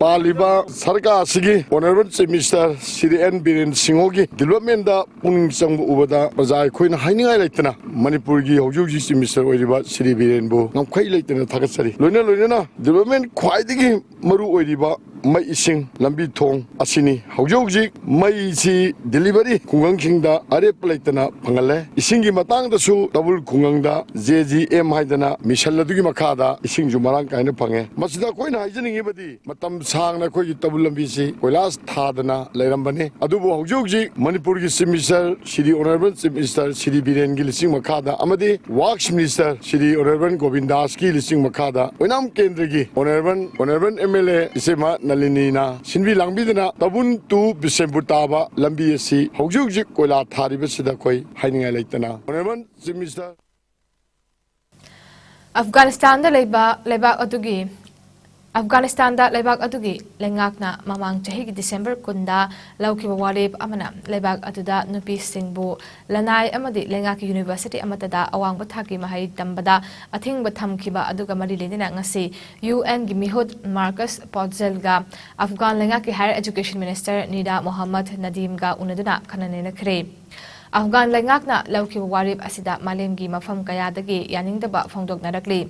ꯄꯥꯜꯂꯤꯕ ꯁꯔꯀꯥꯔ ꯑꯁꯤꯒꯤ honourable chief minister Shri N Biren ꯁꯤꯡꯍꯣꯒꯤ ꯗꯤꯕꯦꯂꯞꯃꯦꯟꯗ ꯄꯨꯛꯅꯤꯡ ꯆꯪꯕ ꯎꯕꯗ ꯄ꯭ꯔꯖꯥ ꯑꯩꯈꯣꯏꯅ ꯍꯥꯏꯅꯤꯡꯉꯥꯏ ꯂꯩꯇꯅ ꯃꯅꯤꯄꯨꯔꯒꯤ ꯍꯧꯖꯤꯛ ꯍꯧꯖꯤꯛ ꯆꯤꯐ ꯃꯤꯅꯤꯁꯇꯔ ꯑꯣꯏꯔꯤꯕ ꯁ꯭ꯔꯤ ꯕꯤꯔꯦꯟꯕꯨ ꯉꯝꯈꯩ ꯂꯩꯇꯅ ꯊꯥꯒꯠꯆꯔꯤ꯫ ꯂꯣꯏꯅ ꯂꯣꯏꯅꯅ ꯗꯤꯕꯦꯂꯞꯃꯦꯟ ꯈ꯭ꯋꯥꯏꯗꯒꯤ ꯃꯔꯨ ꯑꯣꯏꯔꯤꯕ ꯃꯩ ꯏꯁꯤꯡ ꯂꯝꯕꯤ ꯊꯣꯡ ꯑꯁꯤꯅꯤ꯫ ꯍꯧꯖꯤꯛ ꯍꯧꯖꯤꯛ ꯃꯩꯁꯤ ꯗꯤꯂꯤꯚꯔꯤ ꯈꯨꯡꯒꯪꯁꯤꯡꯗ ꯑꯔꯦꯞꯄ ꯂꯩꯇꯅ ꯐꯪꯍꯜꯂꯦ꯫ ꯏꯁꯤꯡꯒꯤ ꯃꯇꯥꯡꯗꯁꯨ ꯇꯧꯕꯜ ꯈꯨꯡꯒꯪꯗ J G M ꯍꯥꯏꯗꯅ ꯃꯤꯁꯟ ꯑꯗꯨꯒꯤ ꯃꯈꯥꯗ ꯏꯁꯤꯡꯁꯨ ꯃꯔꯥꯡ ꯀꯥꯏꯅ ꯐꯪꯉꯦ꯫ ꯃꯁꯤꯗ ꯑꯩꯈꯣꯏꯅ ꯍꯥꯏꯖꯅꯤꯡꯉꯤꯕꯗꯤ ꯃꯇꯝ ꯁꯥꯡꯅ ꯑꯩꯈꯣꯏꯒꯤ ꯇꯧꯕꯜ ꯂꯝꯕꯤꯁꯤ ꯀꯣꯏꯂꯥꯁ ꯊꯥꯗꯅ ꯂꯩꯔꯝꯕꯅꯤ꯫ ꯑꯗꯨꯕꯨ ꯍꯧꯖꯤꯛ ꯍꯧꯖꯤꯛ ꯃꯅꯤꯄꯨꯔꯒꯤ chief minister Shri honourable chief minister Shri ꯕꯤꯔꯦꯟꯒꯤ ꯂꯨꯆꯤꯡ ꯃꯈꯥꯗ ꯑꯃꯗꯤ ꯋꯥꯔꯛꯁ ꯃꯤꯅꯤꯁꯇꯔ ꯁ꯭ꯔꯤ ꯑꯣꯅꯔꯦꯕꯜ ꯒꯣꯕꯤꯟꯗꯥꯁꯀꯤ ꯂꯨꯆꯤꯡ ꯃꯈꯥꯗ ꯑꯣꯏꯅꯥꯝ ꯀꯦꯟꯗ꯭ꯔꯒꯤ honourable, honourable M L A ꯏꯆꯦꯃ ꯅꯂꯤꯅꯤꯅ ꯁꯤꯟꯕꯤ ꯂꯥꯡꯕꯤꯗꯨꯅ ꯇꯧꯕꯜ to ꯕꯤꯁꯦꯝꯄꯨꯔ ꯇꯥꯕ ꯂꯝꯕꯤ ꯑꯁꯤ ꯍꯧꯖꯤꯛ ꯍꯧꯖꯤꯛ ꯀꯣꯏꯂꯥ ꯊꯥꯔꯤꯕꯁꯤꯗ ꯑꯩꯈꯣꯏ ꯍꯥꯏꯅꯤꯡꯉꯥꯏ ꯂꯩꯇꯅ ꯑꯣꯅꯔꯦꯕꯜ ꯆꯤꯐ ꯃꯤꯅꯤꯁꯇꯔ ꯑꯐꯒꯥꯅꯤꯁꯇꯥꯟꯗ ꯂꯩꯕ ꯂꯩꯕꯥꯛ ꯑꯗꯨꯒꯤ ꯑꯐꯒꯥꯅꯤꯁꯇꯥꯟꯗ ꯂꯩꯕꯥꯛ ꯑꯗꯨꯒꯤ ꯂꯩꯉꯥꯛꯅ ꯃꯃꯥꯡ ꯆꯍꯤꯒꯤ ꯗꯤꯁꯦꯝꯕꯔ ꯀꯨꯟꯗ ꯂꯧꯈꯤꯕ ꯋꯥꯔꯦꯞ ꯑꯃꯅ ꯂꯩꯕꯥꯛ ꯑꯗꯨꯗ ꯅꯨꯄꯤꯁꯤꯡꯕꯨ ꯂꯅꯥꯏ ꯑꯃꯗꯤ ꯂꯩꯉꯥꯛꯀꯤ ꯌꯨꯅꯤꯚꯔꯁꯤꯇꯤ ꯑꯃꯠꯇꯗ ꯑꯋꯥꯡꯕ ꯊꯥꯛꯀꯤ ꯃꯍꯩ ꯇꯝꯕꯗ ꯑꯊꯤꯡꯕ ꯊꯝꯈꯤꯕ ꯑꯗꯨꯒ ꯃꯔꯤ ꯂꯩꯅꯅ ꯉꯁꯤ ꯌꯨ ꯑꯦꯟꯒꯤ ꯃꯤꯍꯨꯠ ꯃꯥꯔꯀꯁ ꯄꯣꯠꯖꯦꯜꯒ ꯑꯐꯒꯥꯟ ꯂꯩꯉꯥꯛꯀꯤ ꯍꯥꯌꯔ ꯑꯦꯖꯨꯀꯦꯁꯟ ꯃꯤꯅꯤꯁꯇꯔ ꯅꯤꯗꯥ ꯃꯣꯍꯝꯃꯗ ꯅꯗꯤꯝꯒ ꯎꯅꯗꯨꯅ ꯈꯟꯅ ꯅꯩꯅꯈ꯭ꯔꯦ꯫ ꯑꯐꯒꯥꯟ ꯂꯩꯉꯥꯛꯅ ꯂꯧꯈꯤꯕ ꯋꯥꯔꯦꯞ ꯑꯁꯤꯗ ꯃꯥꯂꯦꯝꯒꯤ ꯃꯐꯝ ꯀꯌꯥꯗꯒꯤ ꯌꯥꯅꯤꯡꯗꯕ ꯐꯣꯡꯗꯣꯛꯅꯔꯛꯂꯤ꯫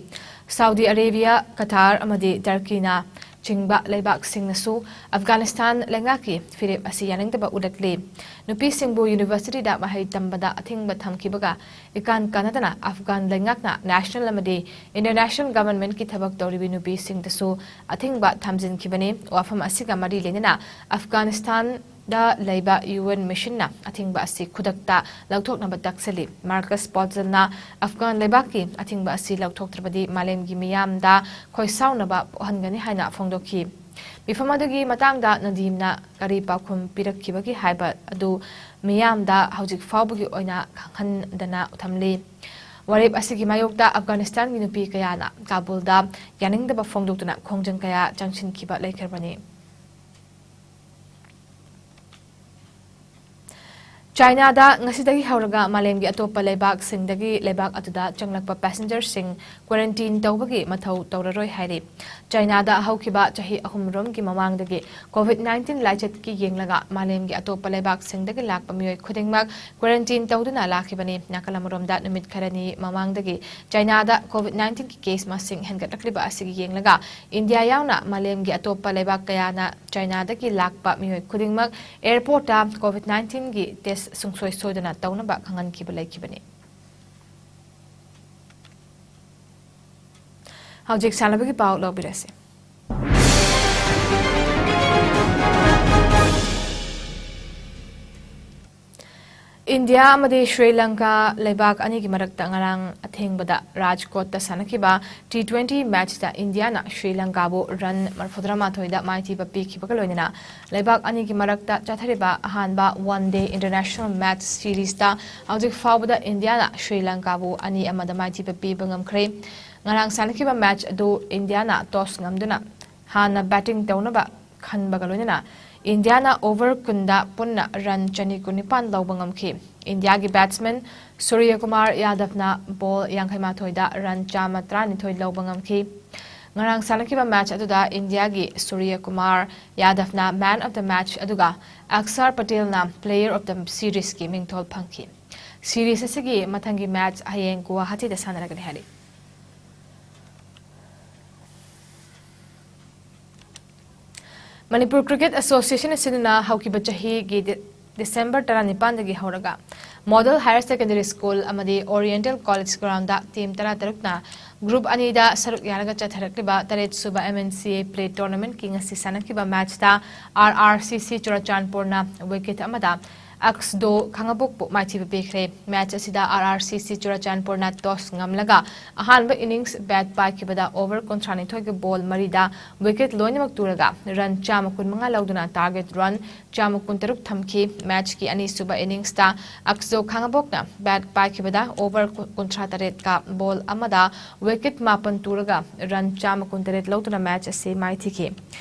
ꯁꯥꯎꯗꯤ ꯑꯔꯦꯕꯤꯌꯥ, ꯀꯇꯥꯔ ꯑꯃꯗꯤ ꯇꯔꯀꯤꯅ ꯆꯤꯡꯕ ꯂꯩꯕꯥꯛꯁꯤꯡꯅꯁꯨ ꯑꯐꯒꯥꯅꯤꯁꯇꯥꯟ ꯂꯩꯉꯥꯛꯀꯤ ꯐꯤꯔꯦꯞ ꯑꯁꯤ ꯌꯥꯅꯤꯡꯗꯕ ꯎꯠꯂꯛꯂꯤ꯫ ꯅꯨꯄꯤꯁꯤꯡꯕꯨ ꯌꯨꯅꯤꯚꯔꯁꯤꯇꯤꯗ ꯃꯍꯩ ꯇꯝꯕꯗ ꯑꯊꯤꯡꯕ ꯊꯝꯈꯤꯕꯒ ꯏꯀꯥꯟ ꯀꯥꯟꯅꯗꯅ ꯑꯐꯒꯥꯟ ꯂꯩꯉꯥꯛꯅ ꯅꯦꯁꯅꯦꯜ ꯑꯃꯗꯤ ꯏꯟꯇꯔꯅꯦꯁꯅꯦꯜ ꯒꯚꯔꯟꯃꯦꯟꯠꯀꯤ ꯊꯕꯛ ꯇꯧꯔꯤꯕꯤ ꯅꯨꯄꯤꯁꯤꯡꯗꯁꯨ ꯑꯊꯤꯡꯕ ꯊꯝꯖꯤꯟꯈꯤꯕꯅꯤ꯫ ꯋꯥꯐꯝ ꯑꯁꯤꯒ ꯃꯔꯤ ꯂꯩꯅꯅ ꯑꯐꯒꯥꯅꯤꯁꯇꯥꯟ ꯗ ꯂꯩꯕ ꯌꯨ ꯑꯦꯟ ꯃꯤꯁꯟꯅ ꯑꯊꯤꯡꯕ ꯑꯁꯤ ꯈꯨꯗꯛꯇ ꯂꯧꯊꯣꯛꯅꯕ ꯇꯛꯁꯜꯂꯤ꯫ ꯃꯥꯔꯀꯁ ꯄꯣꯠꯖꯦꯜꯅ ꯑꯐꯒꯥꯟ ꯂꯩꯕꯥꯛꯀꯤ ꯑꯊꯤꯡꯕ ꯑꯁꯤ ꯂꯧꯊꯣꯛꯇ꯭ꯔꯕꯗꯤ ꯃꯥꯂꯦꯝꯒꯤ ꯃꯤꯌꯥꯝꯗ ꯈꯣꯏꯁꯥꯎꯅꯕ ꯄꯣꯛꯍꯟꯒꯅꯤ ꯍꯥꯏꯅ ꯐꯣꯡꯗꯣꯛꯈꯤ꯫ ꯃꯤꯐꯝ ꯑꯗꯨꯒꯤ ꯃꯇꯥꯡꯗ ꯅꯗꯤꯝꯅ ꯀꯔꯤ ꯄꯥꯎꯈꯨꯝ ꯄꯤꯔꯛꯈꯤꯕꯒꯦ ꯍꯥꯏꯕ ꯑꯗꯨ ꯃꯤꯌꯥꯝꯗ ꯍꯧꯖꯤꯛ ꯐꯥꯎꯕꯒꯤ ꯑꯣꯏꯅ ꯈꯪꯍꯟꯗꯅ ꯊꯝꯂꯤ꯫ ꯋꯥꯔꯦꯞ ꯑꯁꯤꯒꯤ ꯃꯥꯌꯣꯛꯇ ꯑꯐꯒꯥꯅꯤꯁꯇꯥꯟꯒꯤ ꯅꯨꯄꯤ ꯀꯌꯥꯅ ꯀꯥꯕꯨꯜꯗ ꯌꯥꯅꯤꯡꯗꯕ ꯐꯣꯡꯗꯣꯛꯇꯨꯅ ꯈꯣꯡꯖꯪ ꯀꯌꯥ ꯆꯪꯁꯤꯟꯈꯤꯕ ꯂꯩꯈ꯭ꯔꯕꯅꯤ꯫ ꯆꯥꯏꯅꯥꯗ ꯉꯁꯤꯗꯒꯤ ꯍꯧꯔꯒ ꯃꯥꯂꯦꯝꯒꯤ ꯑꯇꯣꯞꯄ ꯂꯩꯕꯥꯛꯁꯤꯡꯗꯒꯤ ꯂꯩꯕꯥꯛ ꯑꯗꯨꯗ ꯆꯪꯂꯛꯄ ꯄꯦꯁꯦꯟꯖꯔꯁꯤꯡ ꯀ꯭ꯋꯥꯔꯦꯟꯇꯤꯟ ꯇꯧꯕꯒꯤ ꯃꯊꯧ ꯇꯧꯔꯔꯣꯏ ꯍꯥꯏꯔꯤ꯫ ꯆꯥꯏꯅꯥꯗ ꯍꯧꯈꯤꯕ ꯆꯍꯤ ꯑꯍꯨꯝꯔꯣꯝꯒꯤ ꯃꯃꯥꯡꯗꯒꯤ ꯀꯣꯚꯤꯗ ꯅꯥꯏꯟꯇꯤꯟ ꯂꯥꯏꯆꯠꯀꯤ ꯌꯦꯡꯂꯒ ꯃꯥꯂꯦꯝꯒꯤ ꯑꯇꯣꯞꯄ ꯂꯩꯕꯥꯛꯁꯤꯡꯗꯒꯤ ꯂꯥꯛꯄ ꯃꯤꯑꯣꯏ ꯈꯨꯗꯤꯡꯃꯛ ꯀ꯭ꯋꯥꯔꯦꯟꯇꯤꯟ ꯇꯧꯗꯨꯅ ꯂꯥꯛꯈꯤꯕꯅꯤ꯫ ꯅꯥꯀꯜ ꯑꯃꯔꯣꯝꯗ ꯅꯨꯃꯤꯠ ꯈꯔꯅꯤ ꯃꯃꯥꯡꯗꯒꯤ ꯆꯥꯏꯅꯥꯗ ꯀꯣꯚꯤꯗ ꯅꯥꯏꯟꯇꯤꯟꯒꯤ ꯀꯦꯁ ꯃꯁꯤꯡ ꯍꯦꯟꯒꯠꯂꯛꯂꯤꯕ ꯑꯁꯤꯒꯤ ꯌꯦꯡꯂꯒ ꯏꯟꯗꯤꯌꯥ ꯌꯥꯎꯅ ꯃꯥꯂꯦꯝꯒꯤ ꯑꯇꯣꯞꯄ ꯂꯩꯕꯥꯛ ꯀꯌꯥꯅ ꯆꯥꯏꯅꯥꯗꯒꯤ ꯂꯥꯛꯄ ꯃꯤꯑꯣꯏ ꯈꯨꯗꯤꯡꯃꯛ ꯑꯦꯌꯔꯄꯣꯔꯠꯇ ꯀꯣꯚꯤꯗ ꯅꯥꯏꯟꯇꯤꯟꯒꯤ ꯇꯦꯁ ꯁꯨꯡꯁꯣꯏ ꯁꯣꯏꯗꯅ ꯇꯧꯅꯕ ꯈꯪꯍꯟꯈꯤꯕ ꯂꯩꯈꯤꯕꯅꯤ꯫ ꯍꯧꯖꯤꯛ ꯁꯥꯟꯅꯕꯒꯤ ꯄꯥꯎ ꯂꯧꯕꯤꯔꯁꯤ꯫ ꯏꯟꯗꯤꯌꯥ ꯑꯃꯗꯤ ꯁ꯭ꯔꯤ ꯂꯪꯀꯥ ꯂꯩꯕꯥꯛ ꯑꯅꯤꯒꯤ ꯃꯔꯛꯇ ꯉꯔꯥꯡ ꯑꯊꯦꯡꯕꯗ ꯔꯥꯖꯀꯣꯠꯇ ꯁꯥꯟꯅꯈꯤꯕ ꯇꯤ ꯇ꯭ꯋꯦꯟꯇꯤ ꯃꯦꯆꯇ ꯏꯟꯗꯤꯌꯥꯅ ꯁ꯭ꯔꯤ ꯂꯪꯀꯥꯕꯨ ꯔꯟ ꯃꯔꯤꯐꯨꯇꯔꯥꯃꯥꯊꯣꯏꯗ ꯃꯥꯏꯊꯤꯕ ꯄꯤꯈꯤꯕꯒ ꯂꯣꯏꯅꯅ ꯂꯩꯕꯥꯛ ꯑꯅꯤꯒꯤ ꯃꯔꯛꯇ ꯆꯠꯊꯔꯤꯕ ꯑꯍꯥꯟꯕ ꯋꯥꯟ ꯗꯦ ꯏꯟꯇꯔꯅꯦꯁꯅꯦꯜ ꯃꯦꯆ ꯁꯤꯔꯤꯖꯇ ꯍꯧꯖꯤꯛ ꯐꯥꯎꯕꯗ ꯏꯟꯗꯤꯌꯥꯅ ꯁ꯭ꯔꯤ ꯂꯪꯀꯥꯕꯨ ꯑꯅꯤ ꯑꯃꯗ ꯃꯥꯏꯊꯤꯕ ꯄꯤꯕ ꯉꯝꯈ꯭ꯔꯦ꯫ ꯉꯔꯥꯡ ꯁꯥꯟꯅꯈꯤꯕ ꯃꯦꯆ ꯑꯗꯨ ꯏꯟꯗꯤꯌꯥꯅ ꯇꯣꯁ ꯉꯝꯗꯨꯅ ꯍꯥꯟꯅ ꯕꯦꯇꯤꯡ ꯇꯧꯅꯕ ꯈꯟꯕꯒ ꯂꯣꯏꯅꯅ ꯏꯟꯗꯤꯌꯥꯅ ꯑꯣꯚꯔ ꯀꯨꯟꯗ ꯄꯨꯟꯅ ꯔꯟ ꯆꯅꯤ ꯀꯨꯟꯅꯤꯄꯥꯟ ꯂꯧꯕ ꯉꯝꯈꯤ꯫ ꯏꯟꯗꯤꯌꯥꯒꯤ ꯕꯦꯠꯁꯃꯦꯟ ꯁꯨꯔꯌ ꯀꯨꯃꯥꯔ ꯌꯥꯗꯕꯅ ꯕꯣꯜ ꯌꯥꯡꯈꯩ ꯃꯥꯊꯣꯏꯗ ꯔꯟ ꯆꯥꯝꯃ ꯇꯔꯥꯅꯤꯊꯣꯏ ꯂꯧꯕ ꯉꯝꯈꯤ꯫ ꯉꯔꯥꯡ ꯁꯥꯟꯅꯈꯤꯕ ꯃꯦꯆ ꯑꯗꯨꯗ ꯏꯟꯗꯤꯌꯥꯒꯤ ꯁꯨꯔꯌ Kumar ꯌꯥꯗꯕꯅ Man of the Match ꯑꯗꯨꯒ ꯑꯛꯁꯥꯔ ꯄꯇꯦꯜꯅ Player of the Seriesꯀꯤ ꯃꯤꯡꯊꯣꯜ ꯐꯪꯈꯤ꯫ ꯁꯤꯔꯤꯁ ꯑꯁꯤꯒꯤ ꯃꯊꯪꯒꯤ ꯃꯦꯆ ꯍꯌꯦꯡ ꯒꯨꯋꯥꯍꯥꯇꯤꯗ ꯁꯥꯟꯅꯔꯒꯅꯤ ꯍꯥꯏꯔꯤ꯫ ꯃꯅꯤꯄꯨꯔ ꯀ꯭ꯔꯤꯀꯦꯠ ꯑꯦꯁꯣꯁꯤꯌꯦꯁꯟ ꯑꯁꯤꯅ ꯍꯧꯈꯤꯕ ꯆꯍꯤꯒꯤ ꯗꯤ-, ꯗꯤꯁꯦꯝꯕꯔ ꯇꯔꯥꯅꯤꯄꯥꯟꯗꯒꯤ ꯍꯧꯔꯒ ꯃꯣꯗꯦꯜ ꯍꯥꯌꯔ ꯁꯦꯀꯦꯟꯗꯔꯤ ꯁ꯭ꯀꯨꯜ ꯑꯃꯗꯤ ꯑꯣꯔꯤꯌꯦꯟꯇꯦꯜ ꯀꯣꯂꯦꯖ ꯒ꯭ꯔꯥꯎꯟꯗ ꯇꯤꯝ ꯇꯔꯥꯇꯔꯨꯛꯅ ꯒ꯭ꯔꯨꯞ ꯑꯅꯤꯗ ꯁꯔꯨꯛ ꯌꯥꯔꯒ ꯆꯠꯊꯔꯛꯂꯤꯕ ꯇꯔꯦꯠ ꯁꯨꯕ M N C A Play Tournamentꯀꯤ ꯉꯁꯤ ꯁꯥꯟꯅꯈꯤꯕ ꯃꯦꯆꯇ R R C C ꯆꯨꯔꯆꯥꯟꯄꯨꯔꯅ ꯋꯤꯀꯦꯠ ꯑꯃꯗ ꯑꯛꯁꯗꯣ ꯈꯥꯉꯕꯣꯛꯄꯨ ꯃꯥꯏꯊꯤꯕ ꯄꯤꯈ꯭ꯔꯦ꯫ ꯃꯦꯆ ꯑꯁꯤꯗ R R C C ꯆꯨꯔꯆꯥꯟꯄꯨꯔꯅ ꯇꯣꯁ ꯉꯝꯂꯒ ꯑꯍꯥꯟꯕ ꯏꯅꯤꯡꯁ ꯕꯦꯠ ꯄꯥꯏꯈꯤꯕꯗ ꯑꯣꯚꯔ ꯀꯨꯟꯊ꯭ꯔꯥꯅꯤꯊꯣꯏꯒꯤ ꯕꯣꯜ ꯃꯔꯤꯗ ꯋꯤꯀꯦꯠ ꯂꯣꯏꯅꯃꯛ ꯇꯨꯔꯒ ꯔꯟ ꯆꯥꯝꯃ ꯀꯨꯟꯃꯉꯥ ꯂꯧꯗꯨꯅ ꯇꯥꯔꯒꯦꯠ ꯔꯟ ꯆꯥꯝꯃ ꯀꯨꯟꯇꯔꯨꯛ ꯊꯝꯈꯤ꯫ ꯃꯦꯆꯀꯤ ꯑꯅꯤꯁꯨꯕ ꯏꯅꯤꯡꯁꯇ ꯑꯛꯁꯣ ꯈꯥꯉꯕꯣꯛꯅ ꯕꯦꯠ ꯄꯥꯏꯈꯤꯕꯗ ꯑꯣꯚꯔ ꯀꯨꯟꯊ꯭ꯔꯥ ꯇꯔꯦꯠꯀ ꯕꯣꯜ ꯑꯃꯗ ꯋꯤꯀꯦꯠ ꯃꯥꯄꯟ ꯇꯨꯔꯒ ꯔꯟ ꯆꯥꯝꯃ ꯀꯨꯟꯇꯔꯦꯠ ꯂꯧꯗꯨꯅ ꯃꯦꯆ ꯑꯁꯤ ꯃꯥꯏꯊꯤꯈꯤ꯫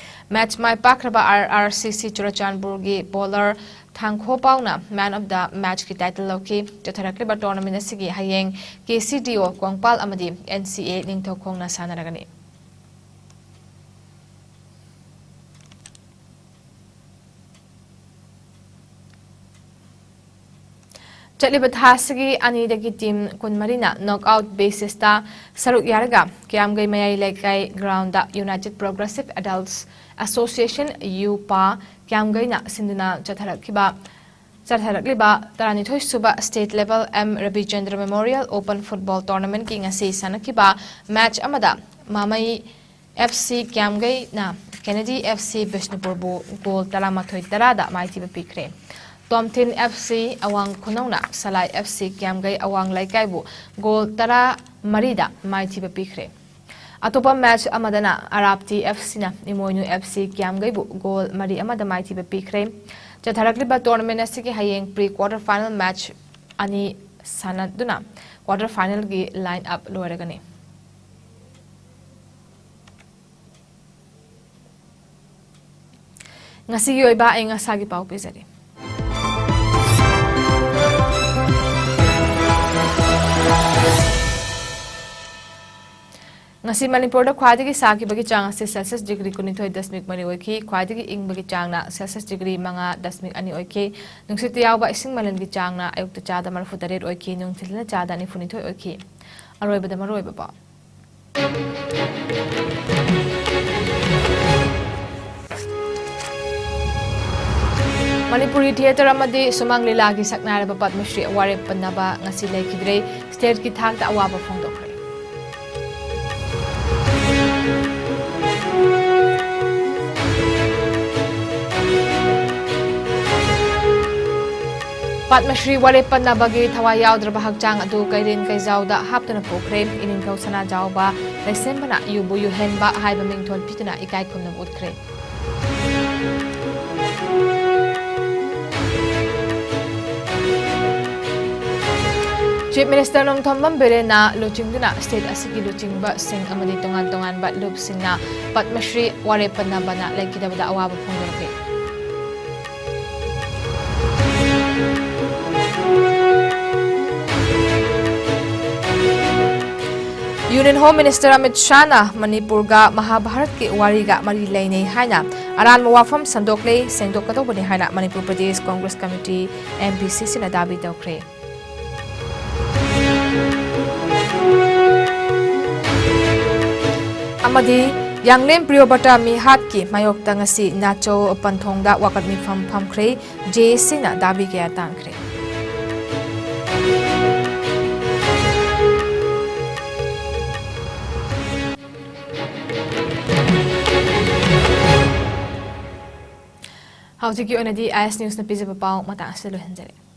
ꯃꯦꯆ ꯃꯥꯏ ꯄꯥꯛꯈ꯭ꯔꯕ R R C C ꯆꯨꯔꯆꯥꯟꯄꯨꯔꯒꯤ ꯕꯣꯂꯔ ꯊꯥꯡꯈꯣꯄꯥꯎꯅ Man of the Matchꯀꯤ ꯇꯥꯏꯇꯜ ꯂꯧꯈꯤ꯫ ꯆꯠꯊꯔꯛꯂꯤꯕ ꯇꯣꯔꯅꯥꯃꯦꯟ ꯑꯁꯤꯒꯤ ꯍꯌꯦꯡ K C D O Kongpal ꯑꯃꯗꯤ N C A ꯅꯤꯡꯊꯧꯈꯣꯡꯅ ꯁꯥꯟꯅꯔꯒꯅꯤ꯫ ꯆꯠꯂꯤꯕ ꯊꯥ ꯑꯁꯤꯒꯤ ꯑꯅꯤꯗꯒꯤ ꯇꯤꯝ ꯀꯨꯟꯃꯔꯤꯅ ꯅꯣꯛꯑꯥꯎꯠ ꯕꯦꯁꯤꯁꯇ ꯁꯔꯨꯛ ꯌꯥꯔꯒ ꯀꯤꯌꯥꯝꯒꯩ ꯃꯌꯥꯏ ꯂꯩꯀꯥꯏ ground United Progressive Adults Association, ꯌꯨꯄꯥ, ꯀꯤꯌꯥꯝꯒꯩꯅ ꯁꯤꯟꯗꯨꯅ ꯆꯠꯊꯔꯛꯈꯤꯕ, ꯆꯠꯊꯔꯛꯂꯤꯕ ꯇꯔꯥꯅꯤꯊꯣꯏ ꯁꯨꯕ State Level M Rabichandra Memorial Open Football Tournamentꯀꯤ ꯉꯁꯤ ꯁꯥꯟꯅꯈꯤꯕ ꯃꯦꯆ ꯑꯃꯗ ꯃꯃꯩ F C ꯀ꯭ꯌꯥꯝꯒꯩꯅ Kennedy F C ꯕꯤꯁꯅꯨꯄꯨꯔꯕꯨ ꯒꯣꯜ ꯇꯔꯥꯃꯥꯊꯣꯏ ꯇꯔꯥꯗ ꯃꯥꯏꯊꯤꯕ ꯄꯤꯈ꯭ꯔꯦ꯫ ꯇꯣꯝꯊꯤꯟ F C ꯑꯋꯥꯡ ꯈꯨꯅꯧꯅ ꯁꯂꯥꯏ F C ꯀ꯭ꯌꯥꯝꯒꯩ ꯑꯋꯥꯡ ꯂꯩꯀꯥꯏꯕꯨ ꯒꯣꯜ ꯇꯔꯥꯃꯔꯤꯗ ꯃꯥꯏꯊꯤꯕ ꯄꯤꯈ꯭ꯔꯦ꯫ ꯑꯇꯣꯞꯄ ꯃꯦꯆ ꯑꯃꯗꯅ ꯑꯔꯥꯞꯇꯤ F Cꯅ ꯏꯃꯣꯏꯅꯨ F C ꯀ꯭ꯌꯥꯝꯒꯩꯕꯨ ꯒꯣꯜ ꯃꯔꯤ ꯑꯃꯗ ꯃꯥꯏꯊꯤꯕ ꯄꯤꯈ꯭ꯔꯦ꯫ ꯆꯠꯊꯔꯛꯂꯤꯕ ꯇꯣꯔꯅꯥꯃꯦꯟ ꯑꯁꯤꯒꯤ ꯍꯌꯦꯡ pre quarter final ꯃꯦꯆ ꯑꯅꯤ ꯁꯥꯟꯅꯗꯨꯅ quarter finalꯒꯤ line up ꯂꯣꯏꯔꯒꯅꯤ꯫ ꯉꯁꯤꯒꯤ ꯑꯣꯏꯕ ꯑꯏꯪ ꯑꯁꯥꯒꯤ ꯄꯥꯎ ꯄꯤꯖꯔꯤ꯫ ꯉꯁꯤ ꯃꯅꯤꯄꯨꯔꯗ ꯈ꯭ꯋꯥꯏꯗꯒꯤ ꯁꯥꯈꯤꯕꯒꯤ ꯆꯥꯡ ꯑꯁꯤ ꯁꯦꯜꯁꯤꯌꯁ ꯗꯤꯒ꯭ꯔꯤ ꯀꯨꯟꯅꯤꯊꯣꯏ ꯗꯁꯃꯤꯛ ꯃꯔꯤ ꯑꯣꯏꯈꯤ꯫ ꯈ꯭ꯋꯥꯏꯗꯒꯤ ꯏꯪꯕꯒꯤ ꯆꯥꯡꯅ ꯁꯦꯜꯁꯤꯌꯁ ꯗꯤꯒ꯭ꯔꯤ ꯃꯉꯥ ꯗꯁꯃꯤꯛ ꯑꯅꯤ ꯑꯣꯏꯈꯤ꯫ ꯅꯨꯡꯁꯤꯠꯇ ꯌꯥꯎꯕ ꯏꯁꯤꯡ ꯃꯅꯤꯜꯒꯤ ꯆꯥꯡꯅ ꯑꯌꯨꯛꯇ ꯆꯥꯗ ꯃꯔꯤꯐꯨ ꯇꯔꯦꯠ ꯑꯣꯏꯈꯤ, ꯅꯨꯡꯊꯤꯜꯗꯅ ꯆꯥꯗ ꯅꯤꯐꯨ ꯅꯤꯊꯣꯏ ꯑꯣꯏꯈꯤ꯫ ꯑꯔꯣꯏꯕꯗ ꯃꯔꯨꯑꯣꯏꯕ ꯄꯥꯎ꯫ ꯃꯅꯤꯄꯨꯔꯤ ꯊꯤꯌꯦꯇꯔ ꯑꯃꯗꯤ ꯁꯨꯃꯥꯡ ꯂꯤꯂꯥꯒꯤ ꯁꯛꯅꯥꯏꯔꯕ ꯄꯗꯃꯁ꯭ꯔꯤ ꯋꯥꯔꯦꯞ ꯄꯟꯅꯕ ꯉꯁꯤ ꯂꯩꯈꯤꯗ꯭ꯔꯦ꯫ ꯁ꯭ꯇꯦꯠꯀꯤ ꯊꯥꯛꯇ ꯑꯋꯥꯕ ꯐꯣꯡꯗꯣꯛꯈ꯭ꯔꯦ꯫ ꯄꯗꯃꯁ꯭ꯔꯤ ꯋꯥꯔꯦꯞ ꯄꯟꯅꯕꯒꯤ ꯊꯋꯥꯏ ꯌꯥꯎꯗ꯭ꯔꯕ ꯍꯛꯆꯥꯡ ꯑꯗꯨ ꯀꯩꯔꯦꯟ ꯀꯩꯖꯥꯎꯗ ꯍꯥꯞꯇꯨꯅ ꯄꯨꯈ꯭ꯔꯦ꯫ ꯏꯅꯤꯡꯊꯧ ꯁꯅꯥꯖꯥꯎꯕ ꯂꯩꯁꯦꯝꯕꯅ ꯌꯨꯕꯨ ꯌꯨꯍꯦꯟꯕ ꯍꯥꯏꯕ ꯃꯤꯡꯊꯣꯜ ꯄꯤꯗꯨꯅ ꯏꯀꯥꯏ ꯈꯨꯝꯅꯕ ꯎꯠꯈ꯭ꯔꯦ꯫ ꯆꯤꯐ ꯃꯤꯅꯤꯁꯇꯔ ꯅꯣꯡꯊꯣꯝꯕꯝ ꯕꯤꯔꯦꯟꯅ ꯂꯨꯆꯤꯡꯗꯨꯅ ꯁ꯭ꯇꯦꯠ ꯑꯁꯤꯒꯤ ꯂꯨꯆꯤꯡꯕꯁꯤꯡ ꯑꯃꯗꯤ ꯇꯣꯉꯥꯟ ꯇꯣꯉꯥꯟꯕ ꯂꯨꯞꯁꯤꯡꯅ ꯄꯗꯃꯁ꯭ꯔꯤ ꯋꯥꯔꯦꯞ ꯄꯟꯅꯕꯅ ꯂꯩꯈꯤꯗꯕꯗ ꯑꯋꯥꯕ ꯐꯣꯡꯗꯣꯔꯛꯂꯤ꯫ ꯌꯨꯅꯤꯌꯟ ꯍꯣꯝ ꯃꯤꯅꯤꯁꯇꯔ ꯑꯃꯤꯠ ꯁꯥꯍꯅ ꯃꯅꯤꯄꯨꯔꯒ ꯃꯍꯥꯚꯥꯔꯠꯀꯤ ꯋꯥꯔꯤꯒ ꯃꯔꯤ ꯂꯩꯅꯩ ꯍꯥꯏꯅ ꯑꯔꯥꯟꯕ ꯋꯥꯐꯝ ꯁꯟꯗꯣꯛꯂꯦ, ꯁꯦꯡꯗꯣꯛꯀꯗꯧꯕꯅꯤ ꯍꯥꯏꯅ Manipur Pradesh Congress committee, M P ꯁꯤ ꯁꯤꯅ ꯗꯥꯕꯤ ꯇꯧꯈ꯭ꯔꯦ꯫ ꯑꯃꯗꯤ ꯌꯥꯡꯂꯦꯟ ꯄ꯭ꯔꯤꯌꯣꯕ꯭ꯔꯇ ꯃꯤꯍꯥꯠꯀꯤ ꯃꯥꯌꯣꯛꯇ ꯉꯁꯤ ꯅꯥꯆꯧ ꯄꯟꯊꯣꯡꯗ ꯋꯥꯀꯠ ꯃꯤꯐꯝ ꯐꯝꯈ꯭ꯔꯦ꯫ ꯖꯦ ꯑꯦ ꯁꯤꯅ ꯗꯥꯕꯤ ꯀꯌꯥ ꯇꯥꯟꯈ꯭ꯔꯦ꯫ ꯍꯧꯖꯤꯛꯀꯤ ꯑꯣꯏꯅꯗꯤ ꯑꯥꯏ ꯑꯦꯁ ꯅ꯭ꯌꯨꯁꯅ ꯄꯤꯖꯕ ꯄꯥꯎ ꯃꯇꯥꯡ ꯑꯁꯤꯗ ꯂꯣꯏꯍꯟꯖꯔꯦ꯫